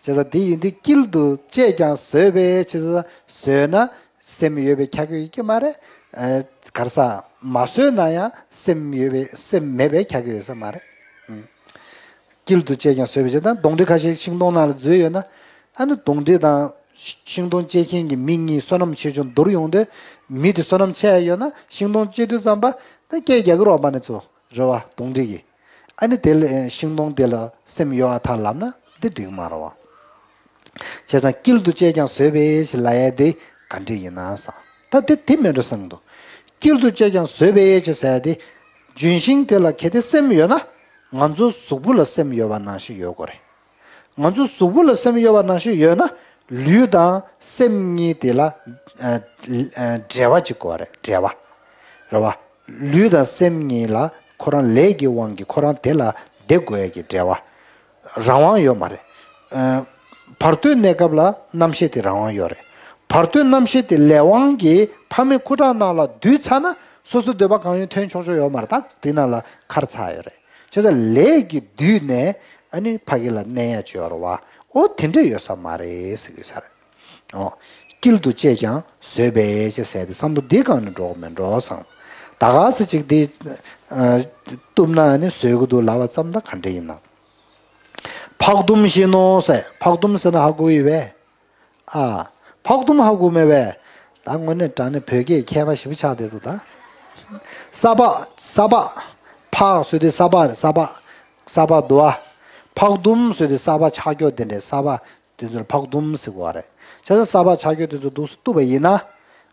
ཙང་དེ་ཡིན་དུས་དཀྱིལ་དུ་བཅས་ཀྱང་བཟོད་པའི་ཕྱིར། བཟོད་ན་སེམས་ཡོད་པའི་ཁྱབ་ཀྱི་ཡོད་ཀྱི་མ་རེད། ཨ་ག་རེ་ཟ། མ་བཟོད་ན་ཡང་སེམས་ཡོད་པའི་སེམས་མེད་པའི་ཁྱབ་ཀྱི་ཡོད་ས་མ་རེད། ཨུམ། དཀྱིལ་དུ་བཅས་ཀྱང་བཟོད་པའི་ཕྱིར་ད་གདོན་འདྲེ་ཁ་ཤས་ཤིང་སྡོང་ནང་ལ་འཛུལ་ཡོད་ན། ཨ་ནི་གདོན་འདྲེ་དང་ཤིང་སྡོང་བཅད་མཁན་གྱི་མི་གཉིས་བསོད་ནམས་ཆེ་ཆུང་བསྡུར་ཡོང་དུས། མི་དེ་བསོད་ནམས་ཆེ་ཡ་ཡོད་ན་ཤིང་སྡོང་བཅད་དུས་ཙམ་པ་ད་སྐད་རྒྱག་གི་རེད་བ། མ་ཎི་ཚོ་རེད་བ། གདོན་འདྲེ་གིས། ཨ་ནི་དེ་ལ་ཤིང་སྡོང་དེ་ལ་སེམས་གཡོ་བ་ཐལ་ལབ་ན་འདི་འགྲིག་མ་རེད་བ། བྱས་ཙང་དཀྱིལ་དུ་བཅས་ཀྱང་བཟོད་པའི་ཕྱིར་ལབ་ཡ་དེ་ག་འདྲ་ཡིན་ན་ཟེར། ད་དེ་དེ་མིན་འགྲོ་བསམ་གི་འདུག་དཀྱིལ་དུ་བཅས་ཀྱང་བཟོད་པའི་ཕྱིར་ཟེར་ཡ་དེ། ལྗོན་ཤིང་དེ་ལ་གལ་ཏེ་སེམས་ཡོད་ན། ང་ཚོ་གཟུགས་པོ་ལ་སེམས་ཡོད་པ་ནང་བཞིན་ཡོད་དགོས་རེད། ང་ཚོ་གཟུགས་པོ་ལ་སེམས་ཡོད་པ་ནང་བཞིན་ཡོད་ན། ལུས་དང་སེམས་གཉིས་དེ་ལ་ཨ་ཨ་འབྲེལ་བ་ཅིག་དགོས་རེད། འབྲེལ་བ། རེད་བ། ལུས་དང་སེམས་གཉིས་ལ་ཁོ་རང་ལས་ཀྱི་དབང་གིས་ཁོ་རང་དེ་ལ་བསྡད་དགོས་ཡ་གི་འབྲེལ་བ། རང་དབང་ཡོད་མ་རེད། ཨ་བར་དོའི་གནས་སྐབས་ལ་རྣམ་ཤེས་དེ་རང་དབང་ཡོད་རེད། བར་དོའི་རྣམ་ཤེས་དེ་ལས་དབང་གིས་ཕ་མའི་ཁུ་ཁྲག་ནང་ལ་འདུས་ཚར་ན་སོ་སོའི་འདོད་པ་གང་ཡོད་ཐོན་ཆོག་ཆོག་ཡོད་མ་རེད། ད་དེ་ནང་ལ་ཁར་ཚར་ཡོད་རེད། བྱས་ཙང་ལས་ཀྱིས་བསྡུས་ནས་ཨ་ནི་ཕ་གི་ལ་གནས་ཡ་ཅིག་ཡོད་རེད་བ། ཨོ་དེ་འདྲ་ཡོད་ས་མ་རེད་ཟེར་གི་ས་རེད། ཨོ། དཀྱིལ་དུ་བཅས་ཀྱང་བཟོད་པའི་ཕྱིར་ཟེར་ཏེ་བསམ་བློ་འདི་སྒང་ནས་འགྲོ་གི་མིན་འགྲོ་བསམ། ད་ག་ས་ཅིག་འདི་ཨ་གཏུབ་ན་ནི་བཟོད་ཀྱི་འདུག་ལབ་པ་ཙམ་ད་ག་འདྲ་ཡིན་ནམ། ཕག་དུམ་བཞིན་ནོ་ཟེར། ཕག་དུམ་ཟེར་ན་ཧ་གོ་ཡི་བས། ཨ། ཕག་དུམ་ཧ་གོ་མེད་བས། ད་དངོས་གནས་དྲང་གནས་བོད་སྐད་མཁས་པ་ཞེ་པོ་ཆགས་བསྡད་འདུག་ད། ས་ཕག་ས་ཕག་ཕག་ཟེར་དུས་ས་ཕག་རེད། ས་ཕག་ས་ཕག་འདུག་ཨ། ཕག་དུམ་ཟེར་དུས་ས་ཕག་ཆག་སྐྱོ་དེ་འདྲས། ས་ཕག་དེ་ཚོར་ཕག་དུམ་ཟེར་གོ་བ་རེད། བྱས་ཙང་ས་ཕག་ཆག་སྐྱོ་དེ་ཚོ་འདུག་སེ་གཏུབ་པ་ཡིན་ན།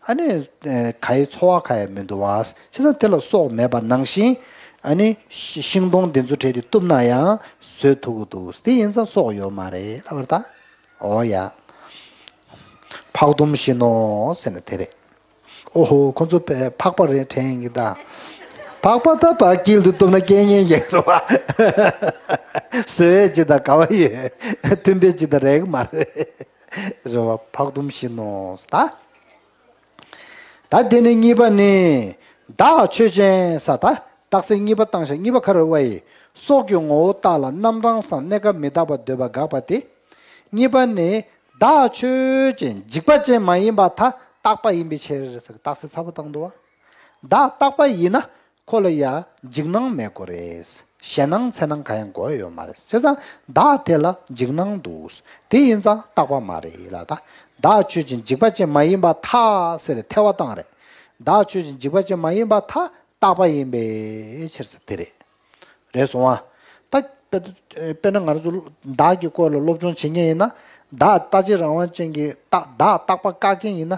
ཨ་ནི་ཨེ་ག་ཡི་ཚོར་བ་ག་ཡི་མི་འདུག་བ། བྱས་ཙང་དེ་ལ་སྲོག་མེད་པ་ནང་བཞིན། ཨ་ནི་ཤི་ཤིང་སྡོང་དེ་ཚོ་བྲལ་ཏེ་གཏུབ་ན་ཡང་བཟོད་ཐུབ་ཀྱི་འདུག་དེ་ཡིན་ཙང་སྲོག་ཡོད་མ་རེད་ལབ་པ་རེད་ད། ཨོ་ཡ། ཕག་དུམ་བཞིན་ནོ་ཟེར་ན་དེ་རེད། ཨོ་ཧོ། ཁོ་ཚོ་ཕ་ཕག་པ་རེད་དྲན་གི་ད། ཕག་པ་ད་ཕར་དཀྱིལ་དུ་གཏུབ་ན་སྐད་ངན་ཡོད་རེད་བ། བཟོད་ཡས་ཅིག་དང་དགའ་བ་ཡོད། མཐུན་པའི་ཅིག་དང་རེད་གི་མ་རེད། རེད་བ། ཕག་དུམ་བཞིན་ནོ་ད། ད་དེ་ནས་གཉིས་པ་ནི། བདག་ཆོས་ཅན་ཟེར་ད། རྟགས་གསལ་གཉིས་པ་བཏང་ཤག་གཉིས་པ་ག་རེ་བ་ཡི། སྲོག་གི་ངོ་བོ་རྟག་ལ་རྣམ་གྲངས་སམ་གནས་སྐབས་མི་རྟག་པར་འདོད་པ་དགག་པ་སྟེ། གཉིས་པ་ནི། བདག་ཆོས་ཅན། འཇིག་པ་ཅན་མ་ཡིན་པར་ཐལ། རྟག་པ་ཡིན་པའི་ཕྱིར་ཟེར། རྟགས་གསལ་ཚ་པོ་བཏང་འདུག་བ། བདག་རྟག་པ་ཡིན་ན། ཁོ་ལ་ཡ་འཇིགས་སྣང་མེད་དགོས་རེད། ཞེད་སྣང་འཚེར་སྣང་གང་ཡང་དགོས་ཡོད་མ་རེད། བྱས་ཙང་བདག་དེ་ལ་འཇིགས་སྣང་འདུག་དེ་ཡིན་ཙང་རྟག་པ་མ་རེད་ལ་ད། བདག་ཆོས་ཅན། འཇིག་པ་ཅན་མ་ཡིན་པར་ཐལ་ཟེར་ཐལ་བ་བཏང་རེད། བདག་ཆོས་ཅན། འཇིག་པ་ཅན་མ་ཡིན་པར་ཐལ། རྟག་པ་ཡིན་པའི་ཕྱིར་ཟེར་དེ་རེད། རེད་སོང་ཨ། ད་དཔེ་དཔེར་ན་ང་རང་ཚོ་བདག་གི་སྐོར་ལ་སློབ་སྦྱོང་བྱེད་མཁན་ཡིན་ན། བདག་ལྟ་བྱེད་རང་དབང་ཅན་གྱི་རྟག་བདག་རྟག་པ་བཀག་མཁན་ཡིན་ན།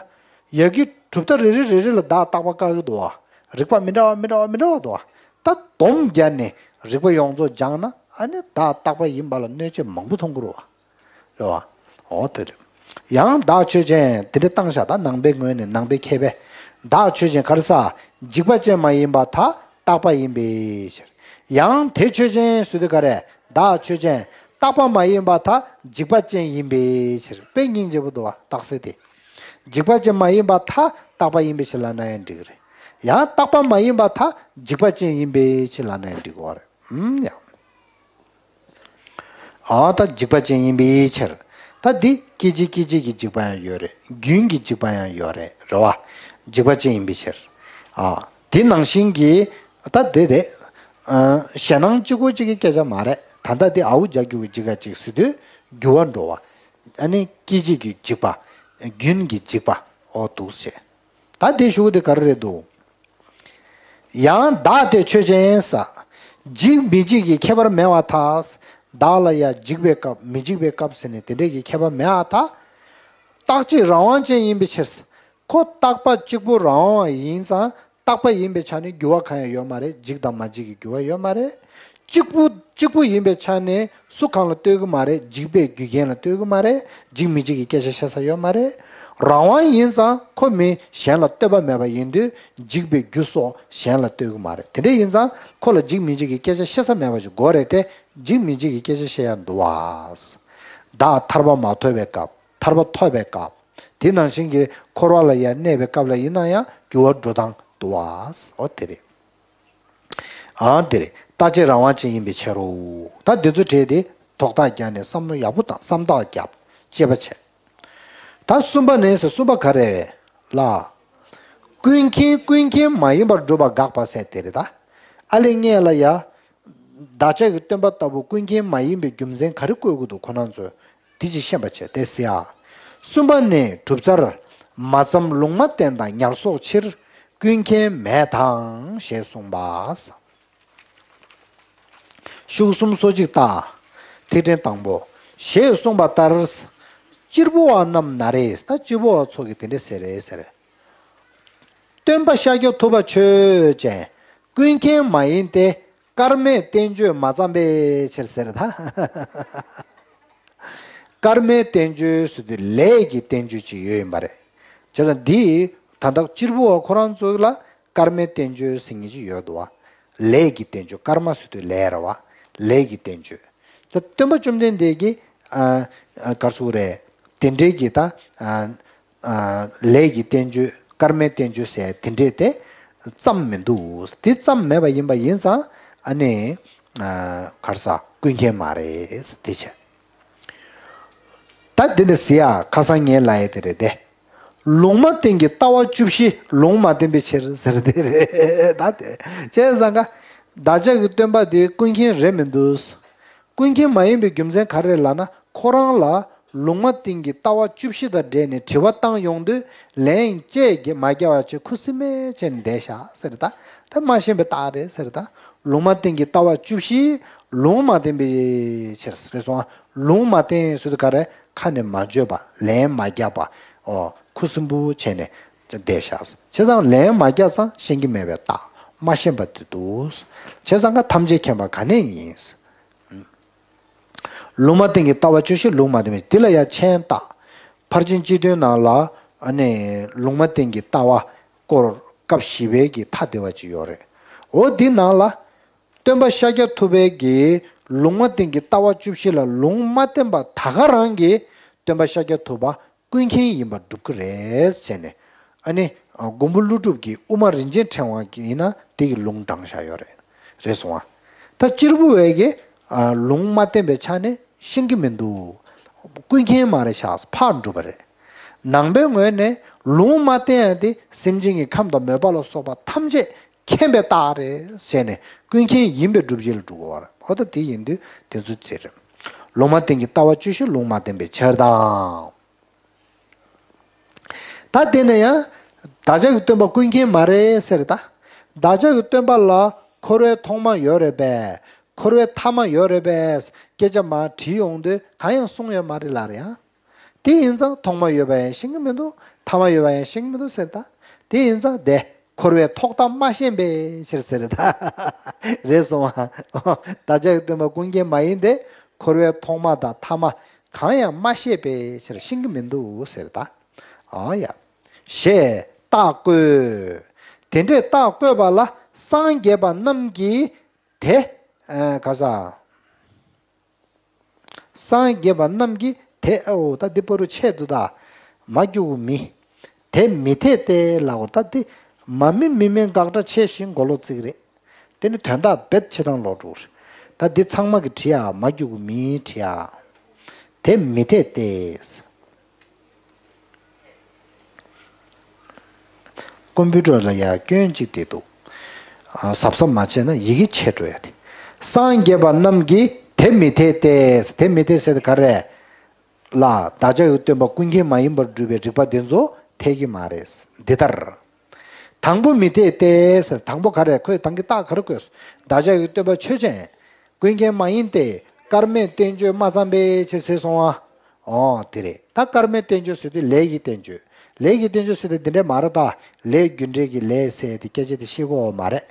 ཡ་གི་གྲུབ་མཐའ་རེ་རེ་རེ་རེ་ལ་བདག་རྟག་པ་བཀག་གི་འདུག་བ། རིགས་པ་མི་འདྲ་བ་མི་འདྲ་བ་མི་འདྲ་བ་འདུག་བ། ད་སྡོམ་རྒྱག་ནས་རིགས་པ་ཡོངས་རྫོགས་སྦྱངས་ན་ཨ་ནི་བདག་རྟག་པ་ཡིན་པ་ལ་གནོད་བྱེད་མང་པོ་མཐོང་གི་རེད་བ། རེད་བ། འོ་དེ་རེད། ཡང་བདག་ཆོས་ཅན། དེ་འདྲ་བཏང་བཞག་ད་ནང་པའི་ངོས་ནས་ནང་པའི་མཁས་པས། བདག་ཆོས་ཅན་ག་རེ་ཟེར། འཇིག་པ་ཅན་མ་ཡིན་པར་ཐལ། རྟག་པ་ཡིན་པའི་ཕྱིར། ཡང་དེ་ཆོས་ཅན་ཟེར་དུས་ག་རེ། བདག་ཆོས་ཅན། རྟག་པ་མ་ཡིན་པར་ཐལ། འཇིག་པ་ཅན་ཡིན་པའི་ཕྱིར། དཔེ་སྙིང་རྗེ་པོ་འདུག་བ། རྟགས་གསལ་དེ། འཇིག་པ་ཅན་མ་ཡིན་པར་ཐལ། རྟག་པ་ཡིན་པའི་ཕྱིར་ལབ་ན་ཡང་འགྲིག་གི་རེད། ཡང་རྟག་པ་མ་ཡིན་པར་ཐལ། འཇིག་པ་ཅན་ཡིན་པའི་ཕྱིར་ལབ་ན་ཡང་འགྲིག་གི་རེད། ཨུམ་ཡ། ཨ་ད་འཇིག་པ་ཅན་ཡིན་པའི་ཕྱིར། ད་འདི་སྐད་ཅིག་སྐད་ཅིག་གི་འཇིག་པ་ཡང་ཡོད་རེད། རྒྱུན་གྱི་འཇིག་པ་ཡང་ཡོད་རེད། རེད་བ། འཇིག་པ་ཅན་ཡིན་པའི་ཕྱིར། ཨ་དེ་ནང་བཞིན་གྱི་ད་འདི་རེད། ཨ་ཞེད་སྣང་གཅིག་པོ་གཅིག་གི་སྐད་ཆ་མ་རེད། ད་ལྟ་འདི་ཨའུ་ཇ་གི་གུ་འཇིག་ག་ཅིག་ཟེར་དུས་འགྱུར་བ་འགྲོ་བ། ཨ་ནི་སྐད་ཅིག་གི་འཇིག་པ། རྒྱུན་གྱི་འཇིག་པ། ཨོ་འདུག་སེ། ད་དེ་ཞུ་གི་དེ་ག་རེ་རེད་འདུག་ཡང་བདག་དེ་ཆོས་ཅན་ཟེར། འཇིག་མི་འཇིག་གི་ཁྱད་པར་མེད་པར་ཐལ། བདག་ལ་ཡང་འཇིག་པའི་སྐབས་མི་འཇིག་པའི་སྐབས་ཟེར་ནས་དེ་འདྲས་ཀྱི་ཁྱད་པར་མེད་པར་ཐལ། རྟག་གཅིག་རང་དབང་ཅན་ཡིན་པའི་ཕྱིར། ཁོ་རྟག་པ་གཅིག་པུ་རང་དབང་ཡིན་ཙང་རྟག་པ་ཡིན་པའི་ཆ་ནས་འགྱུར་བ་གང་ཡང་ཡོད་མ་རེད། འཇིག་དང་མ་འཇིག་གི་འགྱུར་བ་ཡོད་མ་རེད། གཅིག་པུ་གཅིག་པུ་ཡིན་པའི་ཆ་ནས་སུ་གང་ལ་ལྟོས་ཀྱི་མ་རེད། འཇིག་པའི་རྒྱུ་རྐྱེན་ལ་ལྟོས་ཀྱི་མ་རེད། འཇིག་མི་འཇིག་གི་སྐད་ཆ་བཤད་ས་ཡོད་མ་རེད། རང་དབང་ཡིན་ཙང་ཁོ་མི་གཞན་ལ་ལྟོས་པ་མེད་པ་ཡིན་དུས་འཇིག་པའི་རྒྱུ་སོགས་གཞན་ལ་ལྟོས་ཀྱི་མ་རེད། དེ་འདྲ་ཡིན་ཙང་ཁོ་ལ་འཇིག་མི་འཇིག་གི་སྐད་ཆ་བཤད་ས་མེད་པ་ཞིག་དགོས་རེད་དེ། འཇིག་མི་འཇིག་གི་སྐད་ཆ་བཤད་ཡ་འདུག་བ། བདག་ཐར་པ་མ་ཐོབ་པའི་སྐབས། ཐར་པ་ཐོབ་པའི་སྐབས། དེ་ནང་བཞིན་གྱི་འཁོར་བ་ལ་ཡང་གནས་པའི་སྐབས་ལ་ཡིན་ན་ཡང་འགྱུར་བ་འགྲོ་སྟངས་འདུག་བ། འོ་དེ་རེད། ཨང་དེ་རེད། རྟག་གཅིག་རང་དབང་ཅན་ཡིན་པའི་ཕྱིར་རོ། ད་འདི་ཚོ་བྲིས་ཏེ་དོགས་དག་རྒྱག་ནས་བསམ་བློ་ཡག་པོ་དང་བསམ་བཏགས་རྒྱབ། དཔྱད་པ་བྱས། ད་གསུམ་པ་ནི་ཟེར། གསུམ་པ་ག་རེ་རེད་ལ། ཀུན་མཁྱེན་ཀུན་མཁྱེན་མ་ཡིན་པར་སྒྲུབ་པ་དགག་པ་ཟེར་དེ་རེད་ད། ཨ་ལེ་ངས་ལ་ཡ། བདག་ཅག་གི་སྟོན་པ་ལྟ་བུ་ཀུན་མཁྱེན་མ་ཡིན་པའི་རྒྱུ་མཚན་ག་རེ་བཀོད་དགོས་འདུག་ཁོ་རང་ཚོས་འདི་ཅིག་ཤེས་པ་བྱས་ཏེ་ཟེར་ཡ། གསུམ་པ་ནི་གྲུབ་རྩལ་མ་ཙམ་ལུང་མ་བསྟན་དང་ཉར་གསོག་ཕྱིར་ཀུན་མཁྱེན་མེད་དང་ཞེས་གསུངས་པ། ཤུགས་གསུམ་སོ་གཅིག་ལྟ། ཐིག་ཕྲེང་དང་པོ། ཞེས་གསུངས་པ་ལྟར། གཅེར་བུ་བ་རྣམས་ན་རེ། ད་གཅེར་བུ་བ་ཚོ་གིས་དེ་འདྲ་ཟེར་རེད་ཟེར། སྟོན་པ་ཤཱཀྱ་ཐུབ་པ་ཆོས་ཅན། ཀུན་མཁྱེན་མ་ཡིན་ཏེ། སྐར་མའི་བསྟན་བཅོས་མ་བརྩམས་པའི་ཕྱིར་ཟེར་ད། སྐར་མའི་བསྟན་བཅོས་ཟེར་དུས་ལས་ཀྱི་བསྟན་བཅོས་ཅིག་ཡོད་ཡིན་པ་རེད། བྱས་ཙང་འདི་ད་ལྟ་གཅེར་བུ་བ་ཁོ་རང་ཚོ་ལ་སྐར་མའི་བསྟན་བཅོས་ཟེར་མཁན་ཅིག་ཡོད་འདུག་བ། ལས་ཀྱི་བསྟན་བཅོས། སྐར་མ་ཟེར་དུས་ལས་རེད་བ། ལས་ཀྱི་བསྟན་བཅོས། ད་སྟོན་པ་བཅོམ་ལྡན་འདས་ཀྱིས་ཨ་ཨ་ག་རེ་ཟེར་དགོས་རེད། དེ་འདྲའི་གི་ད་ཨ་ཨ་ལས་ཀྱི་བསྟན་བཅོས། སྐར་མའི་བསྟན་བཅོས་ཟེར་དེ་འདྲས་དེ་བརྩམས་མི་འདུག་དེ་བརྩམས་མེད་པ་ཡིན་པ་ཡིན་ཙང་ཨ་ནི་ཨ་ག་རེ་ཟེར། ཀུན་མཁྱེན་མ་རེད་ཟེར་དེ་བྱས། ད་འདི་འདྲ་ཟེར་ཡ་ཁ་སང་ངས་ལབ་ཡ་དེ་རེད་དེ། ལུང་མ་བསྟན་གྱི་ལྟ་བ་བཅུ་བཞི་ལུང་མ་བསྟན་པའི་ཕྱིར་ཟེར་དེ་རེད་ད་དེ། བྱས་ཙང་ཀ་བདག་ཅག་གི་སྟོན་པ་དེ་ཀུན་མཁྱེན་རེད་མི་འདུག་ཀུན་མཁྱེན་མ་ཡིན་པའི་རྒྱུ་མཚན་ག་རེ་རེད་ལབ་ན། ཁོ་རང་ལ་ལུང་མ་བསྟན་གྱི་ལྟ་བ་བཅུ་བཞི་དང་འབྲེལ་ནས་དྲི་བ་བཏང་ཡོང་དུས་ལན་ཅིག་མ་རྒྱག་པ་བྱས་ཁུ་སིམ་མེར་བྱས་ནས་བསྡད་བཞག་ཟེར་ད། ད་མ་ཤེས་པའི་རྟགས་རེད་ཟེར་ད། ལུང་མ་བསྟན་གྱི་ལྟ་བ་བཅུ་བཞི་ལུང་མ་བསྟན་པའི་ཕྱིར་རེད་སོང་ཨ། ལུང་མ་བསྟན་ཟེར་དུས་ག་རེ། ཁ་ནས་མ་བརྗོད་པ། ལན་མ་རྒྱག་པ། ཨོ་ཁུ་སིམ་པོ་བྱས་ནས་བསྡད་བཞག་བྱས་ཙང་ལན་མ་རྒྱག་ཙང་ཤེས་ཀྱི་མེད་པའི་རྟགས། མ་ཤེས་པ་དེ་འདུག་བྱས་ཙང་ཀ་ཐམས་ཅད་མཁྱེན་པ་ག་ནས་ཡིན། ལུང་མ་བསྟན་གྱི་ལྟ་བ་བཅུ་བཞི་ལུང་མ་བསྟན་པའི་འདི་ལ་ཡང་མཆན་བཏགས། ཕར་ཕྱིན་སྤྱི་དོན་ནང་ལ་ཨ་ནི་ལུང་མ་བསྟན་གྱི་ལྟ་བ་སྐོར་སྐབས་བཞི་པའི་གི་ཐ་དད་པ་ཅིག་ཡོད་རེད། འོ་འདི་ནང་ལ་སྟོན་པ་ཤཱཀྱ་ཐུབ་པའི་གི་ལུང་མ་བསྟན་གྱི་ལྟ་བ་བཅུ་བཞི་ལ་ལུང་མ་བསྟན་པ་ད་ག་རང་གིས་སྟོན་པ་ཤཱཀྱ་ཐུབ་པ་ཀུན་མཁྱེན་ཡིན་པར་སྒྲུབ་ཀྱི་རེད་ཟེར་ནས། ཨ་ནི་མགོན་པོ་ཀླུ་སྒྲུབ་ཀྱིས་དབུ་མ་རིན་ཆེན་ཕྲེང་བ་ཡིན་ན་དེ་གི་ལུང་དྲངས་བཞག་ཡོད་རེད། རེད་སོང་ཨ། ད་གཅེར་བུ་བས་ཀྱི་ལུང་མ་བསྟན་པའི་ཆ་ནས་ཤེས་ཀྱི་མི་འདུག་ཀུན་མཁྱེན་མ་རེད་བཞག་ཕར་འགྲུབ་པ་རེད། ནང་པའི་ངོས་ནས་ལུང་མ་བསྟན་ཡ་དེ་སེམས་ཅན་གྱི་ཁམས་དང་མོས་པ་ལ་སོགས་པ་ཐམས་ཅད་མཁྱེན་པའི་རྟགས་རེད་ཟེར་ནས་ཀུན་མཁྱེན་ཡིན་པའི་སྒྲུབ་བྱེད་ལ་འགྲོ་གི་ཡོད་རེད། འོ་ད་དེ་ཡིན་དུས་དེ་ཚོ་ཚིག་རེད། ལུང་མ་བསྟན་གྱི་ལྟ་བ་བཅུ་བཞི་ལུང་མ་བསྟན་པའི་ཕྱིར་དང་། ད་དེ་ནས་ཡང་བདག་ཅག་གི་སྟོན་པ་ཀུན་མཁྱེན་མ་རེད་ཟེར་ད། བདག་ཅག་གི་སྟོན་པ་ལ་འཁོར་བའི་ཐོག་མ་ཡོད་རེད་པས། འཁོར་བའི་ཐ་མ་ཡོད་རེད་པས། སྐད་ཆ་མར་དྲིས་ཡོང་དུས་གང་ཡང་གསུངས་ཡོད་མ་རེད་ལབ་རེད་ཡ། དེ་ཡིན་ཙང་ཐོག་མ་ཡོད་པ་ཡང་ཤེས་ཀྱི་མི་འདུག་ཐ་མ་ཡོད་པ་ཡང་ཤེས་ཀྱི་མི་འདུག་ཟེར་ད། དེ་ཡིན་ཙང་དེ་འཁོར་བའི་ཐོག་མཐའ་མ་ཤེས་པའི་ཕྱིར་ཟེར་ད། རེད་སོང་ཨ། བདག་ཅག་གི་སྟོན་པ་ཀུན་མཁྱེན་མ་ཡིན་ཏེ། འཁོར་བའི་ཐོག་མ་དང་ཐ་མ་གང་ཡང་མ་ཤེས་པའི་ཕྱིར་ཤེས་ཀྱི་མི་འདུག་ཟེར་ད། ཨ་ཡ། ཞེས་རྟགས་བཀོད། དེ་འདྲའི་རྟགས་བཀོད་པ་ལ་སངས་རྒྱས་པ་རྣམས་ཀྱིས་དེ། ཨ་ག་ས། སངས་རྒྱས་པ་རྣམས་ཀྱིས་དེ། ཨོ་ད་འདི་པོ་རུ་ཆད་འདུག་ད། མ་རྒྱུག་མི། དེ་མི་འཐད་དེ་ལབ་པ་ད་འདི་མ་མི་མི་མིན་དགག་སྒྲ་ཆེ་ཞིང་གོ་ལོག་ཚིག་རེད། དེ་ནི་དོན་དག་རྦད་ཆེ་ཐང་ལོག་འགྲོ་རེད། ད་འདི་ཚང་མ་གི་བྲིས་ཡ། མ་རྒྱུག་མི་བྲིས་ཡ། དེ་མི་འཐད་དེ། ཀོམ་པུ་ཊར་ལ་ཡ་སྐྱོན་གཅིག་དེ་འདུག་ཨ་གཟབ་གཟབ་མ་བྱས་ན་ཡི་གེ་ཆད་འགྲོ་ཡ་དེ། སངས་རྒྱས་པ་རྣམས་ཀྱིས་དེ་མི་འཐད་དེ། དེ་མི་འཐད་ཟེར་དེ་ག་རེ། ལ་བདག་ཅག་གི་སྟོན་པ་ཀུན་མཁྱེན་མ་ཡིན་པར་སྒྲུབ་པའི་རིགས་པ་འདི་ཚོ་འཐད་ཀྱི་མ་རེད། འདི་ལྟར། དང་པོ་མི་འཐད་དེ་ཟེར། དང་པོ་ག་རེ། ཁོས་དང་གི་རྟགས་ག་རེ་བཀོད་སོང་། བདག་ཅག་གི་སྟོན་པ་ཆོས་ཅན། ཀུན་མཁྱེན་མ་ཡིན་ཏེ། སྐར་མས་བསྟན་བཅོས་མ་བརྩམས་པའི་ཕྱིར་ཟེར་སོང་ཨ། ཨོ་དེ་རེད། ད་སྐར་མས་བསྟན་བཅོས་ཟེར་དུས་ལས་ཀྱི་བསྟན་བཅོས། ལས་ཀྱི་བསྟན་བཅོས་ཟེར་དུས་འདི་འདྲས་མ་རེད་ད། ལས་རྒྱུ་འབྲས་ཀྱི་ལས་ཟེར་དེ་སྐད་ཆ་དེ་བཤད་ཀྱི་ཡོད་མ་རེད།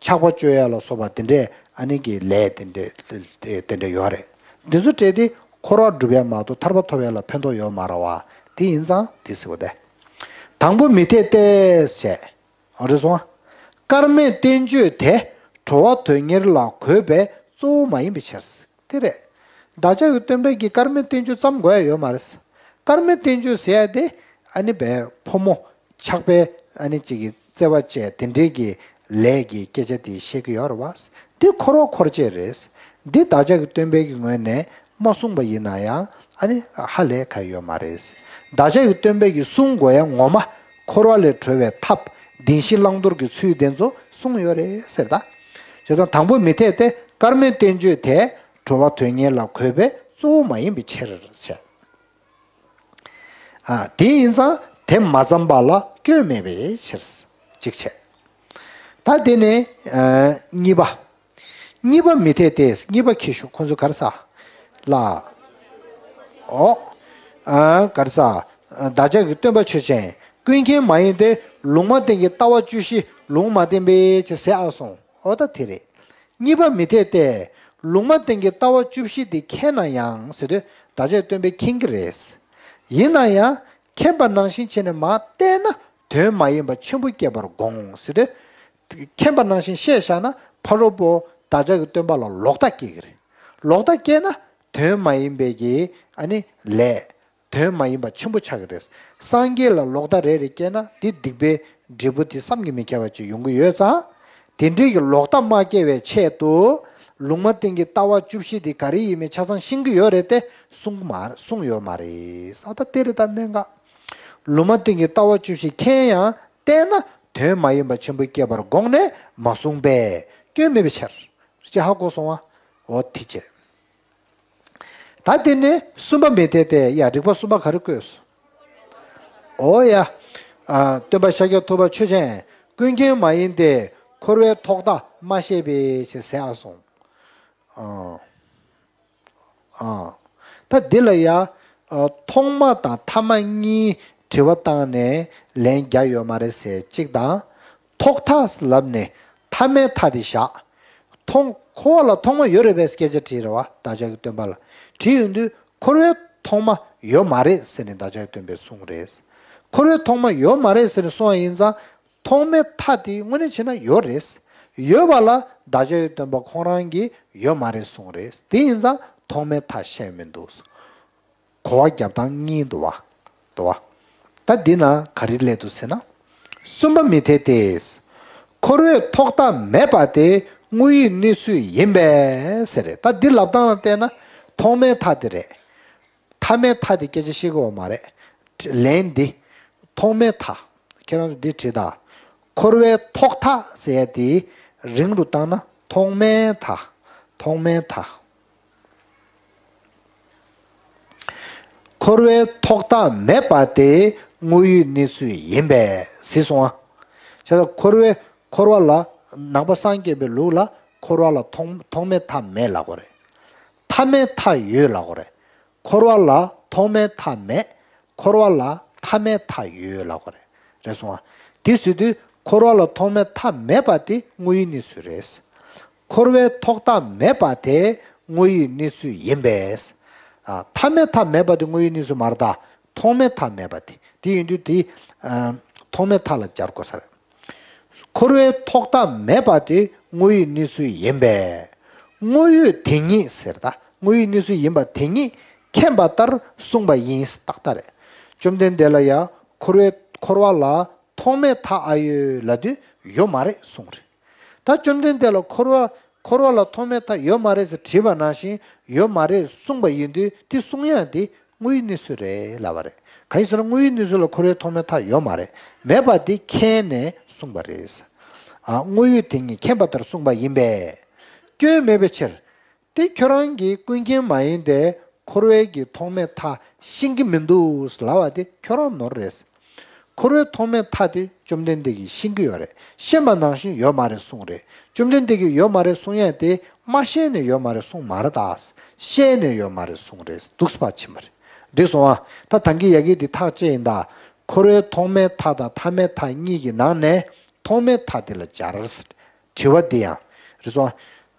ཆགས་པ་གཅོད་ཡ་ལ་སོགས་པ་དེ་འདྲས་ཨ་ནི་གི་ལས་དེ་འདྲས་དེ་འདྲས་ཡོད་རེད། འདི་ཚོ་སྤྲད་དེ་འཁོར་བ་སྒྲུབ་ཡ་མ་གཏོགས་ཐར་པ་ཐོབ་ཡ་ལ་ཕན་ཐོགས་ཡོད་མ་རེད་བ། དེ་ཡིན་ཙང་དེ་ཟེར་བ་དེ། དང་པོ་མི་འཐད་དེ་བྱས། ཨོ་རེད་སོང་ཨ། སྐར་མས་བསྟན་བཅོས་དེ་གྲོལ་བ་དོན་གཉེར་ལ་དགོས་པའི་གཙོ་བོ་མ་ཡིན་པའི་ཕྱིར། དེ་རེད། བདག་ཅག་གི་སྟོན་པས་ཀྱི་སྐར་མས་བསྟན་བཅོས་བརྩམས་དགོས་ཡ་ཡོད་མ་རེད། སྐར་མས་བསྟན་བཅོས་ཟེར་ཡ་དེ་ཨ་ནི་བའི་ཕོ་མོ་ཆགས་པའི་ཨ་ནི་གཅིག་གི་བརྩེ་བ་བཅས་དེ་འདྲའི་གི་ལས་ཀྱི་སྐད་ཆ་དེ་བཤད་ཀྱི་ཡོད་རེད་བ། འདི་འཁོར་བ་འཁོར་བྱེད་རེད། འདི་བདག་ཅག་གི་སྟོན་པའི་གི་ངོས་ནས་མ་གསུངས་པ་ཡིན་ན་ཡང་ཨ་ནི་ཧ་ལས་ཁ་ཡོད་མ་རེད། བདག་ཅག་གི་སྟོན་པས་ཀྱི་གསུང་དགོས་ཡ་ངོ་མ་འཁོར་བ་ལས་གྲོལ་བའི་ཐབས་བདེན་བཞི་བླང་དོར་གྱི་ཚུལ་དེ་ཚོ་གསུངས་ཡོད་རེད་ཟེར་ད། བྱས་ཙང་དང་པོ་མི་འཐད་དེ་སྐར་མའི་བསྟན་བཅོས་དེ་གྲོལ་བ་དོན་གཉེར་ལ་དགོས་པའི་གཙོ་བོ་མ་ཡིན་པའི་ཕྱིར་བྱས། ཨ། དེ་ཡིན་ཙང་དེ་མ་བརྩམས་པ་ལ་སྐྱོན་མེད་པའི་ཕྱིར། གཅིག་བྱས། ད་དེ་ནས་ཨ་གཉིས་པ། གཉིས་པ་མི་འཐད་དེ། གཉིས་པ་ཁྱེར་ཤོག་ཁོང་ཚོ་ག་རེ་ཟེར། ལ། ཨོ། ཨ། ག་རེ་ཟེར། བདག་ཅག་གི་སྟོན་པ་ཆོས་ཅན། ཀུན་མཁྱེན་མ་ཡིན་ཏེ། ལུང་མ་བསྟན་གྱི་ལྟ་བ་བཅུ་བཞི་ལུང་མ་བསྟན་པའི་ཕྱིར་ཟེར་ཨ་སོང་། ཨོ་ད་དེ་རེད། གཉིས་པ་མི་འཐད་དེ། ལུང་མ་བསྟན་གྱི་ལྟ་བ་བཅུ་བཞི་དེ་མཁྱེན་ན་ཡང་ཟེར་དུས་བདག་ཅག་སྟོན་པས་མཁྱེན་གྱི་རེད། ཡིན་ན་ཡང་མཁྱེན་པ་ནང་བཞིན་བྱས་ནས་མར་བལྟས་ན་དོན་མ་ཡིན་པ་ཆེན་པོ་སྐྱེ་བར་དགོངས་ཟེར་དུས། མཁྱེན་པ་ནང་བཞིན་བཤད་བཞག་ན་ཕ་རོལ་པོ་བདག་ཅག་གི་སྟོན་པ་ལ་ལོག་ལྟ་སྐྱེ་གི་རེད། ལོག་ལྟ་སྐྱེས་ན་དོན་མ་ཡིན་པའི་གི་ཨ་ནི་ལས། དོན་མ་ཡིན་པ་ཆེན་པོ་ཆགས་ཀྱི་རེད། སངས་རྒྱས་ལ་ལོག་ལྟ་རེ་རེ་སྐྱེས་ན་དེ་སྡིག་པའི་འབྲས་བུ་དེ་བསམ་གྱིས་མི་ཁྱབ་པ་ཅིག་ཡོང་གི་ཡོད་ཙང་། དེ་འདྲའི་གི་ལོག་ལྟ་མ་སྐྱེ་བའི་ཆེད་དུ། ལུང་མ་བསྟན་གྱི་ལྟ་བ་བཅུ་བཞི་དེ་ག་རེ་ཡིན་མིན་ཆ་ཚང་ཤེས་ཀྱི་ཡོད་རེད་དེ་གསུང་གི་མ་གསུངས་ཡོད་མ་རེད། ས་ད་དེ་རེད་ད་གནད་འགག་ལུང་མ་བསྟན་གྱི་ལྟ་བ་བཅུ་བཞི་མཁྱེན་ཡང་བལྟས་ན་དོན་མ་ཡིན་པ་ཆེན་པོ་སྐྱེ་བར་དགོངས་ནས་མ་གསུངས་པས་སྐྱོན་མེད་པའི་ཕྱིར། ཅེས་ཧ་གོ་སོང་བ། འོ་དེ་བྱས། ད་དེ་ནས་གསུམ་པ་མི་འཐད་དེ། ཡ། རིགས་པ་གསུམ་པ་ག་རེ་བཀོད་སོང་། འོ་ཡ། ཨ། སྟོན་པ་ཤཱཀྱ་ཐུབ་པ་ཆོས་ཅན། ཀུན་མཁྱེན་མ་ཡིན་ཏེ། འཁོར་བའི་ཐོག་མཐའ་མ་བཤད་པའི་ཕྱིར་ཟེར་ཨ་སོང་། ཨ། ཨ། ད་འདི་ལ་ཡ། ཨ། ཐོག་མ་དང་ཐ་མ་གཉིས་དྲི་བ་བཏང་ནས་ལན་རྒྱག་ཡོད་མ་རེད་ཟེར་གཅིག་དང་། ཐོག་མཐའ་ལབ་ནས་ཐ་མའི་མཐའ་དེ་བཞག་ཐོག་འཁོར་བ་ལ་ཐོག་མ་ཡོད་རེད་པས་སྐད་ཆ་དྲིས་རེད་བ། བདག་ཅག་གི་སྟོན་པ་ལ་དྲིས་ཡོང་དུས་འཁོར་བའི་ཐོག་མ་ཡོད་མ་རེད་ཟེར་ནས་བདག་ཅག་གི་སྟོན་པས་གསུངས་རེད། འཁོར་བའི་ཐོག་མ་ཡོད་མ་རེད་ཟེར་ནས་གསུངས་པ་ཡིན་ཙང་ཐོག་མའི་མཐའ་དེ་དངོས་གནས་བྱས་ན་ཡོད་རེད། ཡོད་པ་ལ་བདག་ཅག་གི་སྟོན་པ་ཁོང་རང་གིས་ཡོད་མ་རེད་གསུངས་རེད། དེ་ཡིན་ཙང་ཐོག་མའི་མཐའ་བཤད་མི་འདུག་གོ་བ་རྒྱབ་སྟངས་གཉིས་འདུག་བ། འདུག་བ། ད་འདི་ན་ག་རེ་སླེབས་འདུག་ཟེར་ན། གསུམ་པ་མི་འཐད་དེ། འཁོར་བའི་ཐོག་མཐའ་མེད་པ་དེ་དངོས་ཡུལ་གནས་ཚུལ་ཡིན་པས་ཟེར་རེད། ད་འདི་ལབ་སྟངས་ལ་བལྟས་ན་ཐོག་མའི་མཐའ་དེ་རེད། ཐ་མའི་མཐའ་དེ་སྐད་ཆ་བཤད་ཀྱི་ཡོད་མ་རེད། ལན་འདི། ཐོག་མའི་མཐའ། ཁྱེད་རང་ཚོ་འདི་བྲིས་དང་། འཁོར་བའི་ཐོག་མཐའ་ཟེར་ཡ་དེ་རིང་རུ་བཏང་ན་ཐོག་མའི་མཐའ། ཐོག་མའི་མཐའ། འཁོར་བའི་ཐོག་མཐའ་མེད་པ་དེ་དངོས་ཡུལ་གནས་ཚུལ་ཡིན་པས་ཟེར་སོང་ང་། བྱས་ཙང་འཁོར་བའི་འཁོར་བ་ལ་ནང་པ་སངས་རྒྱས་པའི་ལུགས་ལ་འཁོར་བ་ལ་ཐོག་ཐོག་མའི་མཐའ་མེད་ལབ་དགོས་རེད། མཐའ་མའི་མཐའ་ཡོད་ལབ་དགོས་རེད། འཁོར་བ་ལ་ཐོག་མའི་མཐའ་མེད། འཁོར་བ་ལ་མཐའ་མའི་མཐའ་ཡོད་ལབ་དགོས་རེད། རེད་སོང་ང་། དེ་ཟེར་དུས་འཁོར་བ་ལ་ཐོག་མའི་མཐའ་མེད་པ་དེ་དངོས་ཡུལ་གནས་ཚུལ་རེད། འཁོར་བའི་ཐོག་མཐའ་མེད་པ་དེ་དངོས་ཡུལ་གནས་ཚུལ་ཡིན་པས། ཨ། མཐའ་མའི་མཐའ་མེད་པ་དེ་དངོས་ཡུལ་གནས་ཚུལ་མ་རེད་ད། ཐོག་མའི་མཐའ་མེད་པ་དེ། དེ་ཡིན་དུས་དེ། ཨ། ཐོག་མའི་མཐའ་ལ་སྦྱར་དགོས་ས་རེད། འཁོར་བའི་ཐོག་མཐའ་མེད་པ་དེ་དངོས་ཡུལ་གནས་ཚུལ་ཡིན་པས། དངོས་ཡུལ་དེ་ཉིད་ཟེར་ད། དངོས་ཡུལ་གནས་ཚུལ་ཡིན་པ་དེ་ཉིད་མཁྱེན་པ་ལྟར་གསུངས་པ་ཡིན་ཏག་ཏག་རེད། བཅོམ་ལྡན་འདས་ལ་ཡང་འཁོར་བའི་འཁོར་བ་ལ་ཐོག་མའི་མཐའ་ཨ་ཡོད་ལབ་དུས་ཡོད་མ་རེད་གསུངས་རེད། ད་བཅོམ་ལྡན་འདས་ལ་འཁོར་བ་འཁོར་བ་ལ་ཐོག་མའི་མཐའ་ཡོད་མ་རེད་ཟེར་དྲིས་པ་ནང་བཞིན་ཡོད་མ་རེད་གསུངས་པ་ཡིན་དུས་དེ་གསུང་ཡག་དེ་དངོས་ཡུལ་གནས་ཚུལ་རེད་ལབ་པ་རེད། གང་ཡིན་ཟེར་ན་དངོས་ཡུལ་གནས་ཚུལ་ལ་འཁོར་བའི་ཐོག་མའི་མཐའ་ཡོད་མ་རེད། མེད་པ་དེ་མཁྱེན་ནས་གསུངས་པ་རེད། ཨ། དངོས་ཡུལ་དེ་ཉིད་མཁྱེན་པ་ལྟར་གསུངས་པ་ཡིན་པས། སྐྱོན་མེད་པའི་ཕྱིར། དེ་ཁྱོད་རང་གིས་ཀུན་མཁྱེན་མ་ཡིན་ཏེ་འཁོར་བའི་གི་ཐོག་མའི་མཐའ་ཤེས་ཀྱི་མི་འདུག་ལབ་པ་དེ་ཁྱོད་རང་ནོར་རེད། འཁོར་བའི་ཐོག་མའི་མཐའ་དེ་བཅོམ་ལྡན་འདས་ཀྱིས་ཤེས་ཀྱི་ཡོད་རེད། ཤེས་པ་ནང་བཞིན་ཡོད་མ་རེད་གསུངས་རེད། བཅོམ་ལྡན་འདས་ཀྱིས་ཡོད་མ་རེད་གསུང་ཡས་དེ་མ་ཤེས་ནས་ཡོད་མ་རེད་གསུངས་མ་རེད་ད། ཤེས་ནས་ཡོད་མ་རེད་གསུངས་རེད་འདུག་སེ་ཕར་ཕྱིན་པ་རེད། འགྲིག་སོང་ཨ། ད་ད་གིན་ཡ་གི་དེ་ཐག་བཅད་ཡིན་ད། འཁོར་བའི་ཐོག་མའི་མཐའ་དང་ཐ་མའི་མཐའ་གཉིས་ཀྱི་ནང་ནས་ཐོག་མའི་མཐའ་དེ་ལ་སྦྱར། དྲི་བ་འདི་ཡང་། རེད་སོང་།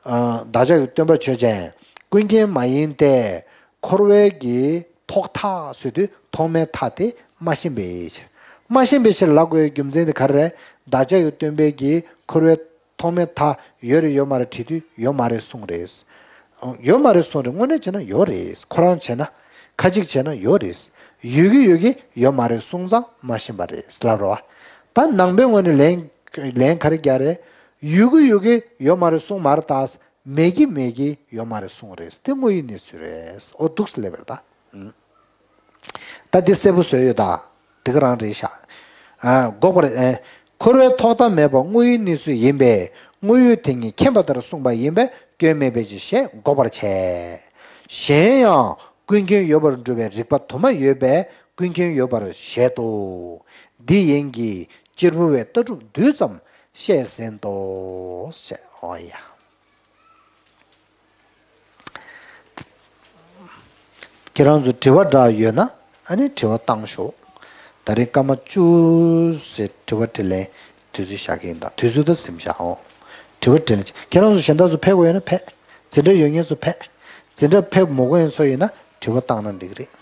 ཨ། བདག་ཅག་གི་སྟོན་པ་ཆོས་ཅན། ཀུན་མཁྱེན་མ་ཡིན་ཏེ། འཁོར་བའི་གི་ཐོག་མཐའ་ཟེར་དུས་ཐོག་མའི་མཐའ་དེ་མ་ཤེས་པའི་ཕྱིར། མ་ཤེས་པའི་ཕྱིར་ལབ་དགོས་རྒྱུ་མཚན་དེ་ག་རེ་རེད། བདག་ཅག་གི་སྟོན་པས་ཀྱི་འཁོར་བའི་ཐོག་མའི་མཐའ་ཡོད་རེད་ཡོད་མ་རེད་དྲིས་དུས་ཡོད་མ་རེད་གསུངས་རེད། ཡོད་མ་རེད་གསུངས་རེད། དངོས་གནས་བྱས་ན་ཡོད་རེད། ཁོ་རང་བྱས་ན། ཁ་ཅིག་བྱས་ན་ཡོད་རེད། ཡོད་ཀྱི་ཡོད་ཀྱི་ཡོད་མ་རེད་གསུངས་ཙང་མ་ཤེས་པ་རེད་ལབ་རོ། ད་ནང་པའི་ངོས་ནས་ལན་ལན་ག་རེ་རྒྱག་རེད། ཡོད་ཀྱི་ཡོད་ཀྱི་ཡོད་མ་རེད་གསུངས་མ་རེད་ད། མེད་ཀྱི་མེད་ཀྱི་ཡོད་མ་རེད་གསུངས་རེད། དེ་དངོས་ཡོད་གནས་ཚུལ་རེད། ཨོ་འདུག་སེ་ལབ་པ་རེད་ད། ད་འདི་གསལ་པོ་བཟོས་ཡོད་ད། འདི་ག་རང་རེད་ཤག་ཨ། འགོག་པར་ཨེ། འཁོར་བའི་ཐོག་མཐའ་མེད་པ་དངོས་ཡོད་གནས་ཚུལ་ཡིན་པས་དངོས་ཡོད་དེ་ཉིད་མཁྱེན་པ་ལྟར་གསུངས་པ་ཡིན་པས་སྐྱོན་མེད་པའི་ཕྱིར་ཞེས་འགོག་པར་བྱ། གཞན་ཡང་ཀུན་མཁྱེན་ཡོད་པར་འགྲུབ་པའི་རིགས་པ་དུ་མ་ཡོད་པས་ཀུན་མཁྱེན་ཡོད་པར་བཞེད་དོ། འདི་ཡིན་གྱི་གཅེར་བུ་བའི་ལྟ་གྲུབ་བསྡུས་ཙམ་བཤད་ཟིན་ཏོ། ཞེས་ཨོ་ཡ། ཁྱེད་རང་ཚོ་དྲི་བ་འདྲ་ཡོད་ན་ཨ་ནི་དྲི་བ་བཏང་ཤོག་ད་རིང་སྐར་མ་བཅུ་ཟེར་དྲི་བ་དྲིས་ལན་དུས་ཚོད་བཞག་གི་ཡིན་ད། དུས་ཚོད་ད་ཟིན་བཞག་ཨོ། དྲི་བ་དྲིས་ལན་ཁྱེད་རང་ཚོ་གཞན་དག་ཚོ་ཕེབས་དགོས་ཡོད་ན་ཕེབས། འཛིན་གྲྭ་ཡོད་མཁན་ཚོ་ཕེབས། འཛིན་གྲྭ་ཕེབས་མི་དགོས་མཁན་ཚོ་ཡིན་ན་དྲི་བ་བཏང་ན་འགྲིག་གི་རེད།